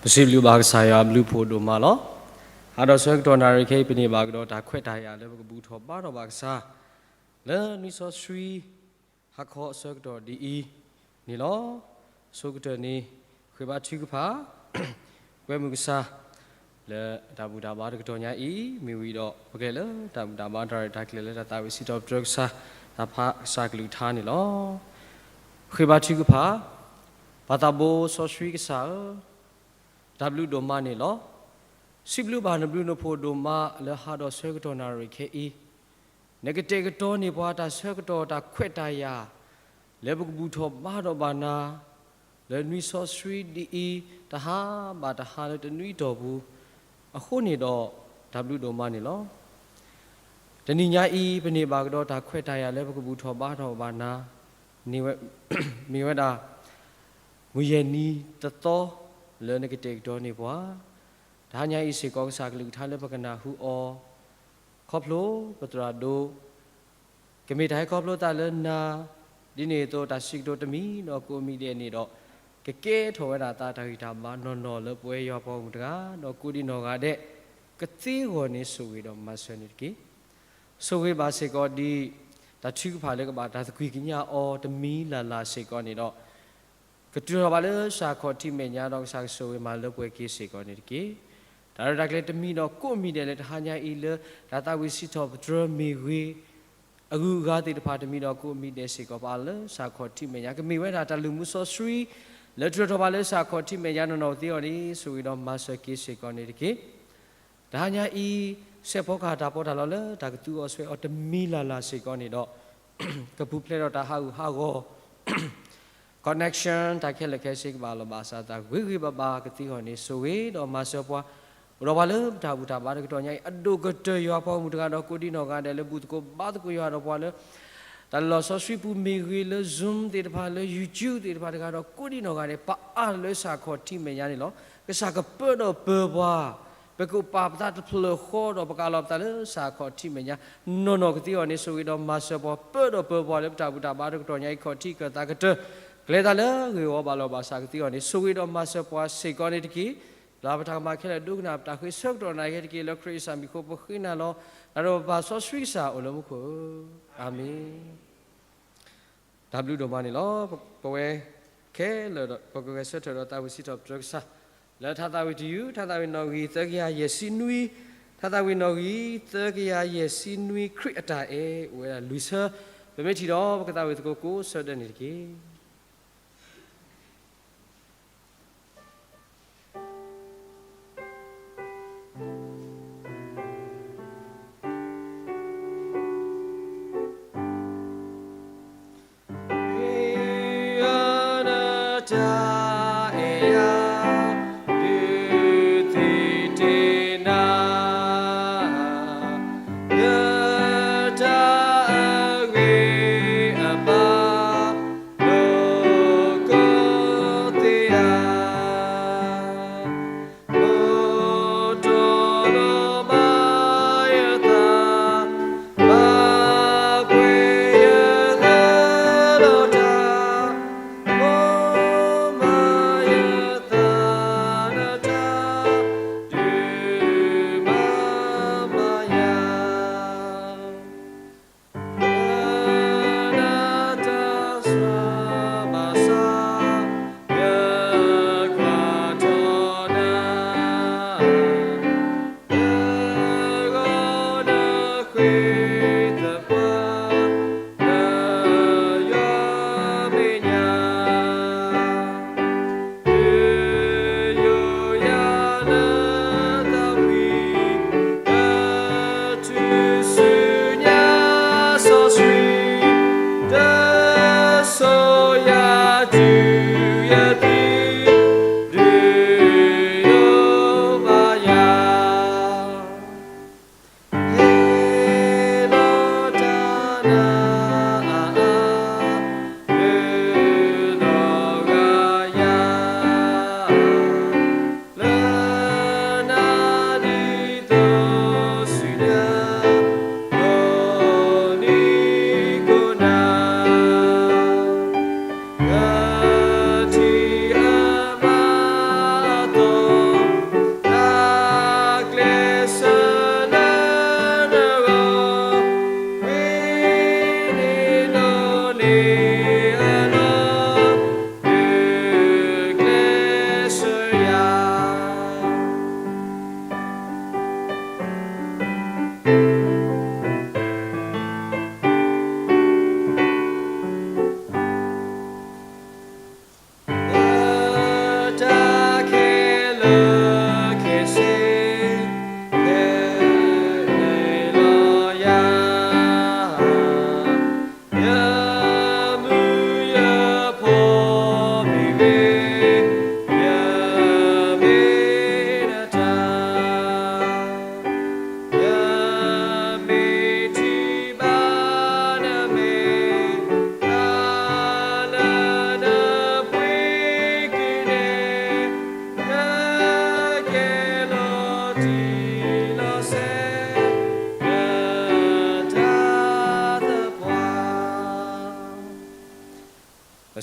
ပစံးဘျုးဘၣ်ကစၢ်ယွၤအဘျုးအဖှိၣ်ဒိၣ်မးလီၤ. ဟါဒီးဆၢကတီၢ်နၣ်ရံၣ်ခဲအံၤ ပန့ၢ်ဘၣ်ကဒီးတၢ်ခွဲးတၢ်ယာ်လၢပကဘူၣ်ထီၣ်ဘါထီၣ်ဘၣ်ကစၢ် လၢနွံစီဆှံ ဟါခီအဆၢကတီၢ်ဒ်အံၤန့ၣ်လီၤ. အဆိကတၢၢ်န့ၣ် ဃ့ဘါထုကဖၣ် ကွဲမုာ်ကစၢ် လၢတၢ်ဘူၣ်တၢ်ဘါတကတီၢ်ညါအံၤ မ့ၢ်ဝံၤဒီး ပကလဲၤလၢတၢ်ဘူၣ်တၢ်ဘါတၢ်ရဲၣ်တၢ်ကျဲၤလၢတၢ်သးဝံၣ်စံးထီၣ်ပတြၢၤကစၢ် တၢ်ဖးကစၢ်ကလုၢ်ကထါန့ၣ်လီၤ. ဃ့ဘါထုကဖၣ်, ပၢ်သးဘိစီဆှံကစၢ်ဧၢ, တၢ်ဘျုးဒိၣ်မးန့ၣ်လီၤ. စံးဘျုးဘၣ်နဘျုးနဖှိၣ်ဒိၣ်မးလၢဟါဒီးဆၢကတီၢ်နၣ်ရံၣ်ခဲအံၤ နကတဲာ်ကတီၤန့ၢ်ပှၤတၢ်ဆၢကတီၢ်တၢ်ခွဲးတၢ်ယာ် လၢပကဘူၣ်ထီၣ်ဘါထီၣ်ဘၣ်နၤ လၢနွံစီဆှံဒ်အံၤ တဟါဘၣ်တဟါလၢတနွံအတီၢ်ပူၤ အဃိန့ၣ်ဒီး တၢ်ဘျုးဒိၣ်မးန့ၣ်လီၤ. တနံၤညါအံၤ ပန့ၢ်ဘၣ်ကဒီးတၢ်ခွဲးတၢ်ယာ်လၢပကဘူၣ်ထီၣ်ဘါထီၣ်ဘၣ်နၤ မ့ၢ်ဝဲဒၣ် မုၢ်ယဲၢ်နံၤတသီ လၢနကတဲာ်ကတီၤန့ၢ်ပှၤ တဟါညါအံၤစ့ၢ်ကီး ကစၢ်ကလုၢ်ကထါလၢပကနၢ်ဟူအီၤ ခီဖျိပသရၣ်ဒိၣ် ကမ့ၢ်တၢ်ဟဲခီဖျိသးလၢနၤ ဒ်န့ၣ်အသိး တၢ်စံးကတိၤတမံၤဒီးကိးမံၤဒဲးန့ၣ်ဒီး ကကဲထီၣ်ဝဲဒၣ်သးတၢ်ဂံၢ်တၢ်ဘါနီၢ်နီၢ်လၢပဝဲယွၤပှၤဂီၢ်မုၢ်တဂၤ ဒီးကိးဒံးနီၢ်ဂၤဒဲး ကသ့ဂီၢ်န့ၣ်ဆိၣ်ဂ့ၤဒီးမၤစၢၤန့ၣ်တက့ၢ်. ဆိၣ်ဂ့ၤဘၣ်စ့ၢ်ကီးဒ် တၢ်ထုကဖၣ်လၢကဘၣ်တၢ်သကွံၢ်ကညးအီၤတမံၤလၢ်လၢ်စ့ၢ်ကီးန့ၣ်ဒီး ကတုၤထီၣ်ဘၣ်လၢစ့ၢ်ကီးထံၣ်မဲာ်ညါဒီး ကစၢ်ကဆိၣ်ဂ့ၤမၤလၢပှဲၤက့ၤစ့ၢ်ကီးန့ၣ်တက့ၢ်. တၢ်ရဲၣ်တၢ်ကျဲၤတမံၤဒီးကိးမံၤဒဲးလၢတဟါညါအံၤလၢ တၢ်သးဝံၣ်စံးထီၣ်ပတြၢၤမ့ၢ်ဂ့ၤ အဂုၤအဂၤသ့ၣ်တဖၣ်တမံၤဒီးကိးမံၤဒဲးစ့ၢ်ကီး ပာ်လၢစ့ၢ်ကီးထံၣ်မဲာ်ညါ ကမ့ၢ်ဝဲဒၣ်တၢ်လုၢ်မူစီဆှံ လၢတြၢၤထီၣ်ဘၣ်လၢစ့ၢ်ကီးထံၣ်မဲာ်ညါနီၢ်နီၢ်သ့အီၤန့ၣ် ဆိၣ်ဂ့ၤဒီးမၤစၢၤက့ၤစ့ၢ်ကီးန့ၣ်တက့ၢ်. တဟါညါအံၤ စဲးဖီကဟၣ်တၢ်ပီးတၢ်လီလၢတၢ်ကသူအီၤဆွဲအီၤတမံၤလၢ်လၢ်စ့ၢ်ကီးန့ၣ်ဒီး ကပူၤဖျဲးဒီးတၢ်ဟးဂူာ်ဟးဂီၤ connection တၢ်ခဲလၢာ်ခဲဆ့ကဘၣ်လီၤဘၣ်စးသး ဂ့ၤဂ့ၤဘၣ်ဘၣ်ကသ့အီၤန့ၣ် ဆိၣ်ဂ့ၤဒီးမၤစၢၤပှၤ အိၣ်ဒီးပှၤလၢပတၢ်ဘူၣ်တၢ်ဘါတကတီၢ်ညါအံၤ အဒိၣ်ကတၢၢ်ယွၤပှၤဂီၢ်မုၢ်တဂၤဒီးကိးဒံးနီၢ်ဂၤဒဲးလၢဘူၣ်သကိးဘါသကိးယွၤဒီးပှၤလၢ တၢ်လီၢ်စီဆှံပူၤမ့ၢ်ဂ့ၤ လၢ Zoom သ့ၣ်တဖၣ် လၢ YouTube သ့ၣ်တဖၣ်တဂၤဒီးကိးဒံးနီၢ်ဂၤဒဲး ပအါလၢစ့ၢ်ကီးထံၣ်မဲာ်ညါန့ၣ်လီၤ. ကစၢ်ကပၢဒီးပၢပှၤ ပကပာ်ပသးတဖျၢၣ်ဃီဒီးပကးလီၤပသးလၢစ့ၢ်ကီးထံၣ်မဲာ်ညါ နီၢ်နီၢ်ကသ့အီၤန့ၣ် ဆိၣ်ဂ့ၤဒီးမၤစၢၤပှၤ ပၢဒီးပၢပှၤလၢပတၢ်ဘူၣ်တၢ်ဘါတကတီၢ်ညါအံၤ ခီၣ်ထံးကၢၢ်သးကတၢၢ် ကလဲၤသးလၢဂ့ၢ်ဝီဘၣ်လီၤဘၣ်စးကသ့အီၤန့ၣ် ဆိၣ်ဂ့ၤဒီးမၤစၢၤပှၤစ့ၢ်ကီးန့ၣ်တက့ၢ်. လၢပတၢ်ကမၣ်ခဲလၢာ်ဒိကနၣ်ပတၢ်ဃ့ဆၢကတီၢ်နၣ်ရံၣ်ခဲတက့ၢ် လၢခရံာ်အမံၤအဃိ ပဃ့နၤလီၤ. နၤဒီးပပၢ်စီဆှံကစၢ်အိၣ်လၢမူခိၣ်ဧၢ, အၤမ့ၣ်. တၢ်ဘျုးဒိၣ်မးန့ၣ်လီၤ. ပဝဲခဲလၢာ်ဒီး ပကဂဲၤဆၢထၢၣ်ဒီးသးဝံၣ်စံးထီၣ်ပတြၢၤကစၢ် လၢထါသးဝံၣ်တယုၢ် ထါသးဝံၣ်နီၣ်ဂံၢ်သၢကယၤယဲၢ်ဆံနွံ, ထါသးဝံၣ်နီၣ်ဂံၢ် သၢကယၤယဲၢ်ဆံနွံ ခရံာ်အတၢ်အဲၣ် အိၣ်ဝဲဒၣ်လွံၢ်ဆၢ, ပမ့ၢ်ထံၣ်ဒီး ပကသးဝံၣ်သကိးကိးဆၢဒဲးန့ၣ်တက့ၢ်.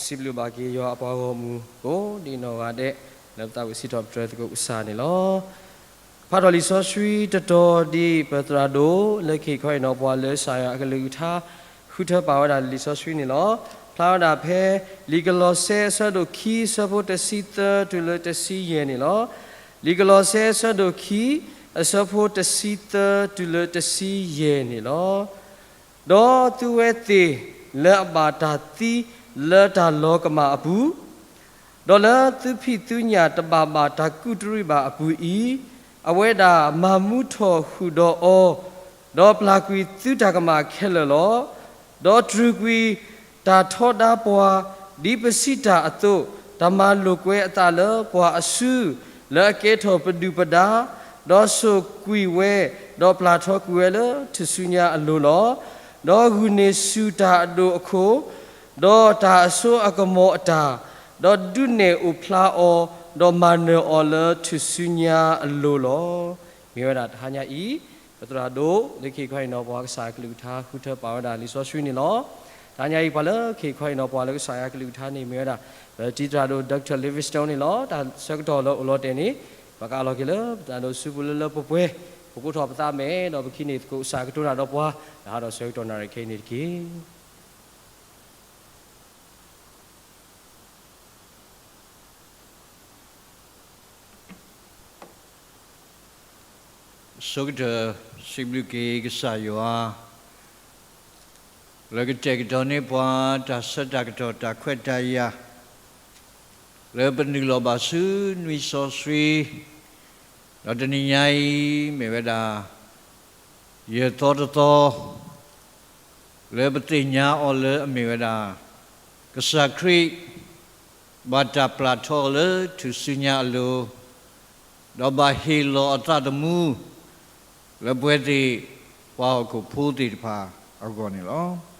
စံးဘျုးဘၣ်က့ၤယွၤအပှၤဂီၢ်မုၢ်ကိးဒံးနီၢ်ဂၤဒဲး လၢပသးဝံၣ်စံးထီၣ်ပတြၢၤသကိးကစၢ်န့ၣ်လီၤ. ဖးထီၣ်လံာ်စီဆှံတတီၤဒ်ပသရၣ်ဒိၣ် လၢခံခီအံၤနီၤ ပှၤလၢကစၢ်ယွၤအကလုၢ်ကထါ ဃုထၢပာ်ဝဲဒၣ်လံာ်စီဆှံန့ၣ်လီၤ. ဖျါဝဲဒၣ်ဖဲ လံာ်ကလီးစဲအဆၢဒိၣ်ခံ အဆၢဖိတဆံသၢတုၤလၢတဆံယဲၢ်န့ၣ်လီၤ. လံာ်ကလီးစဲအဆၢဒိၣ်ခံ အဆၢဖိတဆံသၢတုၤလၢတဆံယဲၢ်န့ၣ်လီၤ. ဒီးသုဝဲသ့ၣ်လၢအဘၣ်တၢ်သံလၢတၢ်လီၤကမၣ်အပူၤ, ဒီးလၢသုဖံးသုညၣ်တဘၣ်ဘၣ်တၢ်ကူးတရံးဘၣ်အပူၤအံၤ, အဝဲဒၣ်မၤမူထီၣ်ဃုာ်ဒီးအီၤ, ဒီးပျၢ်ကွံာ်သုတၢ်ကမၣ်ခဲလၢာ်လီၤ. ဒီးတြူာ်ကွံာ်တၢ်ထီဒါပှၤ, ဒ်ပစံးတၢ်အသိး, တၢ်မၤလိာ်ကွဲအသးလၢပှၤအစု, လၢအကဲထီၣ်ပဒုၣ်ပဒါ, ဒီးစိာ်ကွံာ်ဝဲ, ဒီးပျၢ်ထီကွံာ်ဝဲလၢထူၣ်စုညါအလိၤလီၤ. ဒီးဂုာ်န့ၢ်ဆူၣ်တၢ်အဒိၣ်အခိၣ်, ဒီးတၢ်အစိအကမီၤအတၢ်, ဒီးဒုးနဲၣ်အိၣ်ဖျါအီၤ, ဒီးမၤနၢၤအီၤလၢထူၣ်စုညါအလိၤလီၤ. မ့ၢ်ဝဲဒၣ်တဟါညါအံၤ ပသရၣ်ဒိၣ်လၢခံခီအံၤနီၤ ပှၤကစၢ်အကလုၢ်ကထါ ဃုထၢပာ်ဝဲဒၣ်လံာ်စီဆှံန့ၣ်လီၤ. တဟါညါအံၤ ပှၤလၢခံခီအံၤနီၤ ပှၤလၢကစၢ်ယွၤအကလုၢ်ကထါန့ၣ် မ့ၢ်ဝဲဒၣ် ပတံၤသရၣ်ဒိၣ် Doctor Livingstone န့ၣ်လီၤ. တၢ်ဆၢကတီၢ်လၢအိၣ်လီၤတဲာ်န့ၣ် ပကအးလီၤက့ၤလၢပသရၣ်ဒိၣ်စုပူၤလၢလၢပှဲၤပှဲၤ, ပကိးထီၣ်ပသးမဲာ် ဒီးပကဟံးန့ၢ်သကိးကစၢ်ကတိၤတၢ်ဒီးပှၤ လၢဟးဒီးဆၢကတီၢ်နၣ်ရံၣ်ခဲအံၤန့ၣ်တက့ၢ်. ဆိကတၢၢ်စံးဘျုးက့ၤကစၢ်ယွၤ လၢကတဲာ်ကတီၤန့ၢ်ပှၤ တၢ်ဆၢတၢ်ကတီၢ်တၢ်ခွဲးတၢ်ယာ် လၢပနုာ်လီၤဘၣ်ဆူနွံစီဆှံ ဒီးတနံၤညါအံၤ မ့ၢ်ဝဲဒၣ် ယဲၢ်သီတသီ လၢပသ့ၣ်ညါအီၤလၢအမ့ၢ်ဝဲဒၣ် ကစၢ်ခရံာ် ဘၣ်တၢ်ပျၢ်ထီအီၤလၢထူၣ်စုညါအလိၤ, ဒီးဘၣ်ဟ့ၣ်လီၤအသးသမူ လၢပဝဲသ့ၣ် ပှၤဟီၣ်ခိၣ်ဖိသ့ၣ်တဖၣ်အဂီၢ်န့ၣ်လီၤ.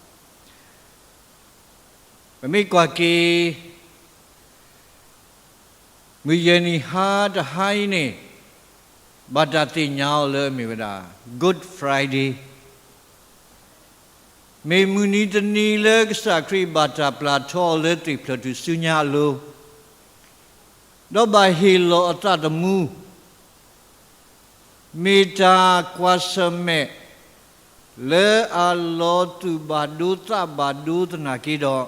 ပမ့ၢ်ကွၢ်က့ၤ မုၢ်ယဲၢ်နံၤဟါတဟါအံၤန့ၣ် ဘၣ်တၢ်သ့ၣ်ညါအီၤလၢအမ့ၢ်ဝဲဒၣ် Good Friday, မ့ၢ်မုၢ်နံၤတနံၤလၢကစၢ်ခရံာ်ဘၣ်တၢ်ပျၢ်ထီအီၤလၢသ့ၣ်ဖျၢၣ်ထူၣ်စုညါအလိၤ, ဒီးဘၣ်ဟ့ၣ်လီၤအသးသမူ မ့ၢ်တၢ်ကွၢ်ဆၢၣ်မဲာ် လၢအလီၤသူၣ်ဘၣ်ဒိသးဘၣ်ဒိသနာ်က့ဒီး,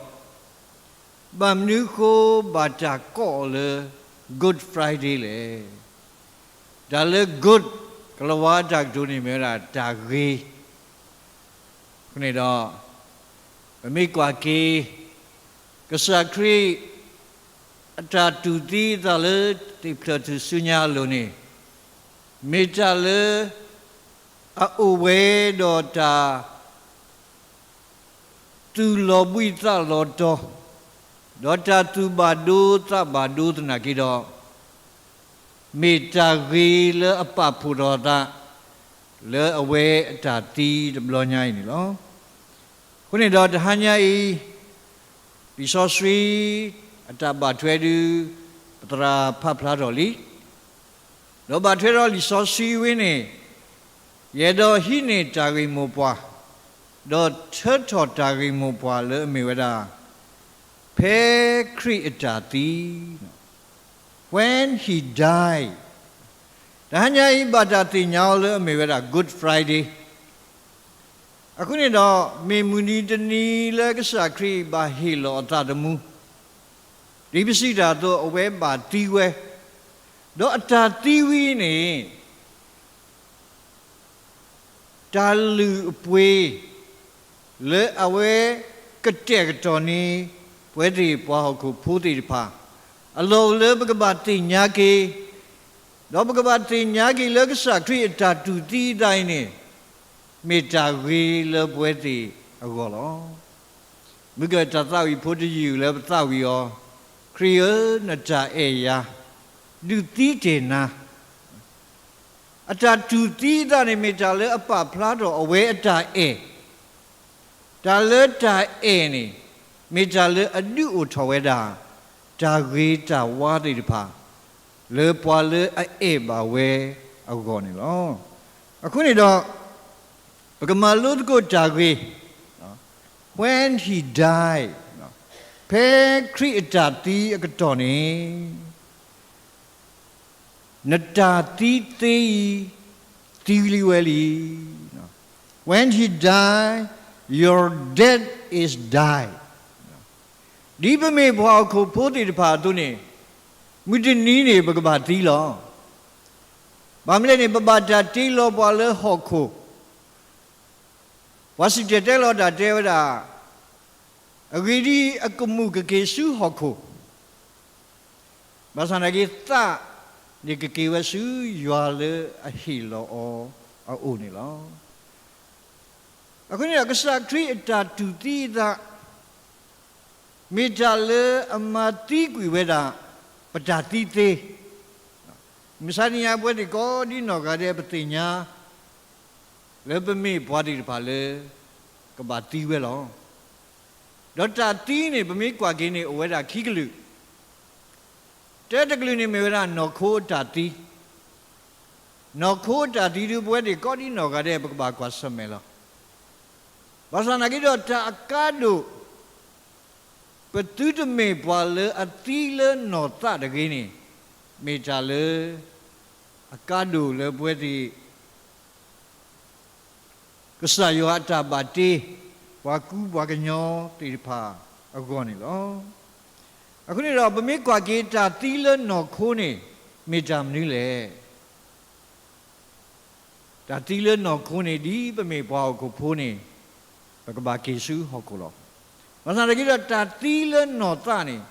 ဘၣ်မနုၤဃိဘၣ်တၢ်ကိးအီၤလၢ Good Friday လဲၣ်. တၢ်လၢ good ကလၤဝါအတၢ်ကတိၤန့ၣ်မ့ၢ်ဝဲဒၣ်တၢ်ဂ့ၤ အဃိန့ၣ်ဒီး ပမ့ၢ်ကွၢ်က့ၤ ကစၢ်ခရံာ် အတၢ်တူၢ်သံအသးလၢသ့ၣ်ဖျၢၣ်ထူၣ်စုညါအလိၤန့ၣ် မ့ၢ်တၢ်လၢ အအိၣ်ဝဲဒီးတၢ် သူၣ်လီၤဘှံးသးလီၤတီၤ, ဒီးတၢ်သူၣ်ဘၣ်ဒိသးဘၣ်ဒိသနာ်က့ဒီး, မ့ၢ်တၢ်ဂ့ၤလၢအပာ်ဖှိၣ်ထီၣ်အသး လၢအဝဲအတၢ်သံတဘျီညါအံၤန့ၣ်လီၤ. အဃိန့ၣ်ဒီးတဟါညါအံၤ လံာ်စီဆှံအတၢ်ဘၣ်ထွဲဒုး ပသရၣ်ဖးဖျါထီၣ်လံ ဒီးဘၣ်ထွဲဒီးလံာ်စီဆှံဝဲန့ၣ်, ယအဲၣ်ဒိးဟံးန့ၢ်တၢ်ဂ့ၢ်မိၢ်ပှၢ်, ဒီးထၢထီၣ်တၢ်ဂ့ၢ်မိၢ်ပှၢ်လၢအမ့ၢ်ဝဲဒၣ် ဖဲခရံာ်အတၢ်သံ, When he died. တဟါညါအံၤဘၣ်တၢ်သ့ၣ်ညါအီၤလၢအမ့ၢ်ဝဲဒၣ် Good Friday အဃိန့ၣ်ဒီး မ့ၢ်မုၢ်နံၤတနံၤလၢကစၢ်ခရံာ်ဘၣ်ဟ့ၣ်လီၤအသးသမူ, ဒ်ပစံးတၢ်အသိး အဝဲဘၣ်သံဝဲ, ဒီးအတၢ်သံဝဲအံၤန့ၣ် တၢ်လုၢ်အပှ့ၤ လၢအဝဲကတဲာ်ကတီၤန့ၢ် ပဝဲသ့ၣ်ပှၤဟီၣ်ခိၣ်ဖိသ့ၣ်တဖၣ် အလီၢ်အိၣ်လၢပကဘၣ်သ့ၣ်ညါက့ၤ, ဒီးပကဘၣ်သ့ၣ်ညါက့ၤလၢကစၢ်ခရံာ်အတၢ်တူၢ်သံအသးအံၤန့ၣ် မ့ၢ်တၢ်ဂ့ၤလၢပဝဲသ့ၣ်အဂီၢ်လီၤ. မုၢ်ကၢၢ်တၢ်သးဝံၣ်ဖိတယုၢ်လၢပသးဝံၣ်အီၤ, ခရံာ်ဧၢ, နတၢ်အဲၣ်ယၤ ဒုးသံတ့ၢ်နၤ အတၢ်တူၢ်သံအသးန့ၣ် မ့ၢ်တၢ်လၢအပာ်ဖျါထီၣ်အဝဲအတၢ်အဲၣ်, တၢ်လၢတၢ်အဲၣ်န့ၣ် မ့ၢ်တၢ်လၢအဒုးအိၣ်ထီၣ်ဝဲဒၣ် တၢ်ဂ့ၤတၢ်ဝါသ့ၣ်တဖၣ် လၢပှၤလၢအအဲၣ်ဘၣ်ဝဲအဂီၢ်န့ၣ်လီၤ. အဃိန့ၣ်ဒီး ပကမၤလိသကိးတၢ်ဂ့ၢ် When he died, ဖဲခရံာ်အတၢ်သံအကတီၢ်န့ၣ် နတၢ်သံသ့အံၤ သံလံဝဲလံ. When he died, your death is died. ဒ်ပမ့ၢ်ပှၤဟီၣ်ခိၣ်ဖိသ့ၣ်တဖၣ်အသိးန့ၣ် မုၢ်တနံၤန့ၣ် ပကဘၣ်သံလီၤ. ဘၣ်မနုၤလဲၣ်န့ၣ် ပဘၣ်တၢ်တ့လီၤပှၤလၢဟီၣ်ခိၣ်, ပှၤစံၣ်တဲၤတဲလီၤတၢ်တဲဝဲဒၣ်, အဂ့ၢ်ဒ်အံၤ, အကမူၣ်ကက့ၤဆူဟီၣ်ခိၣ်, ဘၣ်ဆၣ်သနာ်က့ သးန့ၣ်ကက့ၤဝဲဆူယွၤလၢအဟ့ၣ်လီၤအီၤအအိၣ်န့ၣ်လီၤ. အဃိန့ၣ်ဒီး ကစၢ်ခရံာ်အတၢ်တူၢ်သံအသး မ့ၢ်တၢ်လၢအမၤသံကွံာ်ဝဲဒၣ် ပတၢ်သံသ့. မုၢ်မဆါတနံၤညါ ပဝဲသ့ၣ်ကိးဒ်နီၢ်ဂၤဒဲး ပသ့ၣ်ညါ လၢပမ့ၢ်ပှၤသ့ၣ်တဖၣ်လၢ ကဘၣ်သံဝဲလီၤ. ဒီးတၢ်သံန့ၣ် ပမ့ၢ်ကွၢ်က့ၤန့ၣ် အိၣ်ဝဲဒၣ်ခံကလုာ်, တၢတကလုာ်န့ၣ်မ့ၢ်ဝဲဒၣ်နီၢ်ခိအတၢ်သံ. နီၢ်ခိအတၢ်သံဒုး ပဝဲသ့ၣ်ကိးဒ်နီၢ်ဂၤဒဲး ပကဘၣ်ကွၢ်ဆၢၣ်မဲာ်လီၤ. ဘၣ်ဆၣ်သနာ်က့ဒီး တၢ်အကါဒိၣ် ပသုတမ့ၢ်ပှၤလၢအသံလၢနီၢ်သးတဂ့ၤန့ၣ် မ့ၢ်တၢ်လၢအကါဒိၣ်လၢပဝဲသ့ၣ် ကစၢ်ယွၤအတၢ်ဘၣ်တ့ ပှၤကူပှၤကညီသ့ၣ်တဖၣ်အဂီၢ်န့ၣ်လီၤ. အဃိန့ၣ်ဒီး ပမ့ၢ်ကွၢ်က့ၤတၢ်သံလၢနီၢ်ခိန့ၣ် မ့ၢ်တၢ်မနုၤလဲၣ်. တၢ်သံလၢနီၢ်ခိန့ၣ် ဒ်ပမ့ၢ်ပှၤဟီၣ်ခိၣ်ဖိန့ၣ် ပကဘၣ်က့ၤဆူဟီၣ်ခိၣ်လီၤ. ဘၣ်ဆၣ်သနာ်က့ဒီး တၢ်သံလၢနီၢ်သးန့ၣ်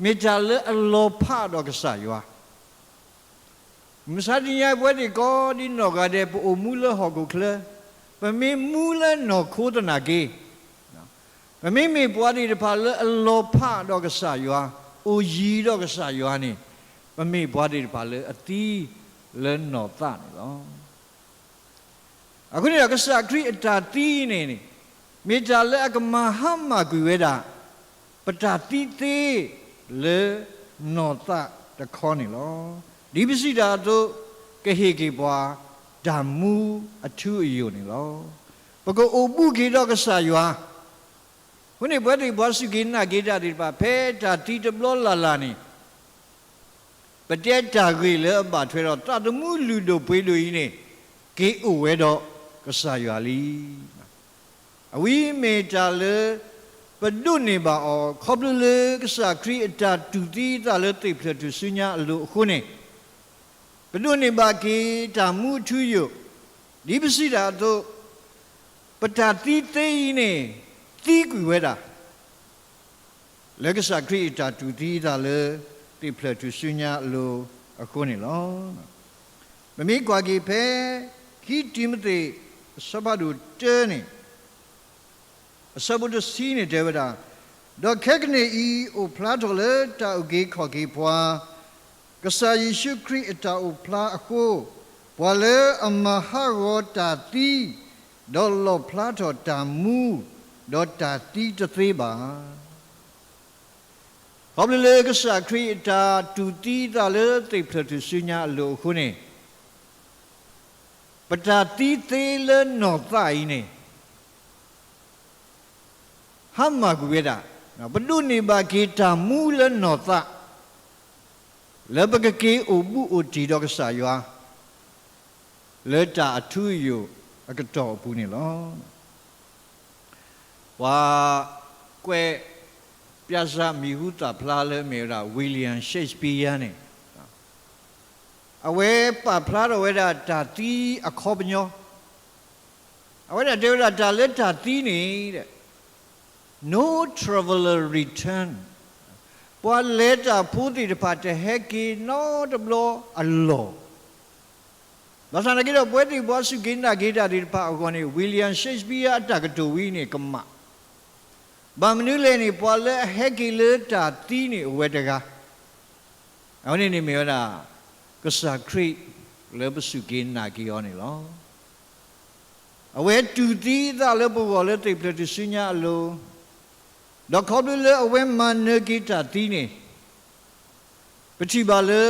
မ့ၢ်တၢ်လၢအလီၤဖးဒီးကစၢ်ယွၤ. မုၢ်မဆါတနံၤညါ ပဝဲသ့ၣ်ကိးဒ်နီၢ်ဂၤဒဲး ပအိၣ်မူလၢဟီၣ်ခိၣ်ချၢ, ပမ့ၢ်မူလၢနီၢ်ခိသနာ်က့, ပမ့မ့ၢ်ပှၤသ့ၣ်တဖၣ်လၢအလီၤဖးဒီးကစၢ်ယွၤ, အိၣ်ယံၤဒီးကစၢ်ယွၤန့ၣ်, ပမ့ၢ်ပှၤသ့ၣ်တဖၣ်လၢအသံလၢနီၢ်သးန့ၣ်လီၤ. အဃိန့ၣ်ဒီး ကစၢ်ခရံာ်အတၢ်သံန့ၣ်န့ၣ် မ့ၢ်တၢ်လၢအကမၤဟါမၢ်ကွံာ်ဝဲဒၣ် ပတၢ်သံသ့လၢနီၢ်သးတခီန့ၣ်လီၤ. ဒ်ပစံးတၢ်အသိး, ကဟ့ၣ်က့ၤပှၤတၢ်မူအထူအယိာ်န့ၣ်လီၤ. ပကအိၣ်ဘူးက့ၤဒီးကစၢ်ယွၤ အဃိန့ၣ် ပဝဲသ့ၣ်ပှၤစူၢ်က့ၤနာ်က့ၤတၢ်သ့ၣ်တဖၣ် ဖဲတၢ်သံတဘျီလၢ်လၢ်န့ၣ် ပတဲတၢ်ဂ့ၢ်လၢအဘၣ်ထွဲဒီး သးသမူလုၢ်ဒိၣ်ပှ့ၤဒိၣ်အံၤန့ၣ် က့ၤအိၣ်ဝဲဒီးကစၢ်ယွၤလံ. အဝဲမ့ၢ်တၢ်လၢ ပဒိးန့ၢ်ဘၣ်အီၤ ခီဖျိလၢကစၢ်ခရံာ်အတၢ်တူၢ်သံအသးလၢသ့ၣ်ဖျၢၣ်ထူၣ်စုညါအလိၤအဃိန့ၣ်, ပဒိးန့ၢ်ဘၣ်က့ၤတၢ်မူအထူအယိာ်, ဒ်ပစံးတၢ်အသိး, ပတၢ်သံသ့အံၤန့ၣ် သံကွံာ်ဝဲဒၣ် လၢကစၢ်ခရံာ်အတၢ်တူၢ်သံအသးလၢ သ့ၣ်ဖျၢၣ်ထူၣ်စုညါအလိၤအဃိန့ၣ်လီၤ. ပမ့ၢ်ကွၢ်က့ၤဖဲ ခံတံၤမသ့း အဆၢဖးဒိၣ်တၢန့ၣ် အဆၢဖိတဆံန့ၣ်တဲဝဲဒၣ်, ဒီးခဲကနံၣ်အံၤ အိၣ်ဖျါထီၣ်လၢတၢ်အုၣ်က့ၤခီၣ်က့ၤပှၤ ကစၢ်ယ့ၣ်ၡူးခရံာ်အတၢ်အိၣ်ဖျါအဃိ, ပှၤလၢအမၤဟးဂီၤတၢ်သံ, ဒီးလီၣ်ဖျါထီၣ်တၢ်မူ, ဒီးတၢ်သံတသ့ဘၣ်. ခီဖျိလၢကစၢ်ခရံာ်အတၢ်တူၢ်သံအသးလၢသ့ၣ်ဖျၢၣ်ထူၣ်စုညါအလိၤအဃိန့ၣ်, ပတၢ်သံသ့လၢနီၢ်သးအံၤန့ၣ် ဟါမၢ်ကွံာ်ဝဲဒၣ်, ပဒိးန့ၢ်ဘၣ်က့ၤတၢ်မူလၢနီၢ်သး, လၢပကက့ၤအိၣ်ဘူးအိၣ်တံၢ်ဒီးကစၢ်ယွၤ လၢတၢ်အထူအယိာ်အကတီၢ်အပူၤန့ၣ်လီၤ. ပှၤကွဲး ပြဇာတ် မံၤဟူသၣ်ဖျါလၢအမ့ၢ်ဝဲဒၣ် William Shakespeare န့ၣ်, အဝဲပာ်ဖျါထီၣ်ဝဲဒၣ်တၢ်သံအခီပညီ, အဝဲဒၣ်တဲဝဲဒၣ်တၢ်လၢတၢ်သံန့ၣ် no traveler return, ပှၤလဲၤတၢ်ဖိသ့ၣ်တဖၣ်တဟဲက့ၤနီတဘျီအလီၢ်. ဘၣ်ဆၣ်သနာ်က့ဒီး ပဝဲသ့ၣ်ပှၤစူၢ်က့ၤနာ်က့ၤတၢ်သ့ၣ်တဖၣ်အဂီၢ်န့ၣ် William Shakespeare အတၢ်ကတိၤဝဲအံၤန့ၣ် ကမၣ်. ဘၣ်မနုၤလဲၣ်န့ၣ် ပှၤလၢအဟဲက့ၤလၢတၢ်သံန့ၣ်အိၣ်ဝဲတဂၤ, အဝဲန့ၣ်န့ၣ်မ့ၢ်ဝဲဒၣ် ကစၢ်ခရံာ်လၢပစူၢ်က့ၤနာ်က့ၤအီၤန့ၣ်လီၤ. အဝဲတူၢ်သံအသးလၢပဂီၢ်လၢသ့ၣ်ဖျၢၣ်ထူၣ်စုညါအလိၤ, ဒီးခီဖျိလၢအဝဲမၤနၢၤက့ၤတၢ်သံန့ၣ်, ပထံၣ်ဘၣ်လၢ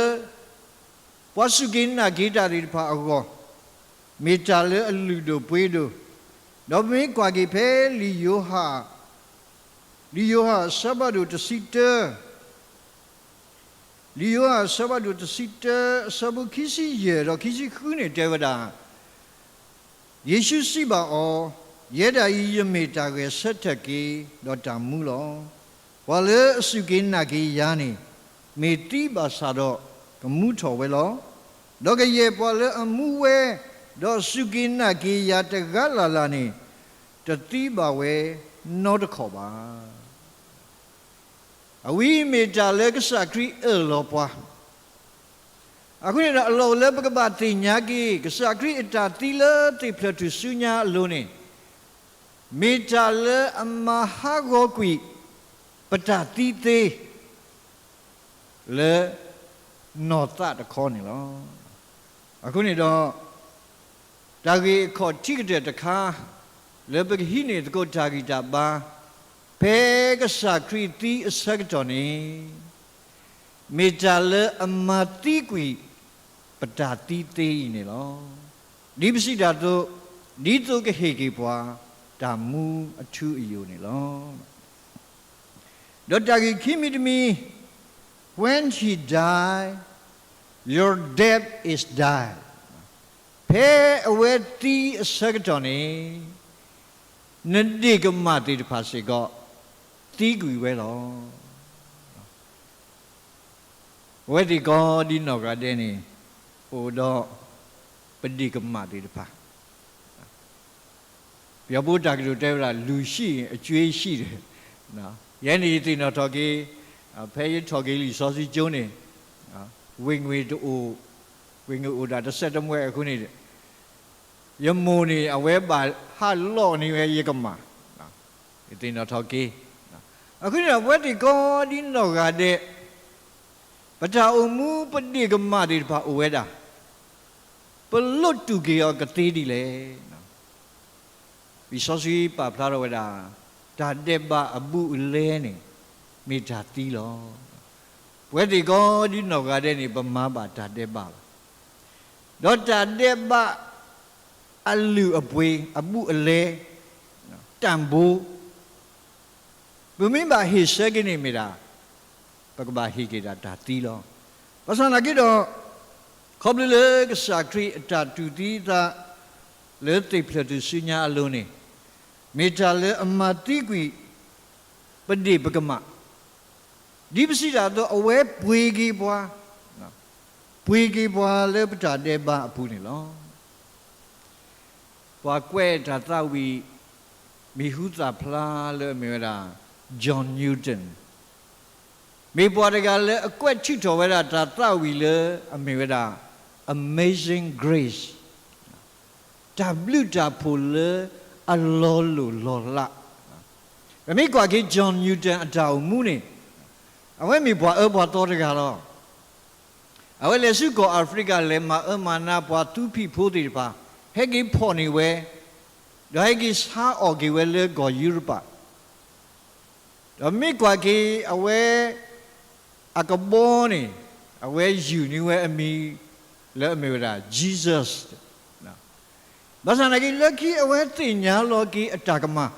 ပှၤစူၢ်က့ၤနာ်က့ၤတၢ်သ့ၣ်တဖၣ်အဂီၢ်, မ့ၢ်တၢ်လၢအလုၢ်ဒိၣ်ပှ့ၤဒိၣ်, ဒီးပမ့ၢ်ကွၢ်က့ၤဖဲလံာ်ယိၤဟၣ် လံာ်ယိၤဟၣ်အဆၢဖးဒိၣ်တဆံတၢ, လံာ်ယိၤဟၣ်အဆၢဖးဒိၣ်တဆံတၢ အဆၢဖိခံဆံယဲၢ်ဒီးခံဆံဃုန့ၣ်တဲဝဲဒၣ်, ယ့ၣ်ၡူးစံးဘၣ်အီၤ, ယဲဒၣ်အံၤယမ့ၢ်တၢ်ဂဲၤဆၢထၢၣ်က့ၤ ဒီးတၢ်မူလီၤ. ပှၤလၢအစူၢ်က့ၤနာ်က့ၤယၤန့ၣ် မ့ၢ်သံဘၣ်ဆၣ်ဒီး ကမူထီၣ်ဝဲလီၤ. ဒီးကယဲၢ်ပှၤလၢအမူဝဲ ဒီးစူၢ်က့ၤနာ်က့ၤယၤတဂၤလၢ်လၢ်န့ၣ် တသံဘၣ်ဝဲနီတခီၣ်ဘၣ်. အဝဲအံၤမ့ၢ်တၢ်လၢကစၢ်ခရံာ်အၢၣ်လီၤပှၤ, အဃိန့ၣ်ဒီးအလီၢ်အိၣ်လၢပကဘၣ်သ့ၣ်ညါက့ၤ ကစၢ်ခရံာ်အတၢ်သံလၢသ့ၣ်ဖျၢၣ်ထူၣ်စုညါအလိၤန့ၣ် မ့ၢ်တၢ်လၢအမၤဟးဂီၤကွံာ် ပတၢ်သံသ့ လၢ နီၢ်သးတခီန့ၣ်လီၤ. အဃိန့ၣ်ဒီး တၢ်ဂ့ၢ်အခီၣ်ထံးကတၢၢ်တခါ လၢပကဟံးန့ၢ်သကိးတၢ်ဂံၢ်တၢ်ဘါ ဖဲကစၢ်ခရံာ်သံအဆၢကတီၢ်န့ၣ် မ့ၢ်တၢ်လၢအမၤသံကွံာ် ပတၢ်သံသ့အံၤန့ၣ်လီၤ. ဒ်ပစံးတၢ်အသိး, ဒ်သိးကဟ့ၣ်က့ၤပှၤ တၢ်မူအထူအယိာ်န့ၣ်လီၤ. ဒီးတၢ်ဂ့ၢ်ခံမံၤတမံၤ, When he die, your debt is die. ဖဲအဝဲသံအဆၢကတီၢ်န့ၣ် နဒ့ၣ်ကမၣ်သ့ၣ်တဖၣ်စ့ၢ်ကီး သံကွံာ်ဝဲလီၤ. အဝဲသ့ၣ်ကိးဒ်နီၢ်ဂၤဒဲးန့ၣ် အိၣ်ဒီးပဒ့ၣ်ကမၣ်သ့ၣ်တဖၣ်, ပယီၤဖိတၢ်ကတိၤတဲဝဲဒၣ် လူရှိရင်အကြွေးရှိတယ်. ယဲန့ၣ်ယသ့ၣ်နီၣ်ထီၣ်က့ၤ, ဖဲယထီၣ်က့ၤလံာ်စီဆှံကၠိန့ၣ်, ဝင်ငွေတအိၣ်, ဝင်ငွေအိၣ်ဒၣ်တစဲးတမှဲအဃိန့ၣ် ယမိၢ်န့ၣ် အဝဲဘၣ်ဟးလီၢ်န့ၢ်ဝဲယကမၣ်, ယသ့ၣ်နီၣ်ထီၣ်က့ၤ. အဃိန့ၣ်ဒီး ပဝဲသ့ၣ်ကိးဒ်နီၢ်ဂၤဒဲး ပတၢ်အိၣ်မူပဒ့ၣ်ကမၣ်သ့ၣ်တဖၣ်အိၣ်ဝဲဒၣ်, ပလိၣ်တူၢ်က့ၤအီၤကသ့ဒ်လဲၣ်. လံာ်စီဆှံပာ်ဖျါထီၣ်ဝဲဒၣ်, တၢ်ဒဲးဘးအဘူးအလဲန့ၣ် မ့ၢ်တၢ်သံလီၤ. ပဝဲသ့ၣ်ကိးဒ်နီၢ်ဂၤဒဲးန့ၣ် ပမၤဘၣ်တၢ်ဒဲးဘးလီၤ. ဒီးတၢ်ဒဲးဘးအလုၢ်အပှ့ၤ အဘူးအလဲ တၢ်ဘိ ပမ့ၢ်ဘၣ်ဟ့ၣ်ဆၢက့ၤန့ၣ်မ့ၢ်ဒၣ်, ပကဘၣ်ဟ့ၣ်က့ၤဒၣ်တၢ်သံလီၤ. ဘၣ်ဆၣ်သနာ်က့ဒီး, ခီဖျိလၢကစၢ်ခရံာ်အတၢ်တူၢ်သံသး လၢသ့ၣ်ဖျၢၣ်ထူၣ်စုညါအလိၤန့ၣ်, မ့ၢ်တၢ်လၢအမၤသံကွံာ် ပဒ့ၣ်ပကမၣ်, ဒ်ပစံးတၢ်အသိး အဝဲပှ့ၤက့ၤပှၤ, ပှ့ၤက့ၤပှၤလၢပတၢ်ဒဲးဘးအပူၤန့ၣ်လီၤ. ပှၤကွဲးတၢ်သးဝံၣ် မံၤဟူသၣ်ဖျါလၢအမ့ၢ်ဝဲဒၣ် John Newton, မ့ၢ်ပှၤတဂၤလၢအကွဲးထုးထီၣ်ဝဲဒၣ်တၢ်သးဝံၣ်လၢအမ့ၢ်ဝဲဒၣ် Amazing Grace, တၢ်ဘျုးတၢ်ဖှိၣ်လၢအလီၤလိၢ်လီၤလး. ပမ့ၢ်ကွၢ်က့ၤ John Newton အတၢ်အိၣ်မူန့ၣ်, အဝဲမ့ၢ်ပှၤအၢပှၤသီတဂၤလီၤ. အဝဲလဲၤဆူကီၢ်အၤဖရံကၤ လဲၤမၤအၢမၤနးပှၤသူဖံးဖိသ့ၣ်တဖၣ်, ဟဲက့ၤဖီၣ်န့ၢ်ဝဲ, ဒီးဟဲက့ၤဆါအီၣ်က့ၤဝဲလၢကီၢ်ယူရပၤ. ဒီးမ့ၢ်ကွၢ်က့ၤအဝဲ အကဘီန့ၣ်, အဝဲယုၢ်န့ၢ်ဝဲအမံၤလၢအမ့ၢ်ဝဲဒၣ် Jesus. ဘၣ်ဆၣ်သနာ်က့ လၢခံအဝဲသ့ၣ်ညါလီၤက့ၤအတၢ်ကမၣ်,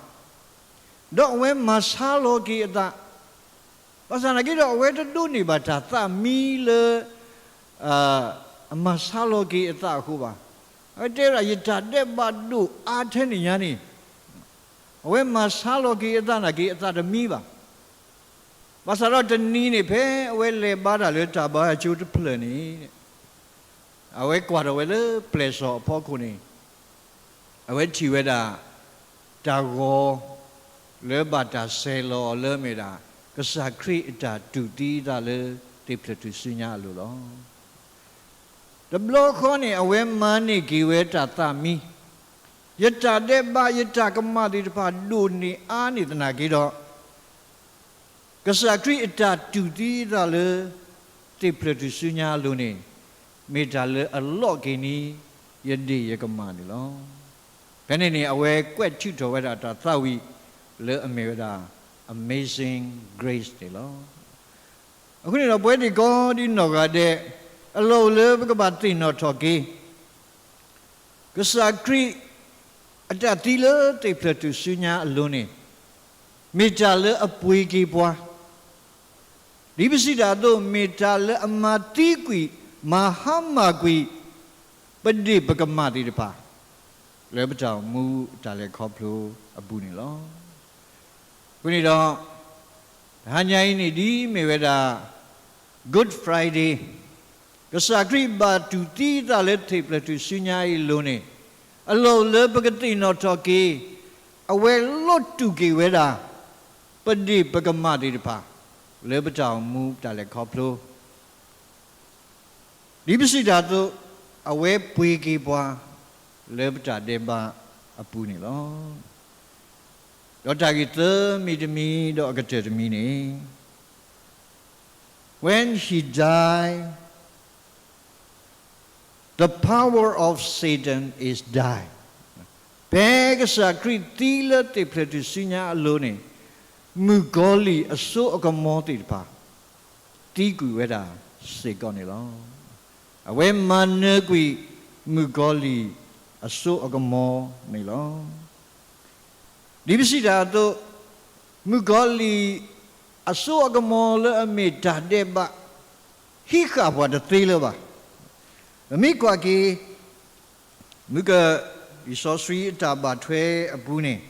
ဒီးအဝဲမၤဆါလီၤက့ၤအသး, ဘၣ်ဆၣ်သနာ်က့ဒီး အဝဲတဒိးန့ၢ်ဘၣ်တၢ်သးမံလၢ အမၤဆါလီၤက့ၤအသးအဃိဘၣ်. အဝဲတဲဝဲဒၣ် ယတၢ်ဒဲးဘးဒိၣ်အါထဲန့ၣ်ညါန့ၣ်, အဝဲမၤဆါလီၤက့ၤအသးနာ်က့ အသးတမံဘၣ်. ဘၣ်ဆၣ်ဒီးတနံၤန့ၣ် ဖဲအဝဲလဲၤဘါတၢ်လၢတၢ်ဘါအကၠိတဖျၢၣ်န့ၣ်, အဝဲကွၢ်ထီၣ်ဝဲလၢပျဲၢ်စီၣ်အဖီခိၣ်န့ၣ်, အဝဲထံၣ်ဝဲဒၣ် တၢ်ဂီၤလၢဘၣ်တၢ်ဆဲးလီၤအီၤလၢအမ့ၢ်ဝဲဒၣ် ကစၢ်ခရံာ်အတၢ်တူၢ်သံအသးလၢသ့ၣ်ဖျၢၣ်ထူၣ်စုညါအလိၤလီၤ. တဘျီဃီန့ၣ် အဝဲမၤန့ၢ်က့ၤဝဲတၢ်သးမံ, ယတၢ်ဒဲးဘး ယတၢ်ကမၣ်သ့ၣ်တဖၣ်ဒိၣ်န့ၢ်အါန့ၢ်သနာ်က့ဒီး ကစၢ်ခရံာ်အတၢ်တူၢ်သံအသးလၢ သ့ၣ်ဖျၢၣ်ထူၣ်စုညါအလိၤန့ၣ်, မ့ၢ်တၢ်လၢအလီၤက့ၤန့ၢ် ယဒ့ၣ်ယကမၣ်န့ၣ်လီၤ. ဖဲန့ၣ်န့ၣ် အဝဲကွဲးထုးထီၣ်ဝဲဒၣ်တၢ်သးဝံၣ်လၢအမ့ၢ်ဝဲဒၣ် Amazing Grace န့ၣ်လီၤ. အဃိန့ၣ်ဒီး ပဝဲသ့ၣ်ကိးဒ်နီၢ်ဂၤဒဲး အလီၢ်အိၣ်လၢပကဘၣ်သ့ၣ်နီၣ်ထီၣ်က့ၤ ကစၢ်ခရံာ်အတၢ်သံလၢသ့ၣ်ဖျၢၣ်ထူၣ်စုညါအလိၤန့ၣ်, မ့ၢ်တၢ်လၢအပှ့ၤက့ၤပှၤ, ဒ်ပစံးတၢ်အသိး မ့ၢ်တၢ်လၢအမၤသံကွံာ် မၤဟါမၢ်ကွံာ် ပဒ့ၣ်ပကမၣ်သ့ၣ်တဖၣ် လၢပတၢ်အိၣ်မူတၢ်လဲၤခီဖျိအပူၤန့ၣ်လီၤ. အဃိန့ၣ်ဒီး တဟါညါအံၤန့ၣ် ဒ်မ့ၢ်ဝဲဒၣ် Good Friday, ကစၢ်ခရံာ်ဘၣ်တူၢ်သံအသးလၢသ့ၣ်ဖျၢၣ်ထူၣ်စုညါအံၤအလိၤန့ၣ်, အလီၢ်အိၣ်လၢပကသ့ၣ်နီၣ်ထီၣ်က့ၤ အဝဲလိးတူၢ်က့ၤဝဲဒၣ် ပဒ့ၣ်ပကမၣ်သ့ၣ်တဖၣ် လၢပတၢ်အိၣ်မူတၢ်လဲၤခီဖျိ ဒ်ပစံးတၢ်အသိး, အဝဲပှ့ၤက့ၤပှၤ လၢပတၢ်ဒဲးဘးအပူၤန့ၣ်လီၤ. ဒီးတၢ်ဂ့ၢ်သၢမံၤတမံၤ ဒီးအကတၢၢ်တမံၤန့ၣ်, When he died, the power of Satan is die. ဖဲကစၢ်ခရံာ်သံလၢသ့ၣ်ဖျၢၣ်ထူၣ်စုညါအလိၤန့ၣ်, မုၣ်ကီၤလံၢ်အစိအကမီၤသ့ၣ်တဖၣ် သံကွံာ်ဝဲဒၣ်စ့ၢ်ကီးန့ၣ်လီၤ. အဝဲမၤနၢၤကွံာ် မုၣ်ကီၤလံၢ်အစိအကမီၤန့ၣ်လီၤ. ဒ်ပစံးတၢ်အသိး, မုၣ်ကီၤလံၢ်အစိအကမီၤလၢအမ့ၢ်တၢ်ဒဲးဘး ဟံးဃာ်ပှၤတသ့လၢၤဘၣ်. ပမ့ၢ်ကွၢ်က့ၤ မုၢ်က လံာ်စီဆှံအတၢ်ဘၣ်ထွဲအပူၤန့ၣ်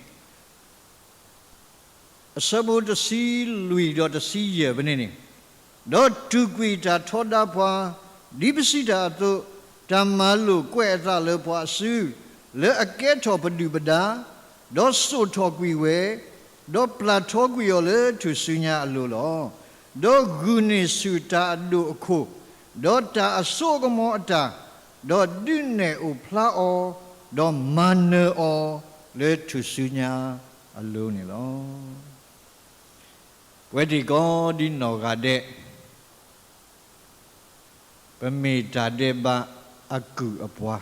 အဆၢဖိတဆံလွံၢ်ဒီးတဆံယဲၢ်ဖဲန့ၣ်န့ၣ်, ဒီးတူၢ်ကွံာ်တၢ်ထီဒါပှၤ, ဒ်ပစံးတၢ်အသိး, တၢ်မၤလိာ်ကွဲးအသးလၢပှၤအစု, လၢအကဲထီၣ်ပဒုၣ်ပဒါ, ဒီးစိာ်ထီၣ်ကွံာ်ဝဲ, ဒီးပျၢ်ထီကွံာ်အီၤလၢထူၣ်စုညါအလိၤလီၤ. ဒီးဂုာ်န့ၢ်ဆူၣ်တၢ်အဒိၣ်အခိၣ်, ဒီးတၢ်အစိအကမီၤအတၢ်, ဒီးဒုးနဲၣ်အိၣ်ဖျါအီၤ, ဒီးမၤနၢၤအီၤလၢထူၣ်စုညါအလိၤန့ၣ်လီၤ. ပဝဲသ့ၣ်ကိးဒ်နီၢ်ဂၤဒဲး, ပမ့ၢ်တၢ်ဒဲးဘးအကုၢ်အပှၤ,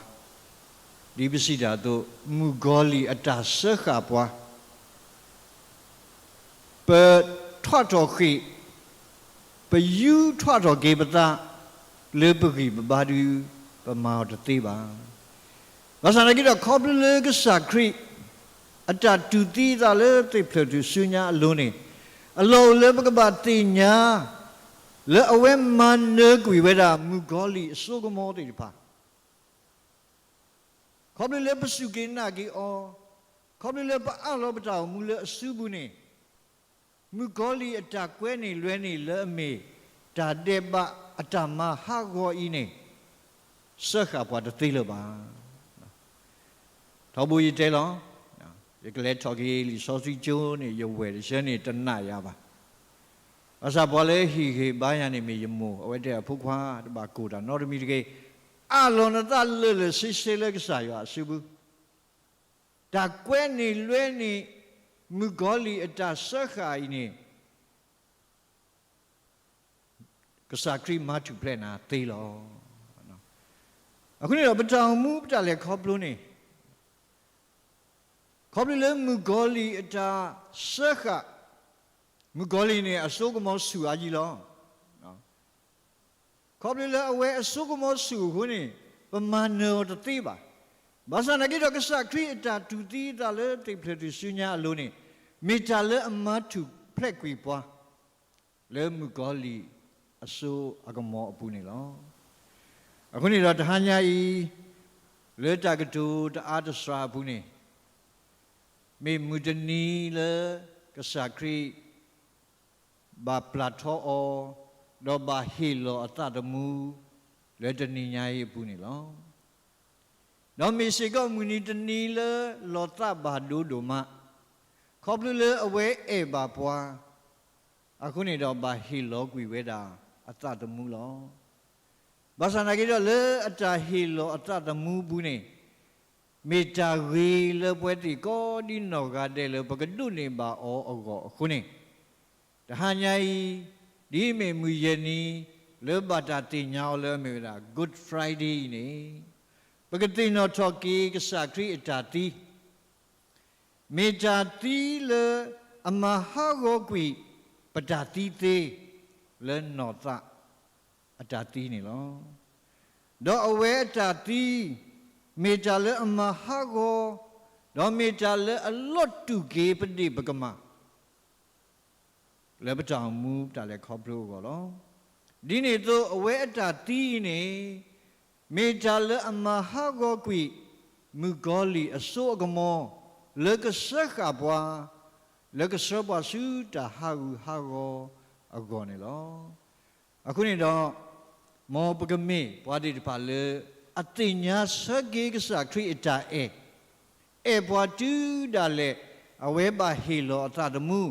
ဒ်ပစံးတၢ်အသိး, မုၣ်ကီၤလံၢ်အတၢ်စၢဃာ်ပှၤ, ပထွးထီၣ်ဃ့ၢ်, ပယူထွးထီၣ်က့ၤပသး လၢပဂံၢ်ပဘါဒုး ပမၤအီၤတသ့ဘၣ်. ဘၣ်ဆၣ်သနာ်က့ဒီး ခီဖျိလၢကစၢ်ခရံာ် အတၢ်တူၢ်သံအသးလၢသ့ၣ်ဖျၢၣ်ထူၣ်စုညါအလိၤန့ၣ်, အလီၢ်အိၣ်လၢပကဘၣ်သ့ၣ်ညါ လၢအဝဲမၤနၢၤကွံာ်ဝဲဒၣ် မုၣ်ကီၤလံၢ်အစိကမီၤသ့ၣ်တဖၣ် ခီဖျိလၢပစူၢ်က့ၤနာ်က့ၤအီၤ, ခီဖျိလၢပအးလီၤပတၢ်အိၣ်မူလၢအစုပူၤန့ၣ်, မုၣ်ကီၤလံၢ်အတၢ်ကွဲန့ၢ်လွဲန့ၢ်လၢအမ့ၢ်တၢ်ဒဲးဘးအတၢ်မၤဟးဂီၤအံၤန့ၣ်, စၢဃာ်ပှၤတသ့လၢၤဘၣ်. ထီဘိယတဲလီၤ, ယကလဲၤထီၣ်က့ၤလံာ်စီဆှံကၠိန့ၣ် ယဝဲၢ်တဆၢန့ၣ်တနာ်ယၤဘၣ်. ဘၣ်ဆၣ်ပှၤလၢဟ့ၣ်ဂံၢ်ဟ့ၣ်ဘါယၤန့ၣ်မ့ၢ်ယမိၢ်, အဝဲတဲအဖိခွါတဘၣ်ကိၢ်တၢ်နီတမံၤတဂ့ၤ, အးလီၤနသးလၢာ်လၢာ်ဆ့ဆ့လၢကစၢ်ယွၤအစုပူၤ, တၢ်ကွဲန့ၢ်လွဲန့ၢ် မုၣ်ကီၤလံၢ်အတၢ်စၢဃာ်အံၤန့ၣ် ကစၢ်ခရံာ်မၤထူၣ်ဖျဲးနၤသ့လီၤ. အဃိန့ၣ်ဒီး ပတၢ်အိၣ်မူပတၢ်လဲၤခီဖျိန့ၣ်, ခီဖျိလၢမုၣ်ကီၤလံၢ်အတၢ်စၢဃာ်, မုၣ်ကီၤလံၢ်န့ၣ် အစိကမီၤဆူၣ်အါယံၤလီၤ. ခီဖျိလၢအဝဲအစိကမီၤဆူၣ်အဃိန့ၣ်, ပမၤနၢၤအီၤတသ့ဘၣ်. ဘၣ်ဆၣ်သနာ်က့ဒီး ကစၢ်ခရံာ်အတၢ်တူၢ်သံအသးလၢသ့ၣ်ဖျၢၣ်ထူၣ်စုညါအလိၤန့ၣ်, မ့ၢ်တၢ်လၢအမၤထူၣ်ဖျဲးကွံာ်ပှၤ လၢမုၣ်ကီၤလံၢ်အစိအကမီၤအပူၤန့ၣ်လီၤ. အဃိန့ၣ်ဒီးတဟါညါအံၤ, လၢတၢ်ကတိၤတအါတစှၤအပူၤန့ၣ်, မ့ၢ်မုၢ်တနံၤလၢကစၢ်ခရံာ် ဘၣ်ပျၢ်ထီအီၤ, ဒီးဘၣ်ဟ့ၣ်လီၤအသးသမူ လၢတနံၤညါအံၤအပူၤန့ၣ်လီၤ. ဒီးမ့ၢ်စ့ၢ်ကီးမုၢ်နံၤတနံၤလၢလီၤသးဘၣ်ဒိဒိၣ်မး, ခီဖျိလၢအဝဲအဲၣ်ဘၣ်ပှၤ, အဃိန့ၣ်ဒီး ဘၣ်ဟ့ၣ်လီၤကွံာ်ဝဲဒၣ်အသးသမူလီၤ. ဘၣ်ဆၣ်သနာ်က့ဒီး လၢအတၢ်ဟ့ၣ်လီၤအသးသမူပူၤန့ၣ်, မ့ၢ်တၢ်ဂ့ၤလၢပဝဲသ့ၣ်ကိးဒ်နီၢ်ဂၤဒဲးလၢပကဒိးန့ၢ်ဘၣ်အီၤအဂီၢ်အဃိန့ၣ်, တဟါညါအံၤ, ဒ်မ့ၢ်မုၢ်ယဲၢ်နံၤ လၢဘၣ်တၢ်သ့ၣ်ညါအီၤလၢအမ့ၢ်ဝဲဒၣ် Good Friday အံၤန့ၣ်, ပကသ့ၣ်နီၣ်ထီၣ်က့ၤကစၢ်ခရံာ်အတၢ်သံ မ့ၢ်တၢ်သံလၢအမၤဟးဂီၤကွံာ် ပတၢ်သံသ့ လၢနီၢ်သးအတၢ်သံန့ၣ်လီၤ. ဒီးအဝဲအတၢ်သံ မ့ၢ်တၢ်လၢအမၤဟးဂီၤ, ဒီးမ့ၢ်တၢ်လၢအလိးတူၢ်က့ၤပဒ့ၣ်ပကမၣ် လၢပတၢ်အိၣ်မူပတၢ်လဲၤခီဖျိအဂီၢ်လီၤ. ဒ်န့ၣ်အသိး အဝဲအတၢ်သံအံၤန့ၣ် မ့ၢ်တၢ်လၢအမၤဟးဂီၤကွံာ် မုၣ်ကီၤလံၢ်အစိအကမီၤ လၢကစၢဃာ်ပှၤ, လၢကဆှၢပှၤဆူတၢ်ဟးဂူာ်ဟးဂီၤအဂီၢ်န့ၣ်လီၤ. အဃိန့ၣ်ဒီး မ်ပကမ့ၢ်ပှၤသ့ၣ်တဖၣ်လၢ အသ့ၣ်ညါဆၢက့ၤကစၢ်ခရံာ်အတၢ်အဲၣ်, အဲၣ်ပှၤတုၤဒၣ်လဲာ် အဝဲဘၣ်ဟ့ၣ်လီၤအသးသမူ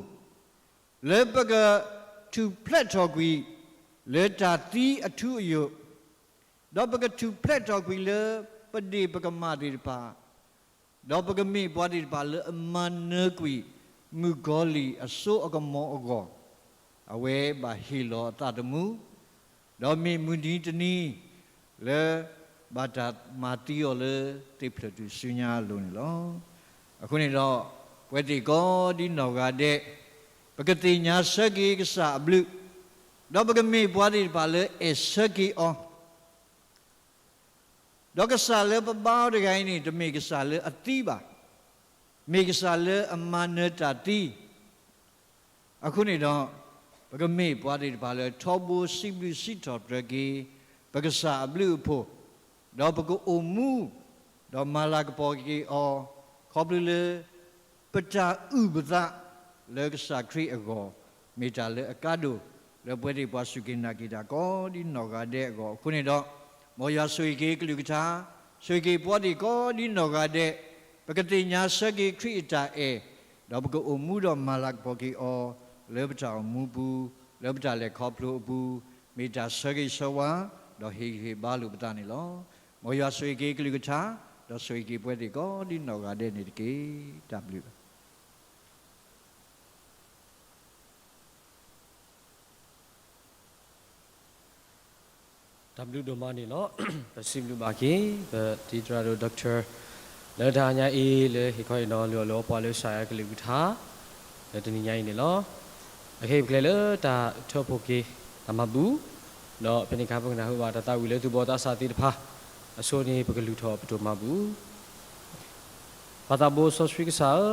လၢပကထူၣ်ဖျဲးထီၣ်ကွံာ် လၢတၢ်သံအထူအယိာ်, ဒီးပကထူၣ်ဖျဲးထီၣ်ကွံာ်လၢ ပဒ့ၣ်ပကမၣ်သ့ၣ်တဖၣ်, ဒီးပကမ့ၢ်ပှၤသ့ၣ်တဖၣ်လၢအမၤနၢၤကွံာ် မုၣ်ကီၤလံၢ်အစိအကမီၤအဂီၢ်, အဝဲဘၣ်ဟ့ၣ်လီၤအသးသမူ, ဒီးမ့ၢ်မုၢ်နံၤတနံၤ လၢဘၣ်တၢ်မၤသံအီၤလၢ သ့ၣ်ဖျၢၣ်ထူၣ်စုညါအလိၤန့ၣ်လီၤ. အဃိန့ၣ်ဒီး ပဝဲသ့ၣ်ကိးဒ်နီၢ်ဂၤဒဲး ပကသ့ၣ်ညါဆၢက့ၤကစၢ်အဘျုး, ဒီးပကမ့ၢ်ပှၤသ့ၣ်တဖၣ်လၢအဲၣ်ဆၢက့ၤအီၤ ဒီးကစၢ်လၢပဘါအီၤတဂၤအံၤန့ၣ် တမ့ၢ်ကစၢ်လၢအသံဘၣ်, မ့ၢ်ကစၢ်လၢအမၤနၢၤတၢ်သံ. အဃိန့ၣ်ဒီး ပကမ့ၢ်ပှၤသ့ၣ်တဖၣ်လၢ ထီဘိစံးဘျုးစံးထီၣ်ပတြၢၤက့ၤ ပကစၢ်အဘျုးအဖှိၣ်, ဒီးပကအိၣ်မူ ဒီးမၤလၤကပီၤက့ၤအီၤ ခီဖျိလၢ ပတၢ်အုၣ်ပသး လၢကစၢ်ခရံာ်အဂီၢ် မ့ၢ်တၢ်လၢအကါဒိၣ် လၢပဝဲသ့ၣ်ပှၤစူၢ်က့ၤနာ်က့ၤတၢ်ကိးဒ်နီၢ်ဂၤဒဲးအဂီၢ်. အဃိန့ၣ်ဒီး မ်ယွၤဆိၣ်ဂ့ၤက့ၤကလုၢ်ကထါ, ဆိၣ်ဂ့ၤက့ၤပဝဲသ့ၣ်ကိးဒ်နီၢ်ဂၤဒဲး, ပကသ့ၣ်ညါဆၢက့ၤခရံာ်အတၢ်အဲၣ်, ဒီးပကအိၣ်မူဒီးမၤလၤကပီၤက့ၤအီၤ လၢပတၢ်အိၣ်မူပူၤ, လၢပတၢ်လဲၤခီဖျိအပူၤ, မ့ၢ်တၢ်ဆၢဂ့ၤဆၢဝါ, ဒီးဟ့ၣ်ဂံၢ်ဟ့ၣ်ဘါလိာ်ပသးန့ၣ်လီၤ. မ်ယွၤဆိၣ်ဂ့ၤက့ၤကလုၢ်ကထါ, ဒီးဆိၣ်ဂ့ၤက့ၤပဝဲသ့ၣ်ကိးဒ်နီၢ်ဂၤဒဲးန့ၣ်တက့ၢ်. တၢ်ဘျုး တၢ်ဘျုးဒိၣ်မးန့ၣ်လီၤ. ပစံးဘျုးဘၣ်က့ၤ ပသံတရၣ်ဒိၣ် Doctor လၢတဟါညါအံၤ လၢဟ့ၣ်ခီဟ့ၣ်နီၤလၢအီၤလၢအီပှၤလၢကစၢ်ယွၤကလုၢ်ကထါ လၢတနံၤညါအံၤန့ၣ်လီၤ. အခဲအံၤပကလဲၤလၢတၢ်ထၢဖှိၣ်က့ၤ တၢ်မၤဘူၣ်, ဒီးဖဲန့ၣ်အခါပကနၢ်ဟူဘၣ်တၢ်သးဝံၣ်လၢသူၣ်ဘီၣ်သးစၢ်သ့ၣ်တဖၣ်အဆိန့ၣ် ပကလုၢ်ထီၣ်ပတိၢ်မၤဘူၣ် ပၢ်သးဘိစီဆှံကစၢ်ဧ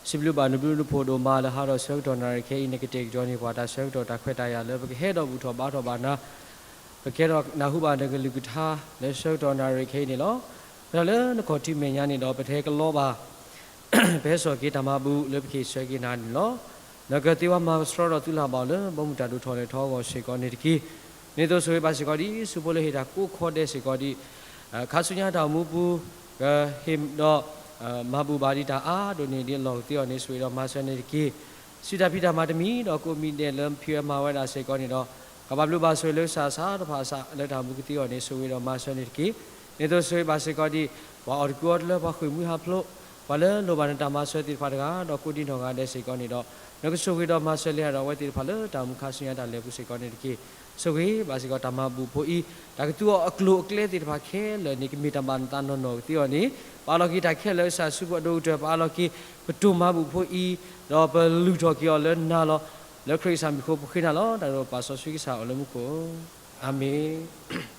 ၢ, စံးဘျုးဘၣ်နဘျုးနဖှိၣ်ဒိၣ်မးလၢဟါဒီးဆၢကတီၢ်နၣ်ရံၣ်ခဲအံၤ နကတဲာ်ကတီၤန့ၢ်ပှၤတၢ်ဆၢကတီၢ်တၢ်ခွဲးတၢ်ယာ်လၢပကဟဲဒီးဘူၣ်ထီၣ်ဘါထီၣ်ဘၣ်နၤ, ပကဟဲဒီးနၢ်ဟူဘၣ်နကလုၢ်ကထါလၢဆၢကတီၢ်နၣ်ရံၣ်ခဲအံၤန့ၣ်လီၤ. ပထီၣ်လၢနခီၣ်ထံးမဲာ်ညါန့ၣ်ဒီး ပတဟဲကလီဘၣ် ပဟဲစိာ်က့ၤတၢ်မၤဘူၣ်လၢပကဟ့ၣ်ဆၢက့ၤနၤန့ၣ်လီၤ. နကသ့ဝဲမၤကဆှီဒီးသုလၢ်ဘၣ်အီၤလၢဘီမုၢ်တၢ်ဒိၣ်ထီၣ်လဲၤထီအဂီၢ်စ့ၢ်ကီးန့ၣ်တက့ၢ်. န့ၣ်သိးဆိၣ်ဂ့ၤဘၣ်စ့ၢ်ကီးဒ် ဆူဖိလၢဟ့ၣ်တၢ်ကိးခီဒဲးစ့ၢ်ကီးဒ် ခါဆူညါတၢ်အိၣ်မူပူၤ ကဟ့ၣ်ဒီး မၤဘူၣ်ဘၣ်ဒံးတၢ်အါဒိၣ်န့ၢ်ဒံးအလီၢ်ကသ့အီၤန့ၣ် ဆိၣ်ဂ့ၤဒီးမၤစၢၤန့ၣ်တက့ၢ်. စံးတၢ်ဖံးတၢ်မၤတမံၤဒီးကိးမံၤဒဲးလၢဖံးဝဲမၤဝဲဒၣ်စ့ၢ်ကီးန့ၣ်ဒီး ကဘၣ်ဘျုးဘၣ်ဆိၣ်ဂ့ၤလၢကစၢ်အသးတဖၣ်အစးလၢတၢ်အိၣ်မူကသ့အီၤန့ၣ် ဆိၣ်ဂ့ၤဒီးမၤစၢၤန့ၣ်တက့ၢ်. န့ၣ်သိးဆိၣ်ဂ့ၤဘၣ်စ့ၢ်ကီးဒ် ပှၤအီၣ်တကူအီတလၢ ပှၤဃ့ၢ်မှံဟးဖျိး ပှၤလၢလိၣ်ဘၣ်နတၢ်မၤစၢၤသ့ၣ်တဖၣ်တဂၤ ဒီးကိးဒံနီၢ်ဂၤဒဲးစ့ၢ်ကီးန့ၣ်ဒီး နကဆိၣ်ဂ့ၤဒီးမၤစၢၤလၢယၤဒီးအဝဲသ့ၣ်တဖၣ်လၢတၢ်အိၣ်မူခါဆူညါတၢ်လဲၤပူၤစ့ၢ်ကီးန့ၣ်တက့ၢ်. ဆိၣ်ဂ့ၤဘၣ်စ့ၢ်ကီးတၢ်မၤဘူၣ်ဖိအံၤ တၢ်ကသူအီၤအကျိၤအကျဲသ့ၣ်တဖၣ်ခဲလၢာ်န့ၣ် ကမ့ၢ်တၢ်ဘၣ်နသးနီၢ်နီၢ်ကသ့အီၤန့ၣ် ပအးလီၤက့ၤတၢ်ခဲလၢာ်ကစၢ်ဆူပှၤဒိၣ်ကတၢၢ် ပအးလီၤက့ၤ ပတိၢ်မၤဘူၣ်ဖိအံၤ ဒီးပလုၢ်ထီၣ်က့ၤအီၤလၢနၤလီၤ. လၢခရံာ်ကစၢ်မံၤအဃိပဃ့နၤလီၤ. တၢ်ဒိၣ်ပၢ်စီဆှံကစၢ်အိၣ်လၢမူခိၣ်, အၤမ့ၣ်.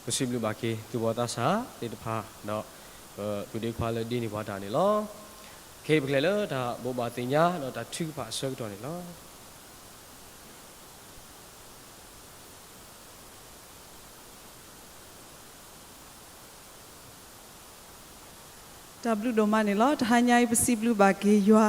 ပစံးဘျုးဘၣ်က့ၤ သူၣ်ဘီၣ်သးစၢ်သ့ၣ်တဖၣ် ဒီးပပုၢ်ဒ့ခွါလၢဒ့န့ၢ်ပှၤတၢ်န့ၣ်လီၤ. ခဲအံၤပကလဲၤလၢတၢ်ဘိးဘၣ်သ့ၣ်ညါ ဒီးတၢ်ထုကဖၣ်အဆၢကတီၢ်န့ၣ်လီၤ. တၢ်ဘျုးဒိၣ်မးန့ၣ်လီၤ. တဟါညါအံၤ ပစံးဘျုးဘၣ်က့ၤယွၤ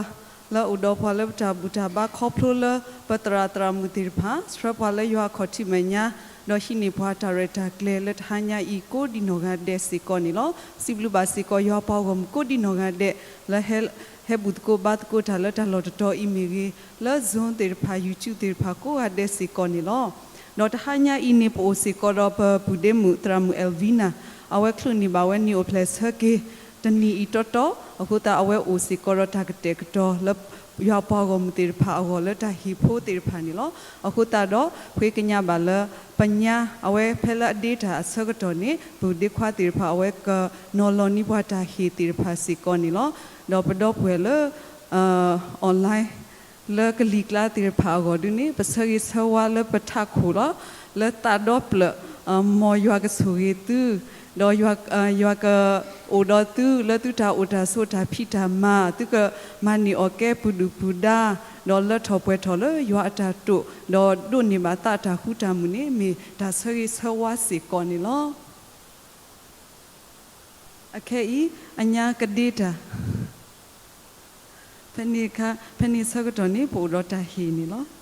လၢအိၣ်ဒီးပှၤလၢပတၢ်ဘူၣ်တၢ်ဘါခီဖျိလၢ ပသရၣ်သရၣ်မုၣ်သ့ၣ်တဖၣ် ဆှၢပှၤလၢယွၤအခီၣ်ထံးမဲာ်ညါ ဒီးဟံးန့ၢ်ပှၤတၢ်ရဲၣ်တၢ်ကျဲၤလၢတဟါညါအံၤ ကိးဒံနီၢ်ဂၤဒဲးစ့ၢ်ကီးန့ၣ်လီၤ. ပစံးဘျုးဘၣ်စ့ၢ်ကီးယွၤပှၤဂီၢ်မုၢ်ကိးဒံနီၢ်ဂၤဒဲး လၢဟဲ ဟဲဘူၣ်သကိးဘါသကိးတၢ်လၢတၢ်လီၢ်တတီၤအံၤမ့ၢ်ဂ့ၤ, လၢ Zoom သ့ၣ်တဖၣ် YouTube သ့ၣ်တဖၣ်ကိးဂၤဒဲးစ့ၢ်ကီးန့ၣ်လီၤ. ဒီးတဟါညါအံၤန့ၣ် ပအိၣ်စ့ၢ်ကီးဒီးပပုၢ်ဒ့မုၣ်သရၣ်မုၣ် Elvina, အဝဲချုးန့ၢ်ဘၣ်ဝဲနံၣ်အိၣ်ဖျဲၣ်ဆၢက့ၤ တနံၤအံၤတီတီ, အဃိသတးအဝဲအိၣ်စ့ၢ်ကီးဒီးတၢ်ကတဲာ်ကတီၤလၢ ယွၤပှၤဂီၢ်မုၢ်သ့ၣ်တဖၣ်အဂီၢ်လၢတၢ်ဟ့ၣ်ဖိသ့ၣ်တဖၣ်န့ၣ်လီၤ. အဃိသတးဒီး ဃ့ကညးဘၣ်လၢ ပညါ အဝဲဖဲလၢအဒ့တၢ်အဆၢကတီၢ်န့ၣ် ပုၢ်ဒ့ခွါသ့ၣ်တဖၣ် အဝဲကနီၤလီၤန့ၢ်ပှၤတၢ်ဟ့ၣ်သ့ၣ်တဖၣ်စ့ၢ်ကီးန့ၣ်လီၤ. ဒီးပဒီပုၢ်ဝဲၢ်လၢ online လၢကလံၤကျါသ့ၣ်တဖၣ်အဂီၢ်ဒုန့ၣ် ပဆၢဂ့ၤဆၢဝါလၢပထးခိၣ်လီၤ. လၢသးဒီဖျၢၣ် မ်ယွၤကဆိၣ်ဂ့ၤသု, ဒီးယွၤ ယွၤကအိၣ်ဒီးသု လၢသုတၢ်အိၣ်တၢ်ဆိးတၢ်ဖံးတၢ်မၤ, သုကမၤန့ၢ်အီၣ်ကဲပဒုၣ်ပဒါ, ဒီးလၢထီၣ်ပှဲၤထီၣ်လၢယွၤအတၢ်တိာ်, ဒီးဒိးန့ၢ်ဘၣ်သးအတၢ်ဃူတၢ်မုာ်န့ၣ် မ့ၢ်တၢ်ဆၢဂ့ၤဆၢဝါစ့ၢ်ကီးန့ၣ်လီၤ. အခဲအံၤ အညါကဒ့တၢ် ဖဲန့ၣ်အခါ ဖဲန့ၣ်ဆၢကတီၢ်န့ၣ် ပအိၣ်ဒီးတၢ်ဟ့ၣ်န့ၣ်လီၤ.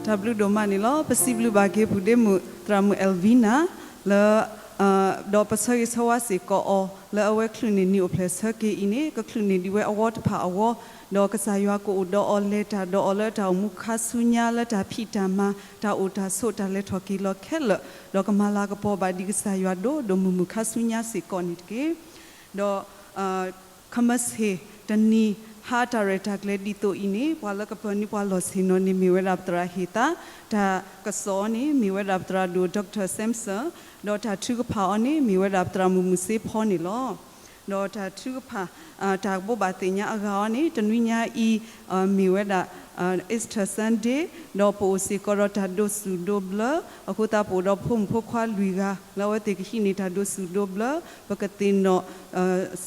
တၢ်ဘျုးဒိၣ်မးန့ၣ်လီၤ. ပစံးဘျုးဘၣ်က့ၤပုၢ်ဒ့မုၣ် သရၣ်မုၣ် Elvina လၢ ဒီးပဆၢဂ့ၤဆၢဝါစ့ၢ်ကီးအီၤ လၢအဝဲချုးန့ၢ်နံၣ်အိၣ်ဖျဲၣ်ဆၢက့ၤအံၤန့ၣ် ကချုးန့ၢ်ဒံးဝဲအဝီတဖၣ်အဂီၢ်, ဒီးကစၢ်ယွၤကအိၣ်ဒီးအီၤ လဲၤတၢ်ဒီးအီၤလၢတၢ်အိၣ်မူခါဆူညါ လၢတၢ်ဖံးတၢ်မၤ တၢ်အိၣ်တၢ်ဆိး တၢ်လဲၤထီၣ်က့ၤလီၤခဲလၢာ်, ဒီးကမၤလၤကပီၤဘၣ်ဒံးကစၢ်ယွၤဒိၣ်ဒိၣ်မုၢ်မုၢ်ခါဆူညါစ့ၢ်ကီးန့ၣ်တက့ၢ်. ဒီး ခမၢဆ့ၣ်တနံၤ ဟါတၢ်ရဲၣ်တၢ်ကျဲၤဒ်သိးအံၤန့ၣ် ပှၤလၢကပၢနုာ်ပှၤလီၢ်ဆ့ၣ်နီၤန့ၣ် မ့ၢ်ဝဲဒၣ်ပသရၣ်ဟ့ၣ်သး, တၢ်ကစီၣ်န့ၣ် မ့ၢ်ဝဲဒၣ်ပသရၣ်ဒိၣ် Doctor Samson, ဒီးတၢ်ထုကဖၣ်အီၤန့ၣ် မ့ၢ်ဝဲဒၣ်ပသရၣ်မုၣ်မုၢ်စ့ဖီန့ၣ်လီၤ. ဒီးတၢ်ထုကဖၣ် တၢ်ကဘိးဘၣ်သ့ၣ်ညါအဂၤအီၤန့ၣ် တနွံညါအံၤ မ့ၢ်ဝဲဒၣ် Easter Sunday, ဒီးပအိၣ်စ့ၢ်ကီးဒီးတၢ်ဒိးစူၣ်ဒိးဘျၢ, အဃိသတးပအိၣ်ဒီးဖိမုၣ်ဖိခွါလွံၢ်ဂၤ လၢအဝဲသ့ၣ်ကဟံးန့ၢ်တၢ်ဒိးစူၣ်ဒိးဘျၢ, ပကသ့ၣ်နီၣ်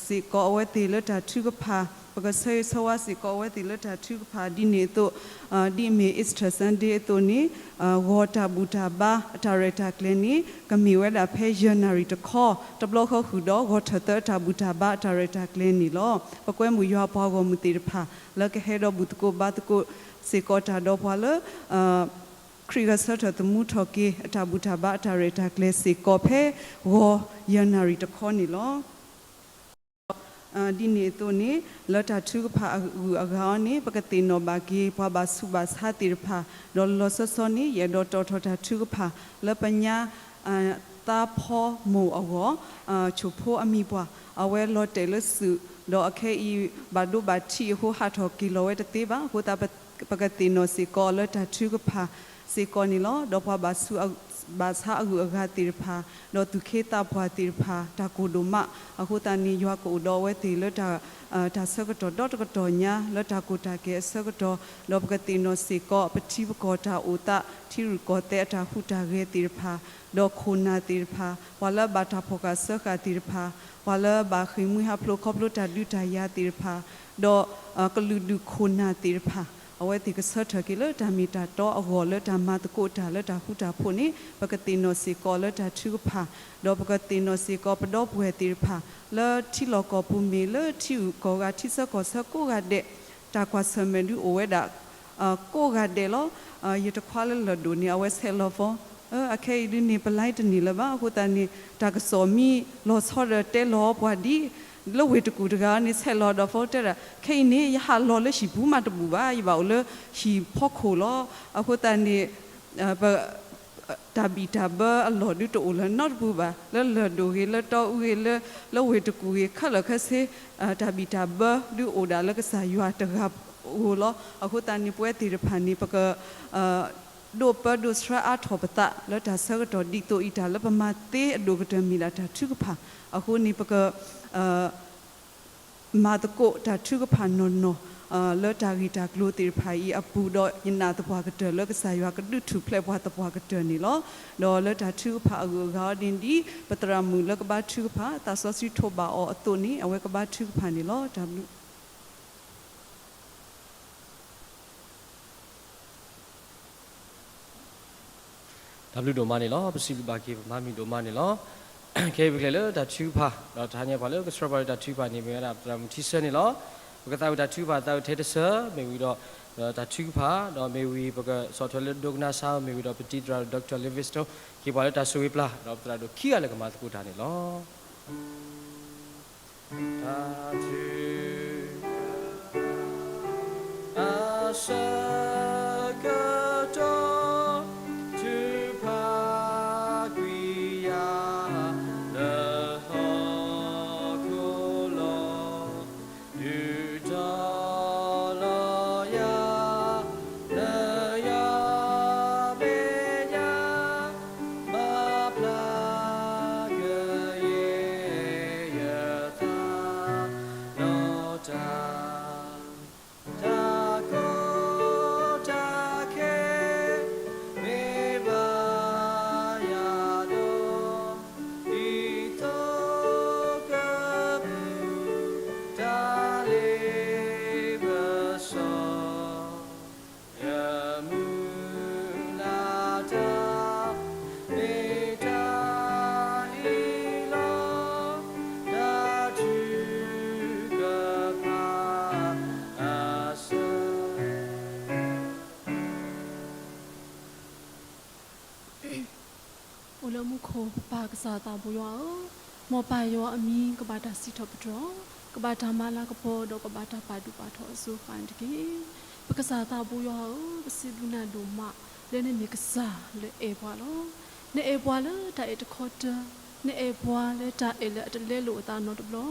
စ့ၢ်ကီးအဝဲသ့ၣ်လၢတၢ်ထုကဖၣ်, ပကဆၢဂ့ၤဆၢဝါစ့ၢ်ကီးအဝဲသ့ၣ်လၢတၢ်ထုကဖၣ်ဒ်န့ၣ်အသိး, ဒ်အမ့ၢ် Easter Sunday အသိးန့ၣ် ဂီၤတၢ်ဘူၣ်တၢ်ဘါအတၢ်ရဲၣ်တၢ်ကျဲၤန့ၣ် ကမ့ၢ်ဝဲဒၣ်ဖဲယနူၤအါရံၤတခီ တဘျီဃီဃုာ်ဒီး ဂီၤထၢၣ်သၢအတၢ်ဘူၣ်တၢ်ဘါအတၢ်ရဲၣ်တၢ်ကျဲၤန့ၣ်လီၤ. ပကွဲမုာ်ယွၤပှၤဂီၢ်မုၢ်သ့ၣ်တဖၣ် လၢကဟဲဒီးဘူၣ်သကိးဘါသကိး စ့ၢ်ကီးတၢ်ဒီးပှၤလၢ ခရံာ်ဂဲၤဆၢထၢၣ်သမူထီၣ်က့ၤ အတၢ်ဘူၣ်တၢ်ဘါအတၢ်ရဲၣ်တၢ်ကျဲၤစ့ၢ်ကီးဖဲ ဂီၤယဲၢ်နၣ်ရံၣ်တခီန့ၣ်လီၤ. ဒ်န့ၣ်အသိးန့ၣ် လၢတၢ်ထုကဖၣ်အဂုၤအဂၤအံၤန့ၣ် ပကသ့ၣ်နီၣ်ဘၣ်က့ၤ ပှၤဘၣ်ဆူးဘၣ်ဆါသ့ၣ်တဖၣ်, ဒီးလီၤလီၤဆီဆီန့ၣ် ယအဲၣ်ဒိးတီၣ်ထီၣ်တၢ်ထုကဖၣ် လၢပညါ သးဖီမိၢ်အဂီၢ် ဆိၣ်ဖိအမံၤပှၢ် အဝဲလီၤတဲာ်လၢစုး, ဒီးအခဲအံၤ ဘၣ်ဒိဘၣ်ထံးအဃိ ဟးထီၣ်က့ၤလီၤဝဲတသ့ဘၣ်. အဃိသတး ပကသ့ၣ်နီၣ်စ့ၢ်ကီးလၢတၢ်ထုကဖၣ်စ့ၢ်ကီးန့ၣ်လီၤ. ဒီးပှၤဘၣ်ဆူးဘၣ်ဆါအဂုၤအဂၤသ့ၣ်တဖၣ်, ဒီးသူၣ်က့သးပှၢ်သ့ၣ်တဖၣ် တၢ်ကိၢ်ဒိၣ်မး, အဃိသတးန့ၣ် ယွၤကအိၣ်ဒီးအဝဲသ့ၣ်လၢ တၢ်ဆၢကတီၢ်ဒီတကတီၢ်ညါ လၢတၢ်ကီတၢ်ခဲအဆၢကတီၢ်, ဒီးပကသ့ၣ်နီၣ်စ့ၢ်ကီး ပထံပကီၢ်တၢ်အိၣ်သး ထံရူၢ်ကီၢ်သဲးအတၢ်ဟူးတၢ်ဂဲၤသ့ၣ်တဖၣ်, ဒီးခိၣ်နၢ်သ့ၣ်တဖၣ်, ပှၤလၢဘၣ်တၢ်ဖီၣ်ဃာ်စၢဃာ်သ့ၣ်တဖၣ်, ပှၤလၢဘၣ်ဃ့ၢ်မှံဟးဖျိးခီဖျိတၢ်ဒုးတၢ်ယၤသ့ၣ်တဖၣ်, ဒီးကလုာ်ဒူၣ်ခိၣ်နၢ်သ့ၣ်တဖၣ်, အဝဲသ့ၣ်ကဆၢထၢၣ်က့ၤလၢတၢ်မ့ၢ်တၢ်တီအဂီၢ် လၢတၢ်မၤသကိးတၢ်လၢတၢ်ဃူတၢ်ဖိးန့ၣ် ပကသ့ၣ်နီၣ်စ့ၢ်ကီးလၢတၢ်ထုကဖၣ်, ဒီးပကသ့ၣ်နီၣ်စ့ၢ်ကီးပဒီပုၢ်ဝဲၢ်သ့ၣ်တဖၣ် လၢထံလီၢ်ကီၢ်ပူၤမ့ၢ်လၢထံဂုၤကီၢ်ဂၤ ထံဆၢကီၢ်ဆၢကိးဂၤဒဲး, တၢ်ကွၢ်ဆၢၣ်မဲာ်ဒုးအိၣ်ဝဲဒၣ် ကိးဂၤဒဲးလီၤ. ယတခွါလၢလၢၢ်ဒိၣ်န့ၣ် အဝဲဆဲးလီၤဖီ, အခဲအံၤဒုးန့ၣ် ပလဲတန့ၢ်လၢၤဘၣ်. အဃိသတးန့ၣ် တၢ်ကစီၣ်မံလီၤဆီဒီးတဲလီၤပှၤဒ် လၢဝ့ၢ်တကူၣ်တဂၤန့ၣ် ဆဲးလီၤဒီးဖီတဲဒၣ် ခဲအံၤန့ၣ် ယဟးလီၤလၢဟံၣ်ပူၤမးတဘူၣ်ဘၣ်, ယဘၣ်အိၣ်လၢဟံၣ်ဖီခိၣ်လီၤ. အဃိသတးန့ၣ် ပ တၢ်ဘံၣ်တၢ်ဘၢအလီၢ်ဒုးတအိၣ်လၢၤနီတပူၤဘၣ်, လၢလၢၢ်ဒိၣ်ဂ့ၤ, လၢတီအူဂ့ၤ, လၢ လၢဝ့ၢ်တကူၣ်ဂ့ၤ, ခဲလၢာ်ခဲဆ့ တၢ်ဘံၣ်တၢ်ဘၢဒုးအိၣ်ဒၣ်လၢကစၢ်ယွၤတဂၤဧိၤလီၤ. အဃိသတးန့ၣ် ပဝဲသ့ၣ်တဖၣ်န့ၣ် ပက ဒိးပၢဒိးဆှၢအါထီၣ်ပသး လၢတၢ်ဆၢကတီၢ်ဒ်သိးအံၤ တၢ်လၢပမၤသ့အဒိၣ်ကတၢၢ်မ့ၢ်ဒၣ်တၢ်ထုကဖၣ်, အဃိန့ၣ် ပက မၤသကိးတၢ်ထုကဖၣ်နီၢ်နီၢ် လၢတၢ်ဂ့ၢ်တၢ်ကျိၤသ့ၣ်တဖၣ်အံၤအပူၤဒီး ယနာ်သပှၢ်ကတၢၢ်လၢကစၢ်ယွၤကဒုးထူၣ်ဖျဲးပှၤသပှၢ်ကတၢၢ်န့ၣ်လီၤ. ဒီးလၢတၢ်ထုကဖၣ်အဂုၤအဂၤအံၤန့ၣ် ဒ်ပသရၣ်မုၣ်လၢကဘါထုကဖၣ် သးစီဆှံထိးဘၣ်အီၤအသိးန့ၣ် အဝဲကဘါထုကဖၣ်န့ၣ်လီၤ. တၢ်ဘျုး တၢ်ဘျုးဒိၣ်မးန့ၣ်လီၤ. ပစံးဘျုးဘၣ်က့ၤပမၤမုာ်ဒိၣ်မးန့ၣ်လီၤ. ခဲအံၤပကလဲၤလၢတၢ်ထုကဖၣ် ဒီးတဟါညါပှၤလၢကဆှၢပှၤလၢတၢ်ထုကဖၣ်န့ၣ် မ့ၢ်ဝဲဒၣ်သရၣ်မုၣ်ထံဆၢန့ၣ်လီၤ. ပကသးဝံၣ်တၢ်ထုကဖၣ်သးဝံၣ်ထဲတဆၢ မ့ၢ်ဝံၤဒီး တၢ်ထုကဖၣ် ဒီးမ့ၢ်ဝံၤပကဆီၣ်ထွဲလၢဒိကနၣ်စၢ် မ့ၢ်ဝံၤဒီးပတံၤသရၣ်ဒိၣ် Doctor Livingstone က့ၤပှၤလၢတၢ်ဆိၣ်ဂ့ၤပျၢ် ဒီးပသရၣ်ဒိၣ်ခံဂၤလၢကမၤသကိးတၢ်န့ၣ်လီၤ. တၢ်ထုကဖၣ် အဆၢကတီၢ် ထုကဖၣ်ကွံာ်ယၤ လၢဟီၣ်ခိၣ်လီၤ. ဒုးတီၤလီၤယၤ လၢယမဲာ်ညါ ဘၣ်ဖျါကယဲၢ်ယသး ဒီးတၢ် တၢ်ကီတၢ်ခဲ မ့ၢ်ဘၣ်ယၤဒီး ဒ်သိးကပူၤ တၢ်လ့ပစီ ယမုၢ်လၢ်တၢ် မ့ၢ်တၢ်အံၤလီၤ. တၢ်ထုကဖၣ်အဆၢ အိၣ်လၢမူခိၣ် ပၢ်ကစၢ်သးဘိယွၤဧၢ, မ်ပၢ်ယွၤအမံၤကဘၣ်တၢ်စံးထီၣ်ပတြၢၤ, ကဘၣ်တၢ်မၤလၤကပီၤ ဒီးကဘၣ်တၢ်ပာ်ဒူၣ်ပာ်ထီၣ်အစိၤဃၣ်န့ၣ်တက့ၢ်. ပကစၢ်သးဘိယွၤဧၢ, ပစံးဘျုးနၤဒိၣ်မး လၢနမ့ၢ်ကစၢ်လၢအဲၣ်ပှၤလီၤ. နအဲၣ်ပှၤလၢတၢ်အဲၣ်တခီတၢၢ်, နအဲၣ်ပှၤလၢတၢ်အဲၣ်လၢအတလဲလိာ်အသးနီတဘျီ.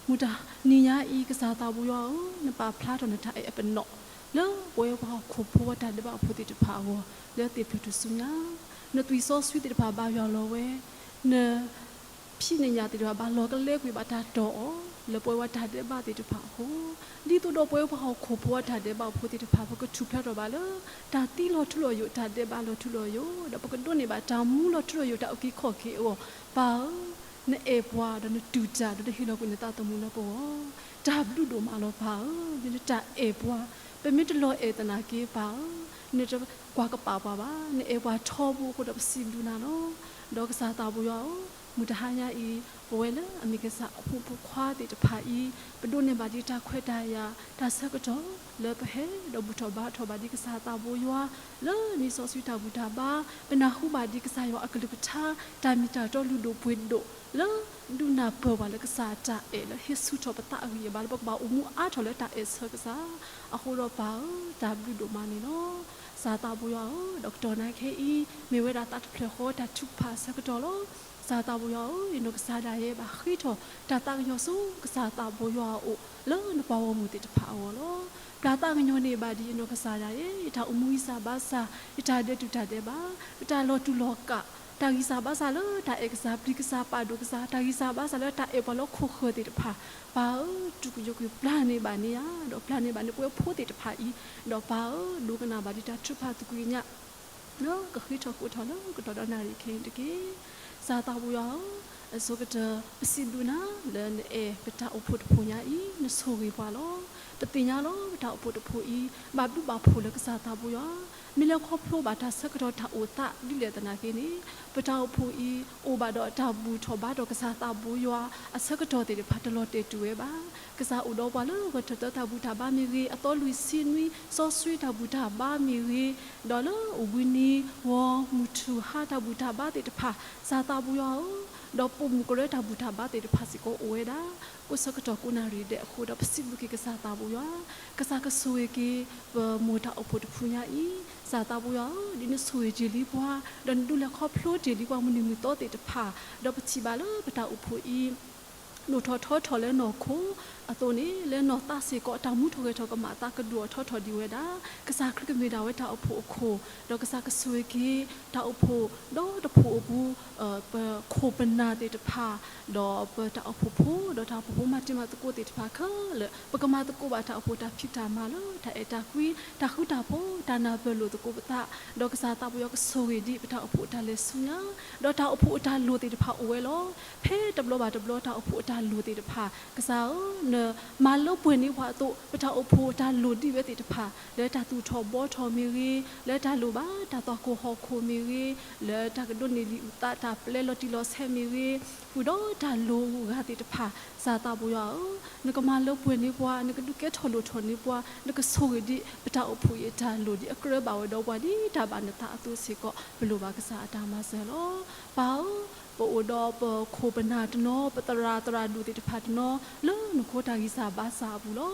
မုၢ်တနံၤညါအံၤ ကစၢ်သးဘိယွၤဧၢ, နပာ်ဖျါထီၣ်နတၢ်အဲၣ်အပနီၣ် လၢပဝဲပှၤဟီၣ်ခိၣ်ဖိအတၢ်ဒဲးဘးအဖိသ့ၣ်တဖၣ်အဂီၢ် လၢသ့ၣ်ဖျုၣ်ထူၣ်စုညါ, နသွံၣ်စီဆှံသ့ၣ်တဖၣ်ဘၣ်ယွၤလီၤဝဲ, နဖံးနညၣ်သ့ၣ်တဖၣ်ဘၣ်လီၤကလဲကွံာ်ဘၣ်တၢ်တီၢ်အီၤ လၢပဝဲပှၤတၢ်ဒဲးဘးသ့ၣ်တဖၣ်အဃိ, ဒ်သိးဒီးပဝဲပှၤဟီၣ်ခိၣ်ဖိအတၢ်ဒဲးဘးအဖိသ့ၣ်တဖၣ် ပကထူၣ်ဖျဲးထီၣ်ဘၣ်လၢ တၢ်သံလီၤထူလီၤယိာ် တၢ်ဒဲးဘးလီၤထူလီၤယိာ် ဒီးပကဒိးန့ၢ်ဘၣ်တၢ်မူလီၤထူလီၤယိာ် တၢ်အုၣ်က့ၤခီၣ်က့ၤအဂီၢ်, ပၢ်ဧၢ, နအဲၣ်ပှၤဒီးနတူၢ်တၢ် ဒီးနဟ့ၣ်လီၤကွံာ်နသးသမူလၢပဂီၢ်, တၢ်ဘျုးဒိၣ်မးလီၤပၢ်ဧၢ, လၢနတၢ်အဲၣ်ပှၤ, ပမ့ၢ်တလီၤအဲၣ်သနာ်က့ပၢ်ဧၢ, နတကွၢ်ကပာ်ပှၤဘၣ်, နအဲၣ်ပှၤထီဘိအဃိဒီးပစံးဘျုးနၤလီၤ. ဒီးကစၢ်သးဘိယွၤဧၢ, မုၢ်တဟါညါအံၤ ပဝဲလၢအမ့ၢ်ကစၢ်အဖိမုၣ်ဖိခွါသ့ၣ်တဖၣ်အံၤ ပဒိးန့ၢ်ဘၣ်ဒံးတၢ်ခွဲးတၢ်ယာ် တၢ်ဆၢကတီၢ်လၢပဟဲဒီးဘူၣ်ထီၣ်ဘါထီၣ်ဘၣ်ဒံးကစၢ်သးဘိယွၤ လၢနံၣ်စီဆှံတၢ်ဘူၣ်တၢ်ဘါ, ပနၢ်ဟူဘၣ်ဒံးကစၢ်ယွၤအကလုၢ်ကထါ တၢ်မ့ၢ်တၢ်တီလုၢ်ဒိၣ်ပှ့ၤဒိၣ် လၢဒုးနၢ်ပၢၢ်ပှၤလၢကစၢ်အတၢ်အဲၣ်လၢဟ့ၣ်ဆူၣ်ထီၣ်ပသးအဂံၢ်အဘါလၢ ပကဘၣ်အိၣ်မူအါထီၣ်လၢတၢ်အဲၣ်ဆၢကစၢ်. အဃိဒီးပၢ်ဧၢ, တၢ်ဘျုးဒိၣ်မးန့ၣ်လီၤ. ကစၢ်သးဘိယွၤဧၢ, ဒီးကတီၢ်နၣ်ခဲအံၤ မ့ၢ်ဝဲဒၣ်သးတဖျၢၣ်ဃီတၢ်ထုကဖၣ်အဆၢကတီၢ်လီၤ. ကစၢ်သးဘိယွၤဧၢ, ယနီၢ်ကစၢ်ဒၣ်ယဲဘၣ်ဃ့ထီၣ်တၢ်သးကညီၤဆူကစၢ်သးဘိယွၤအအိၣ် လၢနပှၤဂီၢ်မုၢ်သ့ၣ်တဖၣ်အဂီၢ်လီၤ. ပျၢ်သးကညီၤန့ၢ်ဘၣ်ဒံးယနီၢ်ကစၢ်ဒၣ်ယဲ ယတၢ်အိၣ်မူဂံၢ်စၢ်ဘါစၢ်, ယတၢ်ဒဲးတူၢ်တၢ်ဒဲးဘး, ယတၢ်လီၤတူာ်လီၤကာ်, တၢ်ဂံၢ်စၢ်ဘါစၢ်လၢတၢ်အဲၣ်ကစၢ်, ပျံၤကစၢ်, ပာ်ဒိၣ်ကစၢ်, တၢ်ဂံၢ်စၢ်ဘါစၢ်လၢတၢ်အဲၣ်ပှၤလၢခိၣ်ဃၢၤသ့ၣ်တဖၣ်, ပၢ်ဧၢ, တူၢ်ကယိက့ၤပျၢ်န့ၢ်ဘၣ်န့ၢ်ယၤ, ဒီးပျၢ်န့ၢ်ဘၣ်န့ၢ်ပဝဲဖိသ့ၣ်တဖၣ်အံၤ, ဒီးပၢ်ဧၢ, ဒိကနၣ်ဘၣ်ဒံးတၢ်ထုကဖၣ်သကိးညါ လၢကဃ့ထီၣ်ဃိထီၣ်လၢကတီၢ်ဒီးနၣ်ရံၣ်ခဲအံၤတက့ၢ်. ကစၢ်သးဘိယွၤဧၢ, အဆိကတၢၢ် ပစံးဘျုးနၤလၢနအဲၣ်ပတၢ်အိၣ်ဖှိၣ်တဖှိၣ်ညါအံၤ နဆိၣ်ဂ့ၤပှၤလီၤ. ပသ့ၣ်ညါလီၤ ပတၢ်အိၣ်ဖှိၣ်တဖှိၣ်အံၤ ဘၣ်ဘျုးဘၣ်ဖှိၣ်လၢကစၢ်သးဘိယွၤ, မ့ၢ်လဲၤခီဖျိဘၣ်တၢ်ဆၢကတီၢ်တၢ်အိၣ်သးဒ်လဲၣ်သနာ်က့န့ၣ်, ပတၢ်အိၣ်ဖှိၣ်အံၤ အိၣ်ဘၣ်ဒီးတၢ်ဘူၣ်ထီၣ်ဘါထီၣ်ကစၢ်သးဘိယွၤအဆၢကတီၢ်သ့ၣ်တဖၣ် တလီၤတဲာ်တုၤဝဲဘၣ်. ကစၢ်အိၣ်ဒီးပှၤလၢဂဲၤထၢၣ်သၢတၢ်ဘူၣ်တၢ်ဘါမ့ၢ်ဂ့ၤ, အသီလွံၢ်ဆံနွံ စီဆှံတၢ်ဘူၣ်တၢ်ဘါမ့ၢ်ဂ့ၤ, ဒီးလၢအိၣ်ဘှံးနံၤ ဂီၤမုၢ်ထူၣ်ဟါတၢ်ဘူၣ်တၢ်ဘါသ့ၣ်တဖၣ်, ကစၢ်သးဘိယွၤဧၢ, ဒီးပိာ်မုၣ်ကရၢတၢ်ဘူၣ်တၢ်ဘါသ့ၣ်တဖၣ်စ့ၢ်ကီးအိၣ်ဝဲဒၣ်, ကိးဆၢကတီၢ်ကိးနၣ်ရံၣ်ဒဲးအဃိဒီး ပစံးဘျုးက့ၤကစၢ်သးဘိယွၤ, ကစၢ်ကဆိၣ်ဂ့ၤက့ၤ ပမိၢ်တၢ်အိၣ်ဖှိၣ်တဖုညါအံၤ, ကစၢ်သးဘိယွၤဧၢ, ဒ်နဆိၣ်ဂ့ၤတ့ၢ်လံပှၤ, ဒီးနဒုးလဲၤခီဖျိတ့ၢ်လံပှၤမုၢ်နံၤမုၢ်သီသ့ၣ်တဖၣ်, ဒီးပထံၣ်ဘၣ်လၢပတၢ်အိၣ်ဖှိၣ်အံၤ ဒိၣ်ထီၣ်ထီထီၣ်လၢနီၢ်ခိအသိးန့ၣ်, လၢနီၢ်သးစ့ၢ်ကီး တၢ်မူထီၣ်ဂဲၤထီၣ်ကမၣ်အသးကဒိၣ်အီၤထီထီၣ်ဒံးဝဲဒၣ်, ကစၢ်ခရံာ်ကမ့ၢ်ဒၣ်ဝဲတၢ်အိၣ်ဖှိၣ်အခိၣ်, ဒီးကစၢ်ကဆိၣ်ဂ့ၤက့ၤ တၢ်အိၣ်ဖှိၣ်ဒီတဖှိၣ်အပူၤ, ပခိၣ်ပနၢ်သ့ၣ်တဖၣ်, ဒီးပတၢ်အိၣ်ဖှိၣ်ဖိ, ဒီးတၢ်အိၣ်ဖှိၣ်ဖိမၤတံၤမၤသကိးသ့ၣ်တဖၣ်ခဲလၢာ်, ပကမၤသကိးဘၣ်တၢ်အိၣ်ဖှိၣ်တၢ်ဖံးတၢ်မၤလၢတၢ်အဲၣ်တၢ်ကွံ, တၢ်ဃူတၢ်ဖိး, တၢ်နၢ်ပၢၢ်လိာ်သကိးပသး, ဒီးကစၢ်သးဘိယွၤကဆိၣ်ဂ့ၤဒံးပတၢ်အိၣ်ဖှိၣ်အတၢ်လဲၤဆူညါ, ဒီးတၢ်အိၣ်ဖှိၣ်အတၢ်လိၣ်သ့ၣ်တဖၣ်အိၣ်ဝဲလီၤ. ဖဲတဘျီဘၣ်တဘျီတၢ်အိၣ်ဖှိၣ်အတၢ်လိၣ်သ့ၣ်တဖၣ်, ကစၢ်ဧၢ, နမၤလၢပှဲၤန့ၢ်ပှၤအသိး ပတၢ်အိၣ်ဖှိၣ်အတၢ်လိၣ်ဒံးဝဲသ့ၣ်တဖၣ်, လၢတၢ်သူၣ်ထီၣ်ဘှီထီၣ်မ့ၢ်ဂ့ၤ, လၢတၢ်လိၣ်ဘၣ်တၢ်သွၣ်ခိၣ်ဟီၣ်ခိၣ်မ့ၢ်ဂ့ၤ, လၢတၢ်ကဒိးန့ၢ်လံာ်အုၣ်သးတၢ်ပျဲလီၤတံၢ်လီၤဆဲးမ့ၢ်ဂ့ၤ, ဃုာ်ဒီးတၢ်လိၣ်ဂၤသ့ၣ်တဖၣ်, ကစၢ်သးဘိယွၤဧၢ, နကမၤလၢပှဲၤန့ၢ်ပှၤ, နကဒုးကဲထီၣ်လိၣ်ထီၣ်န့ၢ်ပှၤ, နကဆိၣ်ဂ့ၤဒံးပတၢ်အိၣ်ဖှိၣ်အံၤအတၢ်လိၣ်ဒံး အကြၢးဘၣ်ဝဲဒီးပှၤဒ်တၢ်ဘၣ်နသးအသိးစ့ၢ်ကီး ပလိၣ်ဘၣ်ကစၢ်အတၢ်မၤစၢၤလီၤ. ပၢ်ဧၢ, ပအိၣ်ဒီးပခိၣ်ပနၢ်တနီၤ, ပသရၣ်သရၣ်ဒိၣ်သ့ၣ်တဖၣ်တနီၤ, လၢနခိတၢ်ဂံၢ်စၢ်ဘါစၢ်အပူၤလီၤ.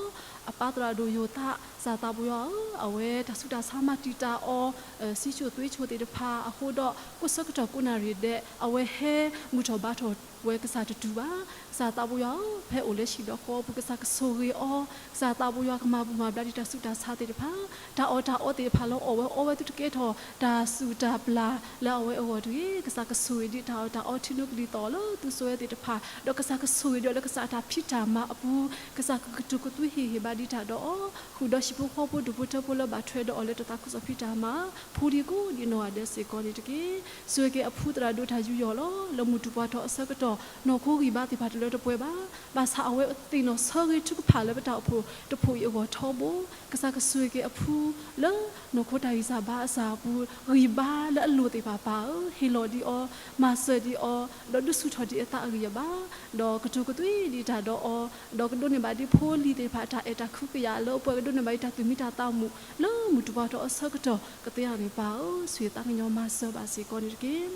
အပၢ်သရၣ်ဒိၣ်ယိၤသး, ကစၢ်သးဘိယွၤဧၢ, အဝဲတၢ်ဆူးတၢ်ဆါမၤတံာ်တာ်အီၤ, စံၣ်စိၤသွ့စိၤသ့ၣ်တဖၣ်အဃိဒီး ကိးဆၢကတီၢ်ကိးနၣ်ရံၣ်ဒဲး အဝဲဟဲဘူၣ်ထီၣ်ဘါထီၣ်ဝဲကစၢ်တတုၤဘၣ်. ကစၢ်သးဘိယွၤဧၢ, ဖဲအိၣ်လၢဟံၣ်ဒီးဃီအပူၤ ကစၢ်ကဆိၣ်ဂ့ၤအီၤ, ကစၢ်သးဘိယွၤကမၤဘူၣ်မၤဘျါဒံးတၢ်ဆူးတၢ်ဆါသ့ၣ်တဖၣ်, တၢ်အီၣ်တၢ်အီသ့ၣ်တဖၣ်လၢအီၣ်ဝဲအီဝဲသုတကဲထီၣ် တၢ်စူၢ်တၢ်ပျၢ်လၢအဝဲအဂီၢ်တဂ့ၤ, ကစၢ်ကဆိၣ်ဂ့ၤဒံးတၢ်အီၣ်တၢ်အီထံနိကလံၤသီၣ်လၢသူစိၤဝဲသ့ၣ်တဖၣ်, ဒီးကစၢ်ကဆိၣ်ဂ့ၤဒံးအီၤလၢကစၢ်အတၢ်ဖံးတၢ်မၤအပူၤ, ကစၢ်ကကတိၤကသွံဟ့ၣ်ဂံၢ်ဘါဒံးတၢ်ဒီးအီၤ, ဃုာ်ဒီးဟံၣ်ဖိဃီဖိဒူၣ်ဖိထၢဖိလၢဘၣ်ထွဲဒီးအီၤလၢတၢ်သးခုကစီၣ်ဖံးတၢ်မၤ ဖိဒံကိးဒံနီၢ်ဂၤဒဲးစ့ၢ်ကီးန့ၣ်တက့ၢ်. ဆိၣ်ဂ့ၤက့ၤအဖုသရၣ်ဒိၣ်တၢ်ယူးယီၣ်လီၤ. လၢမုၢ်တူာ်ပှၤထီၣ်အဆၢကတီၢ် နီၢ်ခိဂံၢ်ဘါသ့ၣ်တဖၣ်တလၢတပှဲၤဘၣ်. ဘၣ်ဆၣ်အဝဲသ့ၣ်နီၣ်ဆၢဂ့ၤထုကဖၣ်လၢပတၢ်အိၣ်ဖှိၣ်တဖှိၣ်အံၤအဂီၢ်ထီဘိ, ကစၢ်ကဆိၣ်ဂ့ၤက့ၤအဖုလၢနီၢ်ခိတၢ်ဂံၢ်စၢ်ဘါအစၢ်အပူၤ, ဂံၢ်ဘါလၢအလိၣ်သ့ၣ်တဖၣ်ပၢ်ဧၢ, ဟ့ၣ်လီၤဒံးအီၤ, မၤစၢၤဒံးအီၤ, ဒီးဒုးဆူၣ်ထီၣ်ဒံးအသးအဂံၢ်အဘါ, ဒီးကတိၤကသွံဒံးတၢ်ဒီးအီၤ, ဒီးကဒိးန့ၢ်ဘၣ်ဒံးဖိလံၤသ့ၣ်တဖၣ်တၢ်အဲၣ်တၢ်ခွဲးယာ်လၢပှဲၤ, ကဒိးန့ၢ်ဘၣ်ဒံးတၢ်သူၣ်မံတၢ်သးမုာ်လၢမုၢ်တူာ်ပှၤထီၣ်အဆၢကတီၢ်ကသ့ဧါန့ၣ် ပၢ်ဧၢ, ဆိၣ်ဂ့ၤသးကညီၤမၤစၢၤဘၣ်စ့ၢ်ကီးန့ၣ်တက့ၢ်.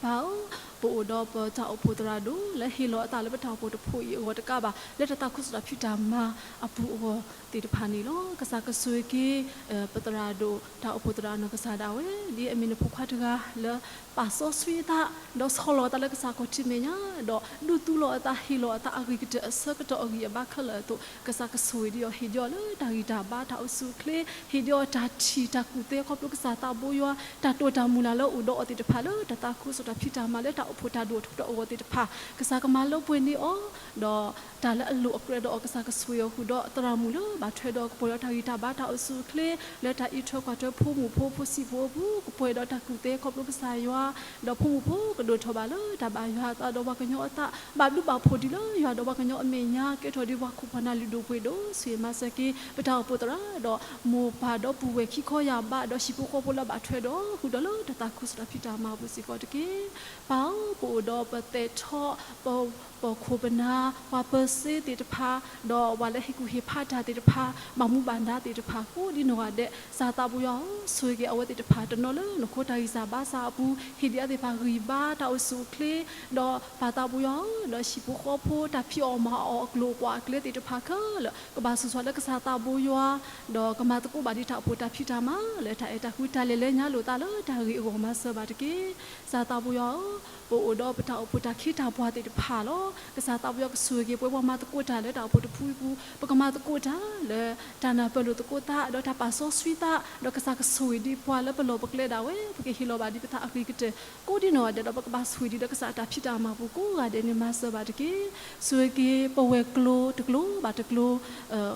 ပၢ်ဧၢ, ပအိၣ်ဒီးပတၢ်အိၣ်ဖှိၣ်သရၣ်ဒိၣ်လၢဟ့ၣ်လီၤအသးလၢပတၢ်အိၣ်ဖှိၣ်တဖှိၣ်အံၤအဂီၢ်တကးဘၣ်, လၢတၢ်သးခုကစီၣ်တၢ်ဖံးတၢ်မၤအပူၤအဂီၢ်သ့ၣ်တဖၣ်န့ၣ်လီၤ. ကစၢ်ကဆိၣ်ဂ့ၤက့ၤ ပသရၣ်ဒိၣ် တၢ်အိၣ်ဖှိၣ်သရၣ်နီၢ်ကစၢ်ဒၣ်ဝဲ ဒ်အမ့ၢ်နဖိခွါတဂၤလၢ ပာ်စီဆှံအသး, ဒီးဆီၣ်လီၤအသးလၢကစၢ်ခီၣ်ထံးမဲာ်ညါ, ဒီးဒုးသူလီၤအသးဟ့ၣ်လီၤအသးအဂ့ၤကတၢၢ်အဆၢကတီၢ်အဂံၢ်အဘါခဲလၢာ်အသိး, ကစၢ်ကဆိၣ်ဂ့ၤဒံးအီၤ, ဟ့ၣ်ဒံးအီၤလၢတၢ်ဂံၢ်တၢ်ဘါတၢ်အိၣ်ဆူၣ်အိၣ်ချ့, ဟ့ၣ်ဒံးအီၤတၢ်ထံၣ်တၢ်ကူၣ်သ့ခီဖျိကစၢ်သးဘိယွၤ, တၢ်တိာ်တၢ်မုၢ်လၢ်လၢအိၣ်ဒီးအီၤသ့ၣ်တဖၣ်လၢ တၢ်သးခုကစီၣ်တၢ်ဖံးတၢ်မၤလၢတၢ်အိၣ်ဖှိၣ်တၢ်ဒိၣ်ထီၣ်ထီထီၣ်အဂီၢ်သ့ၣ်တဖၣ်, ကစၢ်ကမၤလၢပှဲၤန့ၢ်အီၤ, ဒီး တၢ်လၢအလိၣ်အကြၢးဒီးအီၤ ကစၢ်ကဆိၣ်ဂ့ၤအီၤဃုာ်ဒီးသရၣ်မုၣ်လၢဘၣ်ထွဲဒီးကပှဲၤဒီးတၢ်ဂံၢ်တၢ်ဘါတၢ်အိၣ်ဆူၣ်အိၣ်ချ့, လၢတၢ်အံးထွဲကွၢ်ထွဲဖိမုၣ်ဖိဖိဆံးဖိအပူၤ, ကပှဲၤဒီးတၢ်ကူၣ်သ့ခီဖျိကစၢ်ယွၤ, ဒီးဖိမုၣ်ဖိကဒိၣ်ထီၣ်ဘၣ်လၢတၢ်ဘၣ်ယွၤအသးဒီးပှၤကညီအသး, ဘၣ်ဘျုးဘၣ်ဖှိၣ်ဒံးလၢယွၤဒီးပှၤကညီအမဲာ်ညါ, ကဲထီၣ်ဒံးပှၤခိၣ်ပှၤနၢ်လုၢ်ဒိၣ်ပှ့ၤဒိၣ်, ဆိၣ်ဂ့ၤမၤစၢၤက့ၤ ပတၢ်အိၣ်ဖှိၣ်သရၣ်ဒီး မိၢ်ပၢ်ဒီပုၢ်ဝဲၢ်ခံခီယၢ်ဘး, ဒီးဟံၣ်ဖိဃီဖိလၢဘၣ်ထွဲဒီးဃုာ်ဒီးလၢတၢ်သးခုကစီၣ်တၢ်ဖံးတၢ်မၤအပူၤစ့ၢ်ကီးတက့ၢ်. ပၢ်ဧၢ, ပအိၣ်ဒီးပသဲးထီၣ်, ပ ပခိၣ်ပနၢ်, ပှၤပၢၤစ့သ့ၣ်တဖၣ်, ဒီးပှၤလၢဟ့ၣ်ကူၣ်ဟ့ၣ်ဖးတၢ်သ့ၣ်တဖၣ်, ဘၣ်မူဘၣ်ဒါသ့ၣ်တဖၣ် ကိးဒ်နီၢ်ဂၤဒဲး, ကစၢ်သးပူၤယွၤဧၢ, ဆိၣ်ဂ့ၤက့ၤအဝဲသ့ၣ်တဖၣ် တနီၤလၢနီၢ်ခိတၢ်ဂံၢ်စၢ်ဘါစၢ်အပူၤ, ဟ့ၣ်ဒံးအဝဲသ့ၣ်တဖၣ်ဂံၢ်ဘါတၢ်အိၣ်ဆူၣ်အိၣ်ချ့, ဒီးပၢ်သးပူၤယွၤဧၢ, ဒီးဟံၣ်ဖိဃီဖိ တၢ်ဖံးအီၣ်မၤအီၣ်အကျိၤအကွာ်အကျဲသ့ၣ်တဖၣ်ခဲလၢာ် ကဘၣ်ဆိၣ်ဂ့ၤလၢကစၢ်သးပူၤယွၤ, ဒီးကမၤသကိးဘၣ်ဒံးတၢ်အိၣ်ဖှိၣ်တၢ်ဖံးတၢ်မၤလၢတၢ်အဲၣ်တၢ်ကွံ တၢ်လဲၤလၢညါလိာ်သးလၢတၢ်ဂ့ၤအဂီၢ် မၤစၢၤဘၣ်တက့ၢ်. ကစၢ်သးပူၤယွၤဧၢ, ပအိၣ်ဒီးပတၢ်အိၣ်ဖှိၣ်တၢ်ခ့တၢ်ပှၤသ့ၣ်တဖၣ်လီၤ. ကစၢ်သးပူၤယွၤကဆိၣ်ဂ့ၤက့ၤပဝဲပှၤမၤသကိးတၢ်လၢတၢ်အိၣ်ဖှိၣ်တဖုအပူၤ, ပကမၤသကိးတၢ်လၢတၢ်နၢ်ပၢၢ်လိာ်သကိးသး, ဒီးတၢ်ပာ်စီဆှံသး, ဒီးကစၢ်ကဆိၣ်ဂ့ၤဒံးပှၤလၢပလီၢ်ပကျဲဒၣ်ဝဲ, ပကဟ့ၣ်လီၤဘၣ်ဒံးပသးအဂ့ၤကတၢၢ် ကိးဒ်နီၢ်ဂၤဒဲးဒီး ပကဘၣ်ဆိၣ်ဂ့ၤဒံးလၢကစၢ်အတၢ်ဖံးတၢ်မၤပူၤကိးဂၤဒဲးန့ၣ် မၤစၢၤဘၣ်တက့ၢ်. ဆိၣ်ဂ့ၤက့ၤပဝဲၤကျိၤတကျိၤဘၣ်တကျိၤ,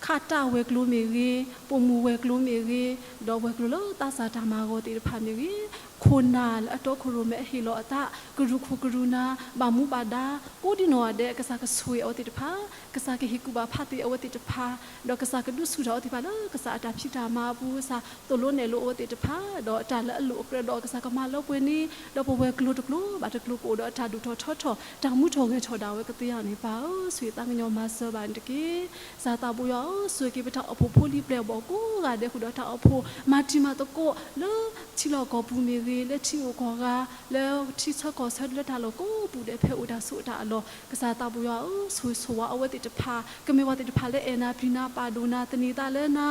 ခးတၢ်ဝဲၤကျိၤမ့ၢ်ဂ့ၤ, ပိာ်မုၣ်ဝဲၤကျိၤမ့ၢ်ဂ့ၤ, ဒီးဝဲၤကျိၤလၢသးစၢ်တၢ်မၤဂီၤသ့ၣ်တဖၣ်မ့ၢ်ဂ့ၤ, ခိၣ်နၢ်လၢအတီခိၣ်ရိၣ်မဲအဟ့ၣ်လီၤအသး, ကရူၢ်ခိၣ်ကရူၢ်နၢ်, ဘၣ်မူဘၣ်ဒါ, ကိးဒ်နီၢ်ဂၤဒဲး ကစၢ်ကဆိၣ်ဂ့ၤအဝဲသ့ၣ်တဖၣ်, ကစၢ်ကဟ့ၣ်ကူၣ်ဘၣ်ဖးသ့အဝဲသ့ၣ်တဖၣ်, ဒီးကစၢ်ကဒုးဆူၣ်ထီၣ်အဝဲသ့ၣ်တဖၣ်လၢကစၢ်အတၢ်ဖံးတၢ်မၤအပူၤ, ကစၢ်သိၣ်လိနဲၣ်လိအဝဲသ့ၣ်တဖၣ်, ဒီးတၢ်လၢအလိၣ်အကြၢးဒီးကစၢ်ကမၤလၢပှဲၤန့ၣ်, ဒီးပဝဲၤကျိၤတကျိၤဘၣ်တကျိၤ ကအိၣ်ဒီးတၢ်ဒိၣ်ထီၣ်ထီထီၣ် တၢ်မူထီၣ်ဂဲၤထီၣ်ဒၣ်ဝဲကသ့ဧါန့ၣ် ပၢ်ဧၢ, ဆိၣ်ဂ့ၤသးကညီၤမၤစၢၤဘၣ်န့ၣ်တက့ၢ်. ကစၢ်သးပူၤယွၤဧၢ, ဆိၣ်ဂ့ၤက့ၤပတၢ်အိၣ်ဖှိၣ်ဖိလံၤပျဲၢ်အဘီၣ်ကိးဂၤဒဲးဃုာ်ဒီးတၢ်အိၣ်ဖှိၣ်မၤတံၤမၤသကိးလၢထံလီၢ်ကီၢ်ပူၤမ့ၢ်ဂ့ၤ, လၢထံဂုၤကီၢ်ဂၤ, လၢထံဆၢကီၢ်ဆၢလၢတၢ်လီၢ်ကိးပူၤဒဲး ဖဲအိၣ်တၢ်ဆိးတၢ်အလီၢ်, ကစၢ်သးပူၤယွၤဧၢ, ဆိၣ်ဂ့ၤဆိၣ်ဝါအဝဲသ့ၣ်တဖၣ်, ကမ့ၢ်ပှၤသ့ၣ်တဖၣ်လၢအဲၣ်နၤပျံၤနၤပာ်ဒိၣ်နၤ သန့ၤသးလၢနၤ,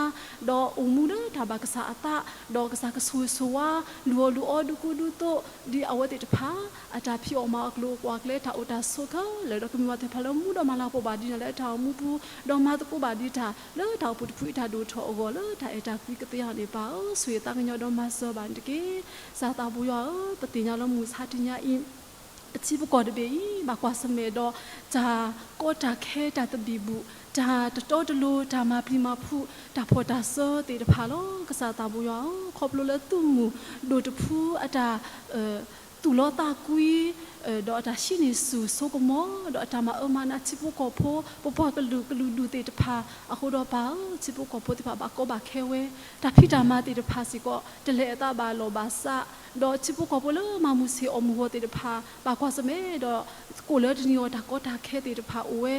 ဒီးအိၣ်မူလၢတၢ်ဘၣ်ကစၢ်အသး, ဒီးကစၢ်ကဆိၣ်ဂ့ၤဆိၣ်ဝါ, ဒုးအီၣ်ဒုးအီ ဒုးကူဒုးသိး, ဒ်အဝဲသ့ၣ်တဖၣ် အတၢ်ဖံးအီၣ်မၤအီၣ်အကျိၤအကွာ်အကျဲ တၢ်အိၣ်တၢ်ဆိးခဲလၢာ်, ဒီးကမ့ၢ်ပှၤသ့ၣ်တဖၣ်လၢမူဒီးမၤလၤကပီၤဘၣ်ဒံးနၤလၢတၢ်အိၣ်မူပူၤ, ဒီးမၤသကိးဘၣ်ဒံးတၢ်လၢတၢ်အိၣ်ဖှိၣ်တဖုအံၤတၢ်ဒိၣ်ထီၣ်အဂီၢ်လၢတၢ်အဲၣ်တၢ်ကွံကသ့ဧါန့ၣ် ပၢ်ဧၢ, ဆိၣ်ဂ့ၤသးကညီၤဒီးမၤစၢၤဘၣ်န့ၣ်တက့ၢ်. ကစၢ်သးပူၤယွၤဧၢ, ပသ့ၣ်ညါလၢမုၢ်ဆါတနံၤညါအံၤ ပထံပကီၢ်တဘ့ၣ်အံၤ ဘၣ်ကွၢ်ဆၢၣ်မဲာ်ဒီး တၢ်ကီတၢ်ခဲ တၢ်သဘံၣ်ဘုၣ်, တၢ်တတီတလိၤ, တၢ်မၤပျံၤမၤဖုး, တၢ်ဖှီၣ်တၢ်စၢသ့ၣ်တဖၣ်လီၤ. ကစၢ်သးပူၤယွၤဧၢ, ခီဖျိလၢသုးမုၢ်ဒိၣ်တဖုအတၢ် သူၣ်လီသးကွံ, ဒီးအတၢ်ဟံးန့ၢ်ဆူၣ်ဆိကမိၣ်, ဒီးအတၢ်မၤအၢမၤနးထံဖိကီၢ်ဖိ, ပပှၤကလုာ်ကလုာ်ဒူၣ်သ့ၣ်တဖၣ်အဃိဒီး ပၢ်ဧၢ, ထံဖိကီၢ်ဖိသ့ၣ်တဖၣ်ဘၣ်ကီဘၣ်ခဲဝဲ, တၢ်ဖံးတၢ်မၤသ့ၣ်တဖၣ်စ့ၢ်ကီး တလဲၤအသးဘၣ်လီၢ်ဘၣ်စး, ဒီးထံဖိကီၢ်ဖိလၢမၤမုၢ်ဆ့ၣ်အီၣ်မုၢ်ဂီၤသ့ၣ်တဖၣ် ဘၣ်ကွၢ်ဆၢၣ်မဲာ်ဒီး ကိၣ်လၢတနံၤအီၤတၢ်ကီတၢ်ခဲသ့ၣ်တဖၣ်အိၣ်ဝဲ,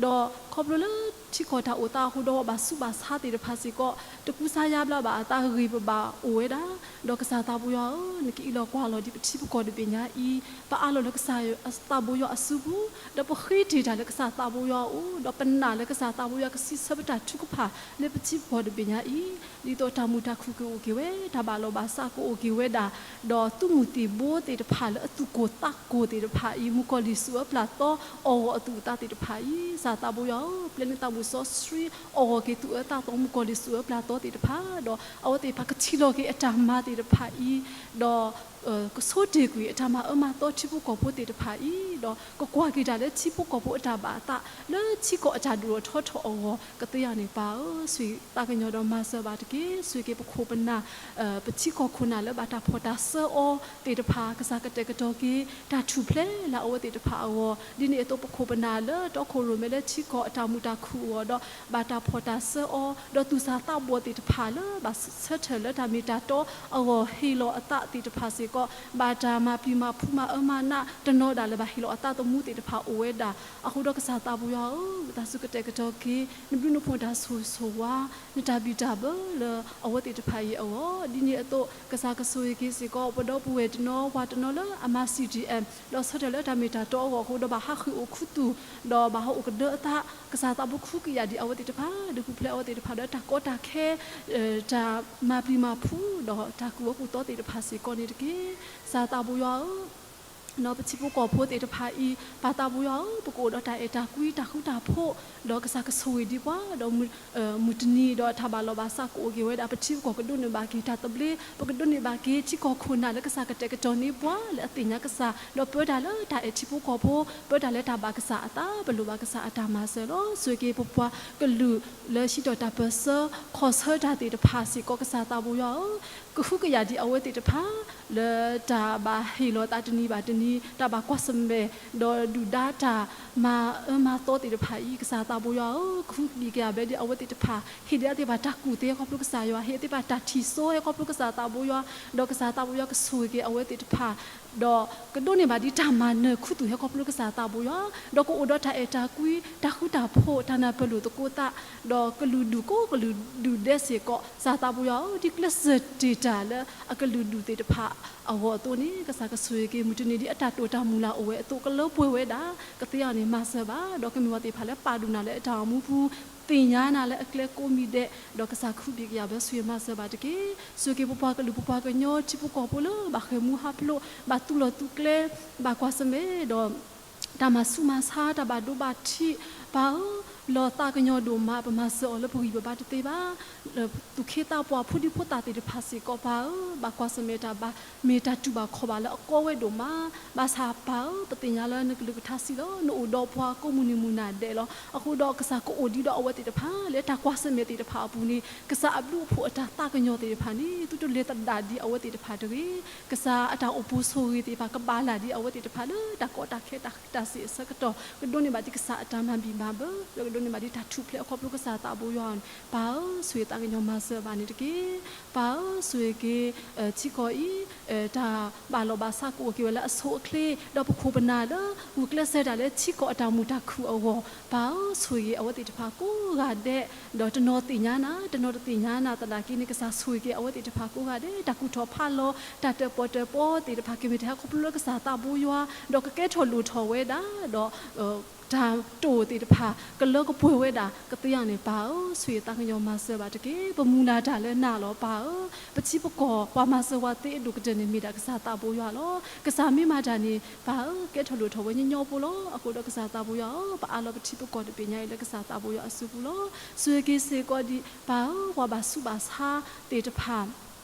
ဒီးခီဖျိလၢထံကီၢ်တၢ်အိၣ်သးအဃိဒီး ဘၣ်ဆူးဘၣ်ဆါသ့ၣ်တဖၣ်စ့ၢ်ကီး တကူစါယါဘျါဘၣ်အသးဂ့ၤပဘၣ်အိၣ်ဝဲဒၣ်, ဒီးကစၢ်သးပူၤယွၤဧၢ, နကအံးလီၤကွၢ်လီၤဒံးပထံပကီၢ်တဘ့ၣ်ညါအံၤ, ပအးလီၤလၢကစၢ်သးပူၤယွၤအစုပူၤ, ဒီးပဃ့တ့ၢ်တၢ်လၢကစၢ်သးပူၤယွၤအအိၣ်, ဒီးပနာ်လၢကစၢ်သးပူၤယွၤကစံးဆၢပတၢ်ထုကဖၣ်လၢပထံပကီၢ်တဘ့ၣ်ညါအံၤ, ဒ်သိးတၢ်မုာ်တၢ်ခုၣ်ကအိၣ်က့ၤဝဲ, တၢ်ဘၣ်လီၢ်ဘၣ်စးကအိၣ်က့ၤဝဲဒၣ်, ဒီးသုးမုၢ်သံၣ်ဘိသ့ၣ်တဖၣ်လၢအသူၣ်ကိၢ်သးကိၢ်သ့ၣ်တဖၣ်အံၤ မုၣ်ကီၤလံၢ်စူၣ်အၢပျၢ်သီအီၣ်ဂီၢ်အသူၣ်အသးသ့ၣ်တဖၣ်အံၤ, ကစၢ်သးပူၤယွၤဧၢ, ပျဲနုာ်သးမုၣ်စီဆှံအီၣ်ဂီၢ်က့ၤသူၣ်အၢသးသီမုၣ်ကီၤလံၢ်စူၣ်အၢပျၢ်သီသ့ၣ်တဖၣ်, ဒီးအဝဲသ့ၣ်တဖၣ်ကထံၣ်လီၤက့ၤအတၢ်မၤသ့ၣ်တဖၣ်အံၤ, ဒီး ကဆိတ့ၢ်ကွံာ်အတၢ်မၤအၢမၤသီထံဖိကီၢ်ဖိသ့ၣ်တဖၣ်အံၤ, ဒီးကကွၢ်က့ၤတၢ်လၢထံဖိကီၢ်ဖိအတၢ်ဘၣ်အသး လၢထံကီၢ်အတၢ်ဒိၣ်ထီၣ်ထီထီၣ်အဂီၢ်ကသ့ဧါန့ၣ် ပၢ်ဧၢ, ဆိၣ်ဂ့ၤသးကညီၤဒီးမၤစၢၤဘၣ်တက့ၢ်. ဆိၣ်ဂ့ၤက့ၤပခိၣ်ပနၢ်, ပထံကီၢ်ခိၣ်နၢ်လၢဘၣ်တၢ်ဖှီၣ်တၢ်စၢအီၤသ့ၣ်တဖၣ်, ကစၢ်ကတဲာ်ကတီၤက့ၤ တၢ်ထူၣ်ဖျဲးလၢအဝဲသ့ၣ်တဖၣ်အဂီၢ်, ဒ်န့ၣ်အသိးပခိၣ်ပနၢ်လၢတီခိၣ်ရိၣ်မဲလၢထံကီၢ်အတၢ်မုာ်တၢ်ခုၣ်အဂီၢ်ဒီး ဘၣ်တၢ်ဖှီၣ်တၢ်စၢအီၤ, ဒီးသူၣ်စၢ်သးဘီၣ်သ့ၣ်တဖၣ်လၢဘၣ်ဆၢထၢၣ်လၢတၢ်မ့ၢ်တၢ်တီအဂီၢ်ဟ့ၣ်လီၤအသးသ့ၣ်တဖၣ်စ့ၢ်ကီး, ဘၣ်တၢ်မၤပျံၤမၤဖုးမၤအၢမၤနးတနီၤဒၣ်လၢဘၣ်ဟ့ၣ်လီၤအသးသမူသ့ၣ်တဖၣ်အိၣ်ဝဲဒၣ်, အဃိဒီးကစၢ်သးပူၤယွၤဧၢ, တၢ်စူၢ်ကတဲာ်ကတီၤက့ၤ နဘျုးနဖှိၣ်တၢ်ဆိၣ်ဂ့ၤဆိၣ်ဝါ, နတၢ်ဘံၣ်တၢ်ဘၢလၢအဝဲသ့ၣ်တဖၣ်အံၤအဂီၢ်, ဒ်န့ၣ်အသိး ကစၢ်ကဆိၣ်ဂ့ၤက့ၤစ့ၢ်ကီး ပဒီပုၢ်ဝဲၢ်တနီၤ ပှၤတနီၤလၢအမၤ C D M ဒီးဆၢထၢၣ်လၢတၢ်မ့ၢ်တၢ်တီအဂီၢ်အဃိဒီး ဘၣ်ဟးဃ့ၢ်အိၣ်ခူသူၣ်, ဒီးဘၣ်ဟးအိၣ်ကဒၢအသး, ကစၢ်သးဘိခူကယာ်ဒံးအဝဲသ့ၣ်တဖၣ်, ဒုးပူၤဖျဲးအဝဲသ့ၣ်တဖၣ်ဒီးတၢ်ကီတၢ်ခဲ, တၢ်မၤပျံၤမၤဖုး ဒီးတၢ်ကူၣ်အၢကူၣ်သီသ့ၣ်တဖၣ်စ့ၢ်ကီးန့ၣ်တက့ၢ်. ကစၢ်သးဘိယွၤဧၢ, ပထံဖိကီၢ်ဖိသ့ၣ်တဖၣ်အံၤ ပၢ်သးဘိယွၤဧၢ, ပကအိၣ်ဒီးတၢ်အဲၣ်တၢ်ကွံ တၢ်ဃူတၢ်ဖိး, ဒီးကစၢ်ကဆိၣ်ဂ့ၤဒံးပှၤ, ဒီးမုၢ်တနံၤဒီးတၢ်ဘၣ်လီၢ်ဘၣ်စးကအိၣ်က့ၤဝဲဒၣ်, ပထံပကီၢ်ကဒိးန့ၢ်ဘၣ်က့ၤတၢ်သဘျ့, ပကဒိးန့ၢ်ဘၣ်က့ၤထံကီၢ်ခိၣ်နၢ်လၢကစၢ်ကတဲာ်ကတီၤန့ၢ်ပှၤလၢအသ့ၣ်ညါကစၢ်, ဒီးပၢတၢ်လၢတၢ်အဲၣ်ထံဖိကီၢ်ဖိ, ပၢတၢ်လၢတၢ်ဘၣ်ကစၢ်အသး, ပလိၣ်ဘၣ်ကစၢ်အတၢ်မၤစၢၤလီၤ. ဆိၣ်ဂ့ၤက့ၤပပှၤကလုာ်လၢဟံးထီၣ်တၢ်ပၢၢ်ဆၢ ခီၣ်ဆၢတၢ်သ့ၣ်တဖၣ်စ့ၢ်ကီး ကစၢ်သးဘိယွၤဧၢ, ကဟုကယာ်ဒံးအဝဲသ့ၣ်တဖၣ် လၢတၢ်ဘၣ်ဟ့ၣ်လီၤသးတနံၤဘၣ်တနံၤ တၢ်ဘၣ်ကွၢ်ဆၢၣ်မဲာ် ဒီးဒုၣ်ဒါတၢ်မၤအၢမၤသီသ့ၣ်တဖၣ်အံၤ ကစၢ်သးဘိယွၤဧၢ, ကဟုကယာ်ဘၣ်ဒံးအဝဲသ့ၣ်တဖၣ်, ဟ့ၣ်ဒံးအသ့ၣ်တဖၣ်တၢ်ကူၣ်သ့ဟဲခီဖျိကစၢ်ယွၤ, ဟ့ၣ်သ့ၣ်တဖၣ်တၢ်ထံၣ်စိဟဲခီဖျိကစၢ်သးဘိယွၤ, ဒီးကစၢ်သးဘိယွၤကဆိၣ်ဂ့ၤက့ၤအဝဲသ့ၣ်တဖၣ် ဒီးကဒိးန့ၢ်ဘၣ်ဒံးတၢ်မၤနၢၤခူသူၣ်ဟဲခီဖျိကစၢ်သးဘိယွၤ, ဒီးကအိၣ်ဒီးတၢ်အဲၣ်တၢ်ကွံ, တၢ်ဃူတၢ်ဖိး, တၢ်နၢ်ပၢၢ်လိာ်သကိးသး, ဒီးကလုာ်ဒူၣ်ကိးကလုာ်ဒူၣ်ဒဲးစ့ၢ်ကီး ကစၢ်သးဘိယွၤဧၢ, ဒ်ကျဲးစၢးတ့ၢ်တၢ်လၢအကလုာ်ဒူၣ်သ့ၣ်တဖၣ်အဂီၢ်အသိးန့ၣ် ကစၢ်ကဆိၣ်ဂ့ၤက့ၤမုၢ်တနံၤဒ်အတၢ်တိာ်တၢ်မုၢ်လၢ်အိၣ်ဝဲအသိး ကလၢပှဲၤဝဲဒၣ် ကသ့အီၤန့ၣ် မၤစၢၤဘၣ်, ဒီးကမ့ၢ်ဝဲသ့ၣ်တဖၣ်လၢပာ်ဒိၣ်နၤလၢအတၢ်အိၣ်မူပူၤ သ့ၣ်ညါနၤလၢအကျဲကိးမံၤဒဲး, ဒီးကစၢ်ကဟုကယာ်ဘၣ်ဆိၣ်ဂ့ၤမၤစၢၤဘၣ်တက့ၢ်. ဆိၣ်ဂ့ၤက့ၤပပှၤကလုာ်ပပှၤကညီထံဖိကီၢ်ဖိလၢဘၣ်ဃ့ၢ်မှံဟးဖျိး ဘၣ်သူၣ်လီၤသူၣ်ကျဲ ဘၣ်ကွၢ်ဆၢၣ်မဲာ်ဒီး တၢ်မၤဆူးမၤဆါ တၢ်ဘၣ်ဒိဘၣ်ထံး ပၢ်ဧၢ, လီၤသးကညီၤဒိၣ်မး ပမၤစၢၤအီၤလၢပဂံၢ်ပဘါတသ့ဘၣ်. သူၣ်က့သးပှၢ်ဖိဒံဖိသၣ်သ့ၣ်တဖၣ်စ့ၢ်ကီးပၢ်ဧၢ, ဘၣ်ကွၢ်ဆၢၣ်မဲာ်တၢ်ဘၣ်မ့ၢ်တၢ်တူၢ်ဘၣ်ခီၣ်ဘၣ်လၢအကီဝဲဒိၣ်မး, ဘၣ်ဆၣ်ပၢ်ဧၢ, ပသ့ၣ်ညါလၢနကလုၢ်ကထါဆံးလီၤ. နအိၣ်ဒီးပှၤကိးမုၢ်နံၤမုၢ်နၤဒဲးလီၤ. အဃိဒီးကစၢ်ကအိၣ်ဒံးဒီးအဝဲသ့ၣ်တဖၣ် လၢတၢ်ကွၢ်ဆၢၣ်မဲာ်သ့ၣ်တဖၣ်အပူၤန့ၣ် ကစၢ်အဘျုးအဖှိၣ်အတၢ်သးကညီၤသ့ၣ်တဖၣ်န့ၣ် သုတလဲၤသဒၣ်ဒံးအဝဲသ့ၣ်တဖၣ်တဂ့ၤ. ကစၢ်အတၢ်အိၣ်ပိၢ်ဆိၣ်ဂ့ၤသ့ၣ်တဖၣ်ကဘၣ်လၢ်ဒံးအဝဲသ့ၣ်တဖၣ်လၢတၢ်ကီတၢ်ခဲတၢ်ဃူတၢ်စ့ၣ်အဆၢကတီၢ်, ကဒိးန့ၢ်ဘၣ်ဒံးကစၢ်အတၢ်မၤဘံၣ်မၤဘၢ, ဒီးကဒိးန့ၢ်ဘၣ်ဒံးတၢ်ထူၣ်ဖျဲးအခီဖျိကစၢ်သးဘိယွၤန့ၣ် ပၢ်ဧၢ, ဆိၣ်ဂ့ၤသးကညီၤမၤစၢၤဘၣ်န့ၣ်တက့ၢ်. ပၢ်ဧၢ, ဆိၣ်ဂ့ၤက့ၤ ထံကီၢ်အံၤ တၢ်ဘၣ်လီၢ်ဘၣ်စးကအိၣ်က့ၤဝဲလၢအဆိအချ့, ဒီးပခိၣ်ပနၢ်လၢဂုာ်ကျဲးစၢးတၢ်လၢထံကီၢ်အတၢ်မုာ်တၢ်ခုၣ်အဂီၢ်, ပၢ်ဧၢ, ဆိၣ်ဂ့ၤက့ၤအဝဲသ့ၣ်တဖၣ်ကိးဂၤဒဲး, ဒီးတနီၤသ့ၣ်ညါနၤ, တနီၤတသ့ၣ်ညါနၤသနာ်က့န့ၣ် ကစၢ်ဆိၣ်ဂ့ၤက့ၤအဝဲသ့ၣ်တဖၣ်ကိးဂၤဒဲး, တၢ်ကူၣ်ထီၣ်ဖးလီၤ, တၢ်တၢၣ်ပီၣ်တၢၣ်ပီသ့ၣ်တဖၣ် ကမ့ၢ်တၢ်ဟဲခီဖျိလၢကစၢ်သးဘိယွၤ, ဒီးကကဲထီၣ်လိၣ်ထီၣ်ဝဲဒၣ်, ဒီး တၢ်တိာ်သ့ၣ်တဖၣ် ကလၢကပှဲၤဝဲဒၣ် ကသ့အီၤန့ၣ် ပၢ်ဧၢ, ဆိၣ်ဂ့ၤသးကညီၤမၤစၢၤဘၣ်တက့ၢ်. ပမုၢ်လၢ်တၢ်လၢနၤလီၤ ပၢ်ဧၢ. ပထံပကီၢ် ပှၤမၤစၢၤဝဲသ့အဒိၣ်ကတၢၢ်န့ၣ် မ့ၢ်ဒၣ်ကစၢ်သးဘိယွၤလီၤ. ကစၢ်မ့ၢ်မၤတၢ်န့ၣ် ပၢ်ဧၢ, ကဲထီၣ်လိၣ်ထီၣ်ဝဲညီညီဖိလီၤ. အဃိဒီးကစၢ်သးဘိယွၤဧၢ, ပအးလီၤပထံပကီၢ်တဘ့ၣ်ညါအံၤလၢကစၢ်သးဘိယွၤအစုပူၤလီၤ. ဆိၣ်ဂ့ၤက့ၤစ့ၢ်ကီးဒံး ပၢ်ဧၢ, ပှၤဘၣ်ဆူးဘၣ်ဆါသ့ၣ်တဖၣ်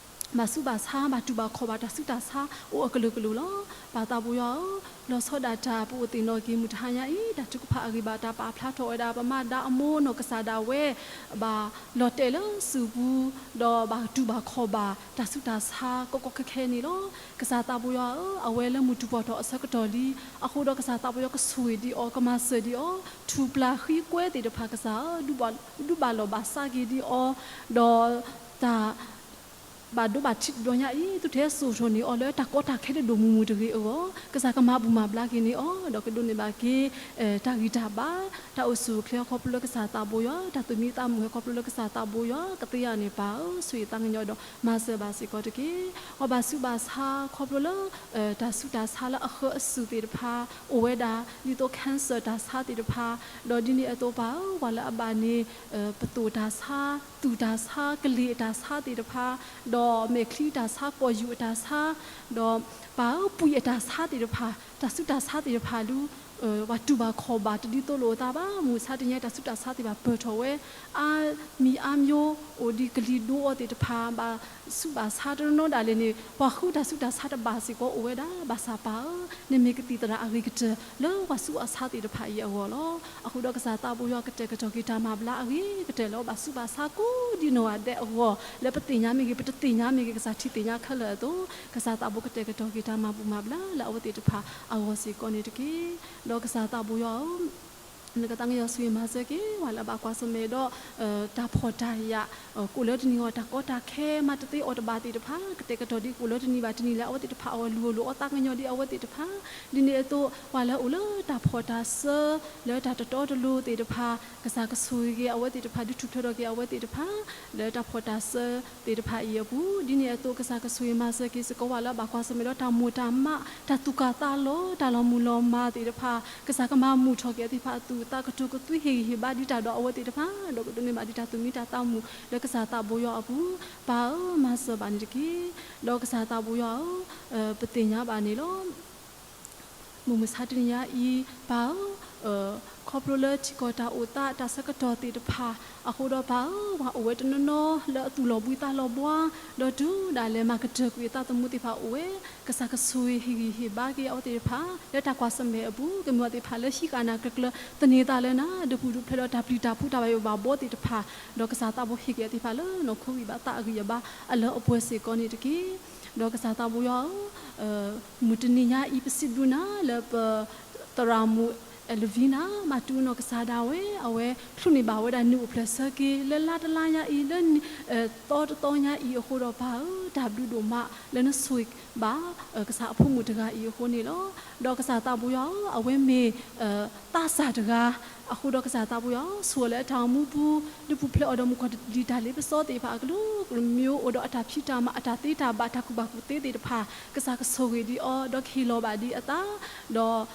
ဘၣ်ဆူးဘၣ်ဆါ ဘၣ်တူၢ်ဘၣ်ခီၣ်ဘၣ်တၢ်ဆူးတၢ်ဆါအိၣ်အကလုာ်ကလုာ်လီၤ. ပၢ်သးဘိယွၤဧၢ, လီၤဆီဒၣ်တၢ် ပအိၣ်သ့ၣ်နီၣ်က့ၤမုၢ်တဟါညါအံၤ တၢ်ထုကဖၣ်အဂံၢ်ဘါတၢ်ပာ်ဖျါထီၣ်ဝဲဒၣ် ပမၤဒါအမိၢ်နီၢ်ကစၢ်ဒၣ်ဝဲ ဘၣ်လီၤတဲာ်လၢစုပူၤ ဒီးဘၣ်တူၢ်ဘၣ်ခီၣ်ဘၣ်တၢ်ဆူးတၢ်ဆါကီကီခဲခဲန့ၣ်လီၤ. ကစၢ်သးဘိယွၤဧၢ, အဝဲလၢမုၢ်တူၢ်ပှီၢ်ထီၣ်အဆၢကတီၢ်လံ, အဃိဒီးကစၢ်သးဘိယွၤကဆိၣ်ဂ့ၤဒံးအီၤ ကမၤစၢၤဒံးအီၤ, ထူၣ်ပျၢ်ဃံကွဲသ့ၣ်တဖၣ်ကစၢ်ဧၢ, ဒုးဘၣ်လီၢ်ဘၣ်စးက့ၤဒံးအီၤ, ဒီးတၢ် ဘၣ်ဒိဘၣ်ထံးတဘျီညါအံၤ သုတဟဲစိာ်ထီၣ်န့ၢ်အီၤလၢတၢ်ကီတၢ်ခဲတဒိၣ်မုၢ်မုၢ်တဂ့ၤအဂီၢ်, ကစၢ်ကမၤဘူၣ်မၤဘျါက့ၤန့ၢ်အီၤ, ဒီးကဒိးန့ၢ်ဘၣ်က့ၤ တၢ်ဂံၢ်တၢ်ဘါ, တၢ်အိၣ်ဆူၣ်အိၣ်ချ့ဟဲခီဖျိလၢကစၢ်သးဘိယွၤ, တၢ်သူၣ်မံသးမုာ်ဟဲခီဖျိလၢကစၢ်သးဘိယွၤ, ကသ့အီၤန့ၣ် ပၢ်ဧၢ, ဆိၣ်ဂ့ၤသးကညီၤဒီးမၤစၢၤဘၣ်စ့ၢ်ကီးတက့ၢ်. ပှၤဘၣ်ဆူးဘၣ်ဆါခီဖျိလၢ တၢ်ဆူးတၢ်ဆါလၢအဃၢအစုၣ်သ့ၣ်တဖၣ် အိၣ်ဝဲဒၣ် ဒ်သိး cancer တၢ်ဆါသ့ၣ်တဖၣ်, ဒီးဒ်န့ၣ်အသိးပၢ်ဧၢ, ပှၤလၢအဘၣ်န့ၣ် ပသိၣ်တၢ်ဆါ, သူၣ်တၢ်ဆါ, ကလ့ၢ်အတၢ်ဆါသ့ၣ်တဖၣ်, ဒီးမဲာ်ချံအတၢ်ဆါ, ကီၢ်ယူၢ်အတၢ်ဆါ, ဒီးပၢ်ဧၢ, ပှံၢ်အတၢ်ဆါသ့ၣ်တဖၣ်, တၢ်ဆူးတၢ်ဆါသ့ၣ်တဖၣ်ဒုး ပှၤတူၢ်ဘၣ်ခီၣ်ဘၣ်တဒ်သိးလိာ်အသးဘၣ်, မုၢ်ဆါတနံၤညါတၢ်ဆူးတၢ်ဆါသ့ၣ်တဖၣ်ပၢၢ်ထီၣ်ဝဲ, အါမံၤအါမျိၤ အိၣ်ဒံးကလံၤဒိအီၤသ့ၣ်တဖၣ် ဘၣ်ဆူးဘၣ်ဆါတနီၤဒၣ်လဲာ်န့ၣ် ပှၤဃုတၢ်ဆူးတၢ်ဆါတဘၣ်စ့ၢ်ကီးအိၣ်ဝဲဒၣ်, ဘၣ်ဆၣ်ပၢ်ဧၢ, နမ့ၢ်ကသံၣ်သရၣ်အဂ့ၤကတၢၢ်လၢပှၤဆူးပှၤဆါသ့ၣ်တဖၣ်အံၤအဂီၢ်လီၤ. အဃိဒီးကစၢ်သးဘိယွၤကတဲာ်ကတီၤက့ၤတၢ်မၤဘျါအဂ့ၤကတၢၢ်လၢပှၤဆူးပှၤဆါကိးဒံနီၢ်ဂၤဒဲးအဂီၢ်, လၢပသ့ၣ်ညါမ့ၢ်ဂ့ၤ ပတသ့ၣ်ညါမ့ၢ်ဂ့ၤ ကစၢ်ထံၣ်သ့ၣ်ညါခဲလၢာ်အသိး, ကစၢ်သးဘိကတဲာ်ကတီၤက့ၤတၢ်မၤဘူၣ်မၤဘျါလၢအဝဲသ့ၣ်တဖၣ်အဂီၢ်စ့ၢ်ကီးန့ၣ်တက့ၢ်. ဒီးကစၢ်သးဘိယွၤဧၢ, နကသးကညီၤဆိၣ်ဂ့ၤမၤစၢၤက့ၤ ပှၤလၢအဘၣ်ကွၢ်ဆၢၣ်မဲာ်ဒီး တၢ်ဖှီၣ်တၢ်ယာ်, ကိးလၢတနံၤအဂီၢ် တၢ်ကီတၢ်ခဲမၤတသ့အီၤတဘၣ်သ့ၣ်တဖၣ်, ကတဲာ်ကတီၤဒ်ကိးလၢတနံၤဘၣ်တနံၤလၢအဝဲသ့ၣ်တဖၣ်အဂီၢ် လူၤအိၣ်လိာ်အီသးကညီၤဒံးအဝဲသ့ၣ်တဖၣ်, ဒ်န့ၣ်အသိး ပှၤလၢအအိၣ်လၢတၢ်ဖှီၣ်တၢ်စၢ လၢတၢ်တတီတလိၤသ့ၣ်တဖၣ် ကစၢ်ကဆိၣ်ဂ့ၤက့ၤအဝဲသ့ၣ်တဖၣ် ဒုးထူၣ်ဖျဲးထီၣ်က့ၤအဝဲသ့ၣ်တဖၣ် လၢတၢ်ဖှီၣ်တၢ်စၢသ့ၣ်တဖၣ်အံၤအပူၤ, ဒ်န့ၣ်အသိး ကစၢ်ကဆိၣ်ဂ့ၤမၤစၢၤက့ၤစ့ၢ်ကီး ပှၤလၢအဘၣ်ကွၢ်ဆၢၣ်မဲာ်ဒီးတၢ်မိၢ်တၢ်မး, တၢ်သူၣ်ကၢ်သးလီၤ, တၢ်လီၤမုၢ်လီၤမၢ်သ့ၣ်တဖၣ် ကစၢ်ကမၤမုာ်ထီၣ်က့ၤအသ့ၣ်တဖၣ်အသူၣ်အသး ကတိၤကသွံဟ့ၣ်ဂံၢ်ဟ့ၣ်ဘါဒံးတၢ်ဒီးအဝဲသ့ၣ်တဖၣ်, ဒီးကဒိးန့ၢ်ဘၣ်ဒံးတၢ်သူၣ်မံတၢ်သးမုာ်လၢကစၢ်သးဘိယွၤအပူၤ, ပၢ်ဧၢ, မၤစၢၤဘၣ်န့ၣ်တက့ၢ်. ဒီးကစၢ်သးဘိယွၤဧၢ, ပသ့ၣ်ညါဘၣ်န့ၣ်လီၤ. မုၢ်မဆါတနံၤညါအံၤ ပၢ်ဧၢ, ခီဖျိလၢထံကီၢ်တၢ်အိၣ်သး တၢ်ဆၢကတီၢ်သ့ၣ်တဖၣ်အဃိဒီးပၢ်ဧၢ, ပှၤအိၣ်ဝဲတနီၤနီၤလၢအသူၣ်လီၤဘှံးသးလီၤဘှါ, ဒီးတုၤဒၣ်လဲာ်မၤကတၢၢ်ကွံာ်အသးသမူသ့ၣ်တဖၣ်အိၣ်ဝဲ, ကစၢ်ကဆိၣ်ဂ့ၤဟ့ၣ်ဂံၢ်ဟ့ၣ်ဘါက့ၤအဝဲသ့ၣ်တဖၣ် လၢတၢ်ကွၢ်ဆၢၣ်မဲာ်အပူၤ, ကမ့ၢ်ဝဲသ့ၣ်တဖၣ်လၢဟံးဃာ်နၤကျၢၤကျၢၤ သန့ၤသးလၢနၤ ဒုးပူၤဒုးဖျဲးဒီးတၢ်ပျံၤတၢ်ဖုးတၢ်ဘၣ်ယိၣ်ဘၣ်ဘီသ့ၣ်တဖၣ်, ဒီးကစၢ်သးဘိဟ့ၣ်က့ၤအသ့ၣ်တဖၣ်လၢနီၢ်ခိဂံၢ်ဘါသးအဂံၢ်အဘါအလၢအပှဲၤစ့ၢ်ကီးန့ၣ်တက့ၢ်. ဒီးကစၢ်သးဘိယွၤဧၢ, မုၢ်တနံၤညါအံၤ ပစံးဘျုးနၤလၢပ သရၣ်မုၣ် Elvina မၤတူၢ်နီၢ်ကစၢ်ဒၣ်ဝဲ, အဝဲချုးန့ၢ်ဘၣ်ဝဲဒၣ်နံၣ်အိၣ်ဖျဲၣ်ဆၢက့ၤ လၢလါတလါညါအံၤ လၢသီတသီညါအံၤအဃိဒီးပၢ်ဧၢ, တၢ်ဘျုးဒိၣ်မးလၢနဆိၣ်ဂ့ၤဘၣ် ကစၢ်အဖိမုၣ်တဂၤအံၤအဃိန့ၣ်လီၤ. ဒီးကစၢ်သးဘိယွၤဧၢ, အဝဲမ့ၢ် သးစၢ်တဂၤအဃိဒီးကစၢ်သးဘိယွၤဧၢ, ဆိၣ်အီၤလၢအတၢ်အိၣ်မူပူၤ ဒုးပူၤဖျဲးအီၤဒီးမုၣ်ကီၤလံၢ်တၢ်လ့ပစီသ့ၣ်တဖၣ်အကလုာ်ကလုာ် မ့ၢ်အိၣ်ဒီးအတၢ်ဖံးတၢ်မၤ အတၢ်သ့တၢ်ဘၣ် တၢ်ကူၣ်ဘၣ်ကူၣ်သ့သ့ၣ်တဖၣ် ကစၢ်ကဆိၣ်ဂ့ၤဒံးအီၤ ဒီးကဟ့ၣ်လီၤဘၣ်ဒံးအသး ဒီး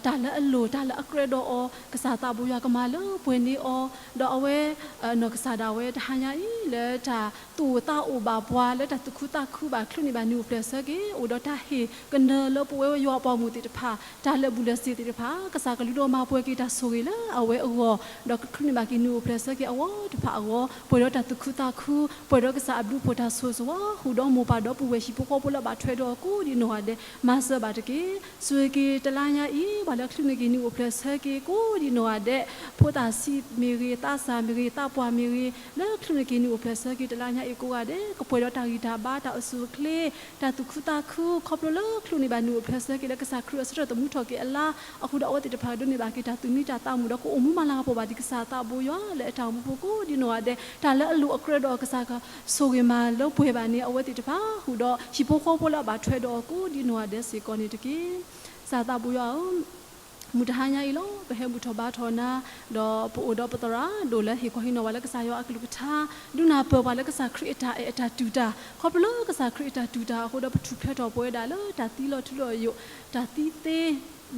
တၢ်လၢအလိၣ် တၢ်လၢအကြၢးဒီးအီၤ ကစၢ်သးဘိယွၤကမၤလၢပှဲၤန့ၢ်အီၤ, ဒီးအဝဲ နီၢ်ကစၢ်ဒၣ်ဝဲတဟါညါအံၤ လၢတၢ်သူၣ်အိၣ်သးအိၣ်ဘၣ်ပှၤ လၢတၢ်သူၣ်ခုသးခုဘၣ် ချုးန့ၢ်ဘၣ်နံၣ်အိၣ်ဖျဲၣ်ဆၢက့ၤ အိၣ်ဒီးတၢ်ဟ့ၣ်ကနၢလၢပဝဲယွၤအပှၤမုၣ်သ့ၣ်တဖၣ် တၢ်လၢာ်ဘူၣ်လၢာ်စ့ၤသ့ၣ်တဖၣ် ကစၢ်ကလူဒီးမၤပှဲၤက့ၤတၢ်ဆိၣ်ဂ့ၤလၢအဝဲအဂီၢ်, ဒီးကချုးန့ၢ်ဘၣ်က့ၤနံၣ်အိၣ်ဖျဲၣ်ဆၢက့ၤအဝဲတဖၣ်အဂီၢ် ပှဲၤဒီးတၢ်သူၣ်ခုသးခု ပှဲၤဒီးကစၢ်အဘျုးဖှိၣ်တၢ်ဆိၣ်ဂ့ၤဆိၣ်ဝါ ဟူးဒီးမိၢ်ပၢ်ဒီပုၢ်ဝဲၢ်ဟံၣ်ဖိဃီဖိလၢအဘၣ်ထွဲဒီးအီၤကိးဒံးနီၢ်ဂၤဒဲး မၤစၢၤဘၣ်တက့ၢ်. ဆိၣ်ဂ့ၤက့ၤတလါညါအံၤ ပှၤလၢချုးန့ၢ်က့ၤနံၣ်အိၣ်ဖျဲၣ်ဆၢက့ၤကိးဒံးနီၢ်ဂၤဒဲး ဖိသၣ်ဆံးမ့ၢ်ဂ့ၤ သးစၢ်မ့ၢ်ဂ့ၤ သးပှၢ်မ့ၢ်ဂ့ၤ လၢချုးန့ၢ်က့ၤနံၣ်အိၣ်ဖျဲၣ်ဆၢက့ၤတလါညါအံၤကိးဂၤဒဲး ကပှဲၤဒီးတၢ်ဂံၢ်တၢ်ဘါ တၢ်အိၣ်ဆူၣ်အိၣ်ချ့ တၢ်သူၣ်ခုသးခု ခီဖျိလၢချုးန့ၢ်ဘၣ်နံၣ်အိၣ်ဖျဲၣ်ဆၢက့ၤလၢကစၢ်ခရံာ်အဆၢထၢၣ်သမူထီၣ်က့ၤအလါ အဃိဒီးအဝဲသ့ၣ်တဖၣ်ဒိးန့ၢ်ဘၣ်က့ၤတၢ်သူၣ်မံတၢ်သးမုာ်ဒီးကအိၣ်မူမၤလၤကပီၤဘၣ်ဒံးကစၢ်သးဘိယွၤလၢအတၢ်အိၣ်မူပူၤကိးဒံးနီၢ်ဂၤဒဲး တၢ်လၢအလိၣ်အကြၢးဒီးကစၢ်ကဆိၣ်ဂ့ၤမၤလၢပှဲၤဘၣ်န့ၣ် အဝဲသ့ၣ်တဖၣ် ဟူးဒီးဟံၣ်ဖိဃီဖိလၢအဘၣ်ထွဲဒီးအီၤကိးဒံးနီၢ်ဂၤဒဲးစ့ၢ်ကီးန့ၣ်တက့ၢ်. ကစၢ်သးဘိယွၤဧၢ မုၢ်တဟါညါအံၤလီၤ ပဟဲဘူၣ်ထီၣ်ဘါထီၣ်နၤ ဒီးပအိၣ်ဒီးပသရၣ်ဒိၣ်လၢဟ့ၣ်ခီဟ့ၣ်နီၤဝဲလၢကစၢ်ယွၤအကလုၢ်ကထါ ဒုးနၢ်ပၢၢ်ပှၤလၢကစၢ်ခရံာ်အတၢ်အဲၣ်အတၢ်တူၢ်တၢ် ခီဖျိလၢကစၢ်ခရံာ်အတၢ်တူၢ်တၢ်အဃိဒီး ပထူၣ်ဖျဲးထီၣ်ပဝဲဒၣ်လၢတၢ်သံလီၤထူလီၤယိာ် တၢ်သံသ့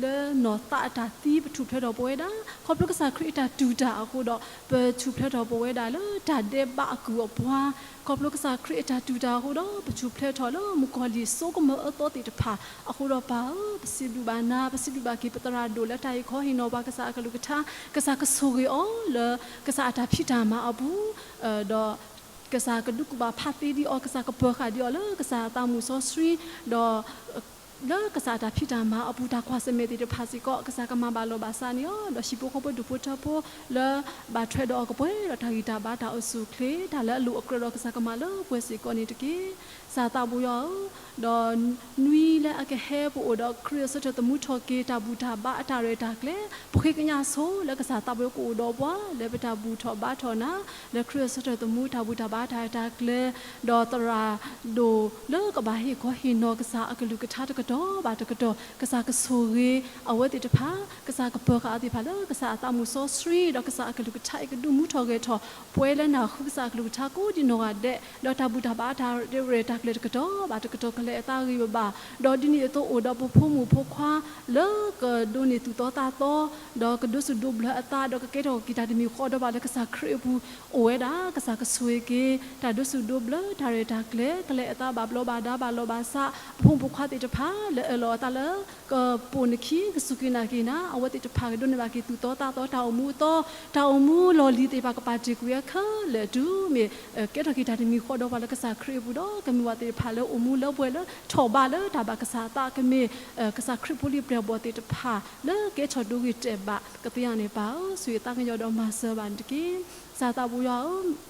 လၢနီၢ်သးအတၢ်သံ ပထူၣ်ဖျဲးထီၣ်ပဝဲဒၣ် ခီဖျိကစၢ်ခရံာ်အတၢ်တူၢ်တၢ်အဃိဒီး ပထူၣ်ဖျဲးထီၣ်ပဝဲဒၣ်လၢတၢ်ဒဲးဘးအကုၢ်အပှၤ ခီဖျိကစၢ်ခရံာ်အတၢ်တူၢ်တၢ်အဃိဒီး ပထူၣ်ဖျဲးထီၣ်လၢမုၣ်ကီၤလံၢ်စိကမၢအၢသီသ့ၣ်တဖၣ်အဃိဒီးပၢ်ဧၢ ပစံးဘျုးဘၣ်နၤ ပစံးဘျုးဘၣ်က့ၤပသရၣ်ဒိၣ်လၢတၢ်ဟ့ၣ်ခီဟ့ၣ်နီၤပှၤကစၢ်အကလုၢ်ကထါ ကစၢ်ကဆိၣ်ဂ့ၤအီၤလၢ ကစၢ်အတၢ်ဖံးတၢ်မၤအပူၤ ဒီး ကစၢ်ကဒုးကူၣ်ဘၣ်ဖးသ့ဒံးအီၤ ကစၢ်ကပၢၤဃာ်ဒံးအီၤလၢကစၢ်အသးမုၢ်စီဆှံ ဒီး လၢကစၢ်အတၢ်ဖံးတၢ်မၤအပူၤ တၢ်ကွၢ်ဆၢၣ်မဲာ်သ့ၣ်တဖၣ်စ့ၢ်ကီး ကစၢ်ကမၤဘၣ်လီၤဘၣ်စးန့ၢ်အီၤ ဒီးဟံၣ်ဖိဃီဖိဒူၣ်ဖိထၢဖိလၢဘၣ်ထွဲဒီးအီၤကပှဲၤဒီးတၢ်ဂံၢ်တၢ်ဘါတၢ်အိၣ်ဆူၣ်အိၣ်ချ့ တၢ်လၢအလိၣ်အကြၢးဒီးကစၢ်ကမၤလၢပှဲၤစ့ၢ်ကီးန့ၣ်တက့ၢ်. ကစၢ်သးဘိယွၤဧၢ ဒီးနွံလၢအကဟဲပအိၣ်ဒီးခရံာ်အဆၢထၢၣ်သမူထီၣ်က့ၤ တၢ်ဘူၣ်တၢ်ဘါအတၢ်ရဲၣ်တၢ်ကျဲၤ ပဃ့ကညးဆိလၢကစၢ်သးဘိကအိၣ်ဒီးပှၤ လၢပတၢ်ဘူၣ်ထီၣ်ဘါထီၣ်နၤ လၢခရံာ်အဆၢထၢၣ်သမူ တၢ်ဘူၣ်တၢ်ဘါတၢ်ရဲၣ်တၢ်ကျဲၤ ဒီးသရၣ်ဒိၣ်လၢကဘၣ်ဟ့ၣ်ခီဟ့ၣ်နီၤကစၢ်အကလုၢ်ကထါတကတီၢ်ဘၣ်တကတီၢ် ကစၢ်ကဆိၣ်ဂ့ၤအဝဲသ့ၣ်တဖၣ် ကစၢ်ကပၢၤဃာ်အဝဲသ့ၣ်တဖၣ်လၢကစၢ်အသးမုၢ်စီဆှံ ဒီးကစၢ်အကလုၢ်ကထါအံၤကဒုးမူထီၣ်ဂဲၤထီၣ် ပဝဲလၢနၢ်ဟူကစၢ်အကလုၢ်ကထါကိးဒံးနီၢ်ဂၤဒဲး ဒီးတၢ်ဘူၣ်တၢ်ဘါတၢ်ရဲၣ်တၢ်ကျဲၤတကတီၢ်ဘၣ်တကတီၢ် ကလဲၤအသးဂ့ၤဘၣ်ဘၣ် ဒီးဒ်န့ၣ်အသိးအိၣ်ဒီးပဖိမုၣ်ဖိခွါ လၢကဒိးန့ၢ်သူၣ်သီသးသီ ဒီးကဒိးဆူၣ်ဒိးဘျၢအသး ဒီးကကဲထီၣ်က့ၤတၢ်တမံၤဃီဒီးဘၣ်လၢကစၢ်ခရံာ်အပူၤ အိၣ်ဝဲဒၣ် ကစၢ်ကဆိၣ်ဂ့ၤက့ၤ တၢ်ဒိးဆူၣ်ဒိးဘျၢ တၢ်ရဲၣ်တၢ်ကျဲၤ ကလဲၤအသးဘၣ်ဘျီးဘၣ်ဒါဘၣ်လီၤဘၣ်စး ပဖိမုၣ်ဖိခွါသ့ၣ်တဖၣ် လၢအၢၣ်လီၤအသးလၢ ကပိာ်နခံ ကစူၢ်က့ၤနာ်က့ၤနၤ အဝဲသ့ၣ်တဖၣ်ကဒိးန့ၢ်ဘၣ်က့ၤသူၣ်သီသးသီ တၢ်အိၣ်မူအသီ တၢ်အိၣ်မူလီၢ်လံၤသ့ၣ်တဖၣ်ကပာ်တ့ၢ်ကွံာ်အခဲလၢာ်တုၤမ့ၢ် ကဲထီၣ်က့ၤတၢ်တမံၤဃီဒီးပှၤလၢကစၢ်ခရံာ်အပူၤဒီး ကမ့ၢ်ဝဲသ့ၣ်တဖၣ်လၢအိၣ်မူလၢပှဲၤလၢထီၣ်ဘးလၢတၢ်ဘၣ်ကစၢ်အသး ကမ့ၢ် ကစၢ်ခရံာ်ဖိလံၤပျဲၢ်ဘီၣ်သ့ၣ်တဖၣ် လၢကဲထီၣ်ဒိဂ့ၤတဲာ်ဘၣ် ကသ့အီၤန့ၣ် ပၢ်ဧၢ ဆိၣ်ဂ့ၤသးကညီၤဒီးမၤစၢၤဘၣ်န့ၣ်တက့ၢ်. ကစၢ်သးဘိယွၤဧၢ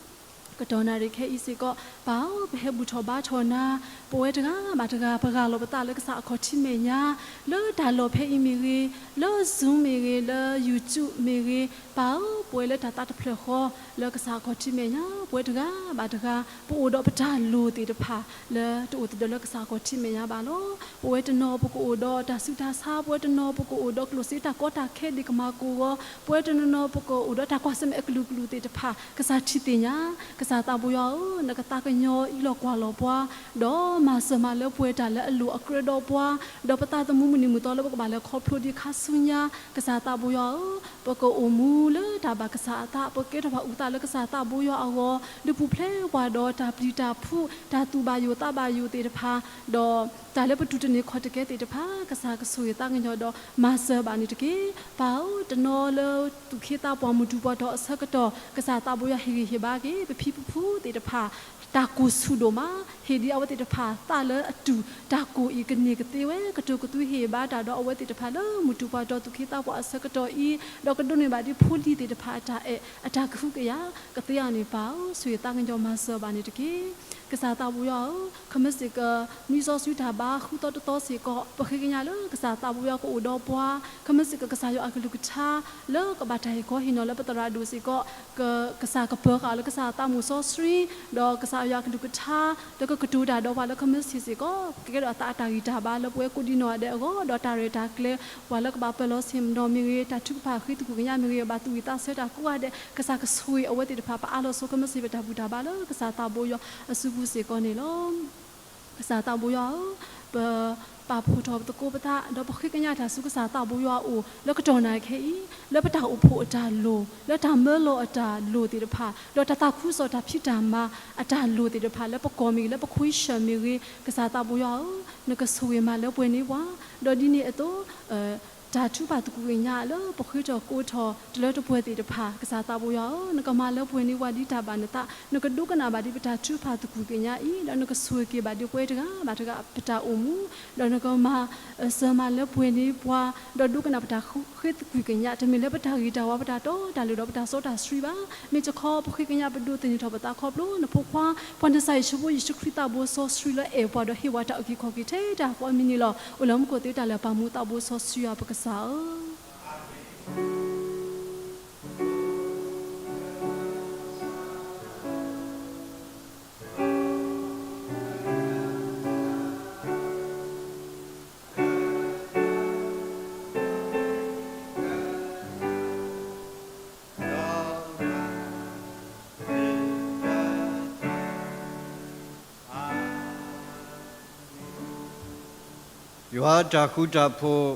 ကတီၢ်နၣ်ရံၣ်ခဲအံၤစ့ၢ်ကီး ပၢ်ဧၢ ပဟဲဘူၣ်ထီၣ်ဘါထီၣ်နၤ ပဝဲတဂၤဘၣ်တဂၤ ပရၤလီၤပသးလၢကစၢ်အခီၣ်ထံးမဲာ်ညါ လၢတၢ်လီၢ်ဖဲအံၤမ့ၢ်ဂ့ၤ လၢ Zoom မ့ၢ်ဂ့ၤ လၢ YouTube မ့ၢ်ဂ့ၤ ပၢ်ဧၢ ပဝဲလၢတၢ်သးတဖျၢၣ်ဃီ လၢကစၢ်အခီၣ်ထံးမဲာ်ညါ ပဝဲတဂၤဘၣ်တဂၤ ပအိၣ်ဒီးပတၢ်လိၣ်သ့ၣ်တဖၣ် လၢတအိၣ်သဒၢလၢကစၢ်အခီၣ်ထံးမဲာ်ညါဘၣ်လီၤ. ပဝဲတနီၤပကအိၣ်ဒီးတၢ်ဆူးတၢ်ဆါ ပဝဲတနီၤပကအိၣ်ဒီးကျိၣ်စ့တၢ်ကီတၢ်ခဲဒ်ကမၤကိၢ်ဂီၤ ပဝဲတနီၤနီၤပကအိၣ်ဒီးတၢ်ကွၢ်ဆၢၣ်မဲာ်အကလုာ်ကလုာ်သ့ၣ်တဖၣ် ကစၢ်ထံၣ်သ့ၣ်ညါ က ကစၢ်သးဘိယွၤဧၢ, နကသးကညီၤအံးလီၤကွၢ်လီၤပှၤ, ဒီးမၤစၢၤမၤလၢပှဲၤတၢ်လၢအလိၣ်အကြၢးဒီးပှၤ, ဒီးပသးသမူမုၢ်နံၤမုၢ်သီလၢပကဘၣ်လဲၤခီဖျိဒံးခါဆူညါ, ကစၢ်သးဘိယွၤဧၢ, ပကအိၣ်မူလၢတၢ်ဘၣ်ကစၢ်အသး, ပကဲထီၣ်ပှၤအုၣ်သးလၢကစၢ်သးဘိယွၤအဂီၢ်, ဒုးပူၤဖျဲးပှၤဒီးတၢ်ပျံၤတၢ်ဖုး, တၢ်သူၣ်ဘၣ်ယိၣ်သးဘၣ်ယိၣ်သ့ၣ်တဖၣ်, ဒီးတၢ်လၢပတူၢ်တန့ၢ်ခီၣ်တကဲသ့ၣ်တဖၣ်, ကစၢ်ကဆိၣ်ဂ့ၤသးကညီၤဒီးမၤစၢၤဘၣ်န့ၣ်တက့ၢ်. ပၢ်ဧၢ, တနီၤလၢသူၣ်က့သးပှၢ်မုၢ်တူၢ်ပှၤတီၤအဆၢကတီၢ်, ကစၢ်သးဘိယွၤဟ့ၣ်ဂံၢ်ဟ့ၣ်ဘါက့ၤ ပဖံပဖုသ့ၣ်တဖၣ်, တၢ်ကိၢ်ဆူၣ်ဒိၣ်မး, ဟ့ၣ်ဒံးအဝဲသ့ၣ်တဖၣ်သးလၢအတူၢ်, တၢ်ကိၢ်အံၤကန့ၢ်ကသ့ဝဲ, ကတိၤကသွံဟ့ၣ်ဘါတၢ်ဒီးအဝဲသ့ၣ်တဖၣ်လၢမုၢ်တူၢ်ပှၤတီၤသူၣ်က့သးပှၢ်အဆၢကတီၢ်အံၤ, ဒီးကဒိးန့ၢ်ဘၣ်ဒံးဖိလံၤသ့ၣ်တဖၣ်အတၢ်အဲၣ်, အတၢ်ကဟုကယာ်, ကသ့အီၤန့ၣ်ပၢ်ဧၢ, ဆိၣ်ဂ့ၤသးကညီၤမၤစၢၤဘၣ်န့ၣ်တက့ၢ်. ကစၢ်သးဘိယွၤဧၢ, ခမ့ၢ်စ့ၢ်ကီးနွံစီဆှံတၢ်ဘါဃုသီတသီစ့ၢ်ကီး, ပဃ့ကညးလၢကစၢ်သးဘိယွၤကအိၣ်ဒီးပှၤ, ခမ့ၢ်စ့ၢ်ကီးကစၢ်ယွၤအကလုၢ်ကထါ လၢကဘၣ်တၢ်ဟ့ၣ်ခီဟ့ၣ်နီၤလၢပသရၣ်ဒိၣ်စ့ၢ်ကီး, ကစၢ်ကပၢၤဃာ်လၢကစၢ်သးမုၣ်စီဆှံ, ဒီးကစၢ်ယွၤအကလုၢ်ကထါ, ဒီးကကတိၤတၢ်ဒီးပှၤလၢခမ့ၢ်စ့ၢ်ကီး, ကကဲထီၣ်အသးအတၢ်ဂံၢ်တၢ်ဘါလၢပဝဲကိးဒံနီၢ်ဂၤဒဲးအဂီၢ်, ဒီးတၢ်ရဲၣ်တၢ်ကျဲၤ, ပှၤလၢကဘၣ်ပၢၢ်လီၤဆ့ၣ်နီၤမ့ၢ်ဂ့ၤ, တၢ်ထုကဖၣ်ဃ့သကွံၢ်ကညးမ့ၢ်ဂ့ၤ, ဘၣ်သူၣ်ဝံၣ်သးဆၢတၢ်ကိးဂၤဒဲး, ကစၢ်ကဆိၣ်ဂ့ၤအဝဲသ့ၣ်တဖၣ် ပအၢၣ်လီၤဆိ ခမ့ၢ်စ့ၢ်ကီးပတၢ်ဘူၣ်တၢ်ဘါလၢကစၢ်သးဘိယွၤအစုပူၤစ့ၢ်ကီးန့ၣ်လီၤ. ကစၢ်သးဘိယွၤဧၢ, ပပာ်ဖှိၣ်ထီၣ်ပသကိးပသး, ဒီးပဃ့ကညးတၢ်ဆူကစၢ်သးဘိယွၤအအိၣ် လၢကတီၢ်နၢ်ခဲအံၤ, လၢပတၢ်အိၣ်ဖှိၣ်အတၢ်လိၣ်, လၢတၢ်မၢလီၤအတၢ်လိၣ်သ့ၣ်တဖၣ်, ဒီးတၢ်သးခုကစီၣ်တၢ်ဖံးတၢ်မၤအတၢ်လိၣ်သ့ၣ်တဖၣ် လၢပကီၢ်မ့ၢ်ဂ့ၤ, လၢပခွ့ၡၢၣ်မ့ၢ်ဂ့ၤ, ကစၢ်သးဘိယွၤဧၢ, နကဆိၣ်ဂ့ၤမၤလၢပှဲၤန့ၢ်ပှၤ, ဒီးဒ်န့ၣ်အသိး တၢ်ထုကဖၣ်သကွံၢ်ကညးလၢပဃ့ထီၣ်ကိးထီၣ်တလၢတပှဲၤသ့ၣ်တဖၣ်, ကစၢ်သးဘိယွၤဧၢ, နကမၤလၢပှဲၤန့ၢ်ပှၤဒ်တၢ်ဘၣ်နသး, နကဒိကနၣ်ဘၣ်ဒံးပတၢ်ထုကဖၣ်သကွံၢ်ကညးအံၤ, ဒီးနကဆိၣ်ဂ့ၤက့ၤဘၣ်ဒံးပှၤတဂၤဘၣ်တဂၤ ပတၢ်အိၣ်မူ, ဒီးနကမၤစၢၤမၤလၢပှဲၤန့ၢ်ပှၤ, ဒီးဒိကနၣ်ပတၢ်ဃ့သကွံၢ်ကညး, တမ့ၢ်လၢပတၢ်ဂ့ၤတၢ်ဝါ ပတၢ်တီတၢ်လိၤ ဒီးပတၢ်စီတၢ်ဆှံဘၣ်. မ့ၢ်တခီ ပဃ့ကညးပဒိးသန့ၤထီၣ်ပသးခီဖျိနဖိခွါ, ပှၤနစၢ်ယ့ၣ်ၡူးဖိယ့ၣ်ၡူးခရံာ်သးဘိစီဆှံလၢအဲၣ်ပှၤဒီးဟ့ၣ်ပှၤတၢ်အုၣ်က့ၤခီၣ်က့ၤထဲတၢ်ဃီအမံၤန့ၣ်လီၤ. အိၣ်လၢမူခိၣ်သ့တၢ်လၢာ်ပာ်မူသးဘိစီဆှံယွၤပကစၢ်ဧၢ. ယွၤအတၢ်ဃူတၢ်ဖိး,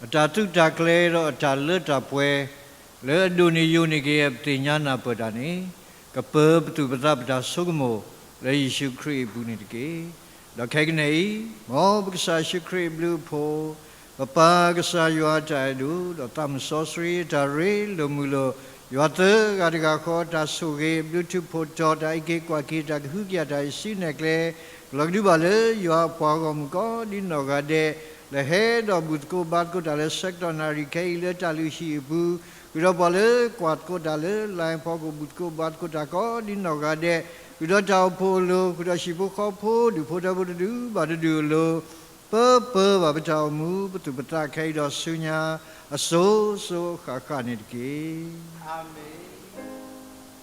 အတၢ်သုးတၢ်ကျဲၤ ဒီးအတၢ်လၢတၢ်ပှဲၤ လၢအဒိၣ်န့ၢ်ယိာ်န့ၢ်က့ၤ ပသ့ၣ်ညါနၢ်ပၢၢ်တၢ်န့ၣ်, ကပၢၤပသူၣ်ပသးပတၢ်ဆိကမိၣ် လၢယ့ၣ်ၡူးခရံာ်အပူၤန့ၣ်တက့ၢ်. ဒီးခဲကနံၣ်အံၤ, မ်ပကစၢ်ယ့ၣ်ၡူးခရံာ်အဘျုးအဖှိၣ်, ပပၢ်ကစၢ်ယွၤအတၢ်အဲၣ်ဒိၣ်, ဒီးသးမုၣ်စီဆှံအတၢ်ရ့လိာ်မုာ်လိာ်, ယွၤသၢဂၤတဂၤဃီအတၢ်ဆိၣ်ဂ့ၤ, ဘျုးထူးဖှိၣ်တီၤ, တၢ်အုၣ်က့ၤကွၢ်က့ၤ, တၢ်ကဟုကယာ်တၢ်အံၤဆံးနဲၣ်ကျဲ, ကလီၤကဒုဘၣ်လၢယွၤအပှၤဂီၢ်မုၢ်ကိးဒ်နီၢ်ဂၤဒဲး, လၢဟဲဒီးဘူၣ်သကိးဘါသကိးတၢ်လၢဆၢကတီၢ်နၣ်ရံၣ်ခဲအံၤ လၢတၢ်လုၢ်ဟံၣ်အပူၤ, ဃုာ်ဒီးပှၤလၢကွၢ်သကိးတၢ်လၢ line ဖီခိၣ် ဘူၣ်သကိးဘါသကိးတၢ်ကိးဒ်နီၢ်ဂၤဒဲး, ဃုာ်ဒီးတၢ်အိၣ်ဖှိၣ်အလိၤ, ဃုာ်ဒီးဟံၣ်ဖိဃီဖိ ဒူၣ်ဖိထၢဖိတဒူၣ်ဘၣ်တဒူၣ်အလိၤ, ပၢပၢဘၣ်ပတၢ်အိၣ်မူ ပသူၣ်ပသးခဲအံၤဒီးဆူညါ အစိၤစိၤအဃၣ်ဃၣ်န့ၣ်တက့ၢ်. အၤမ့ၣ်.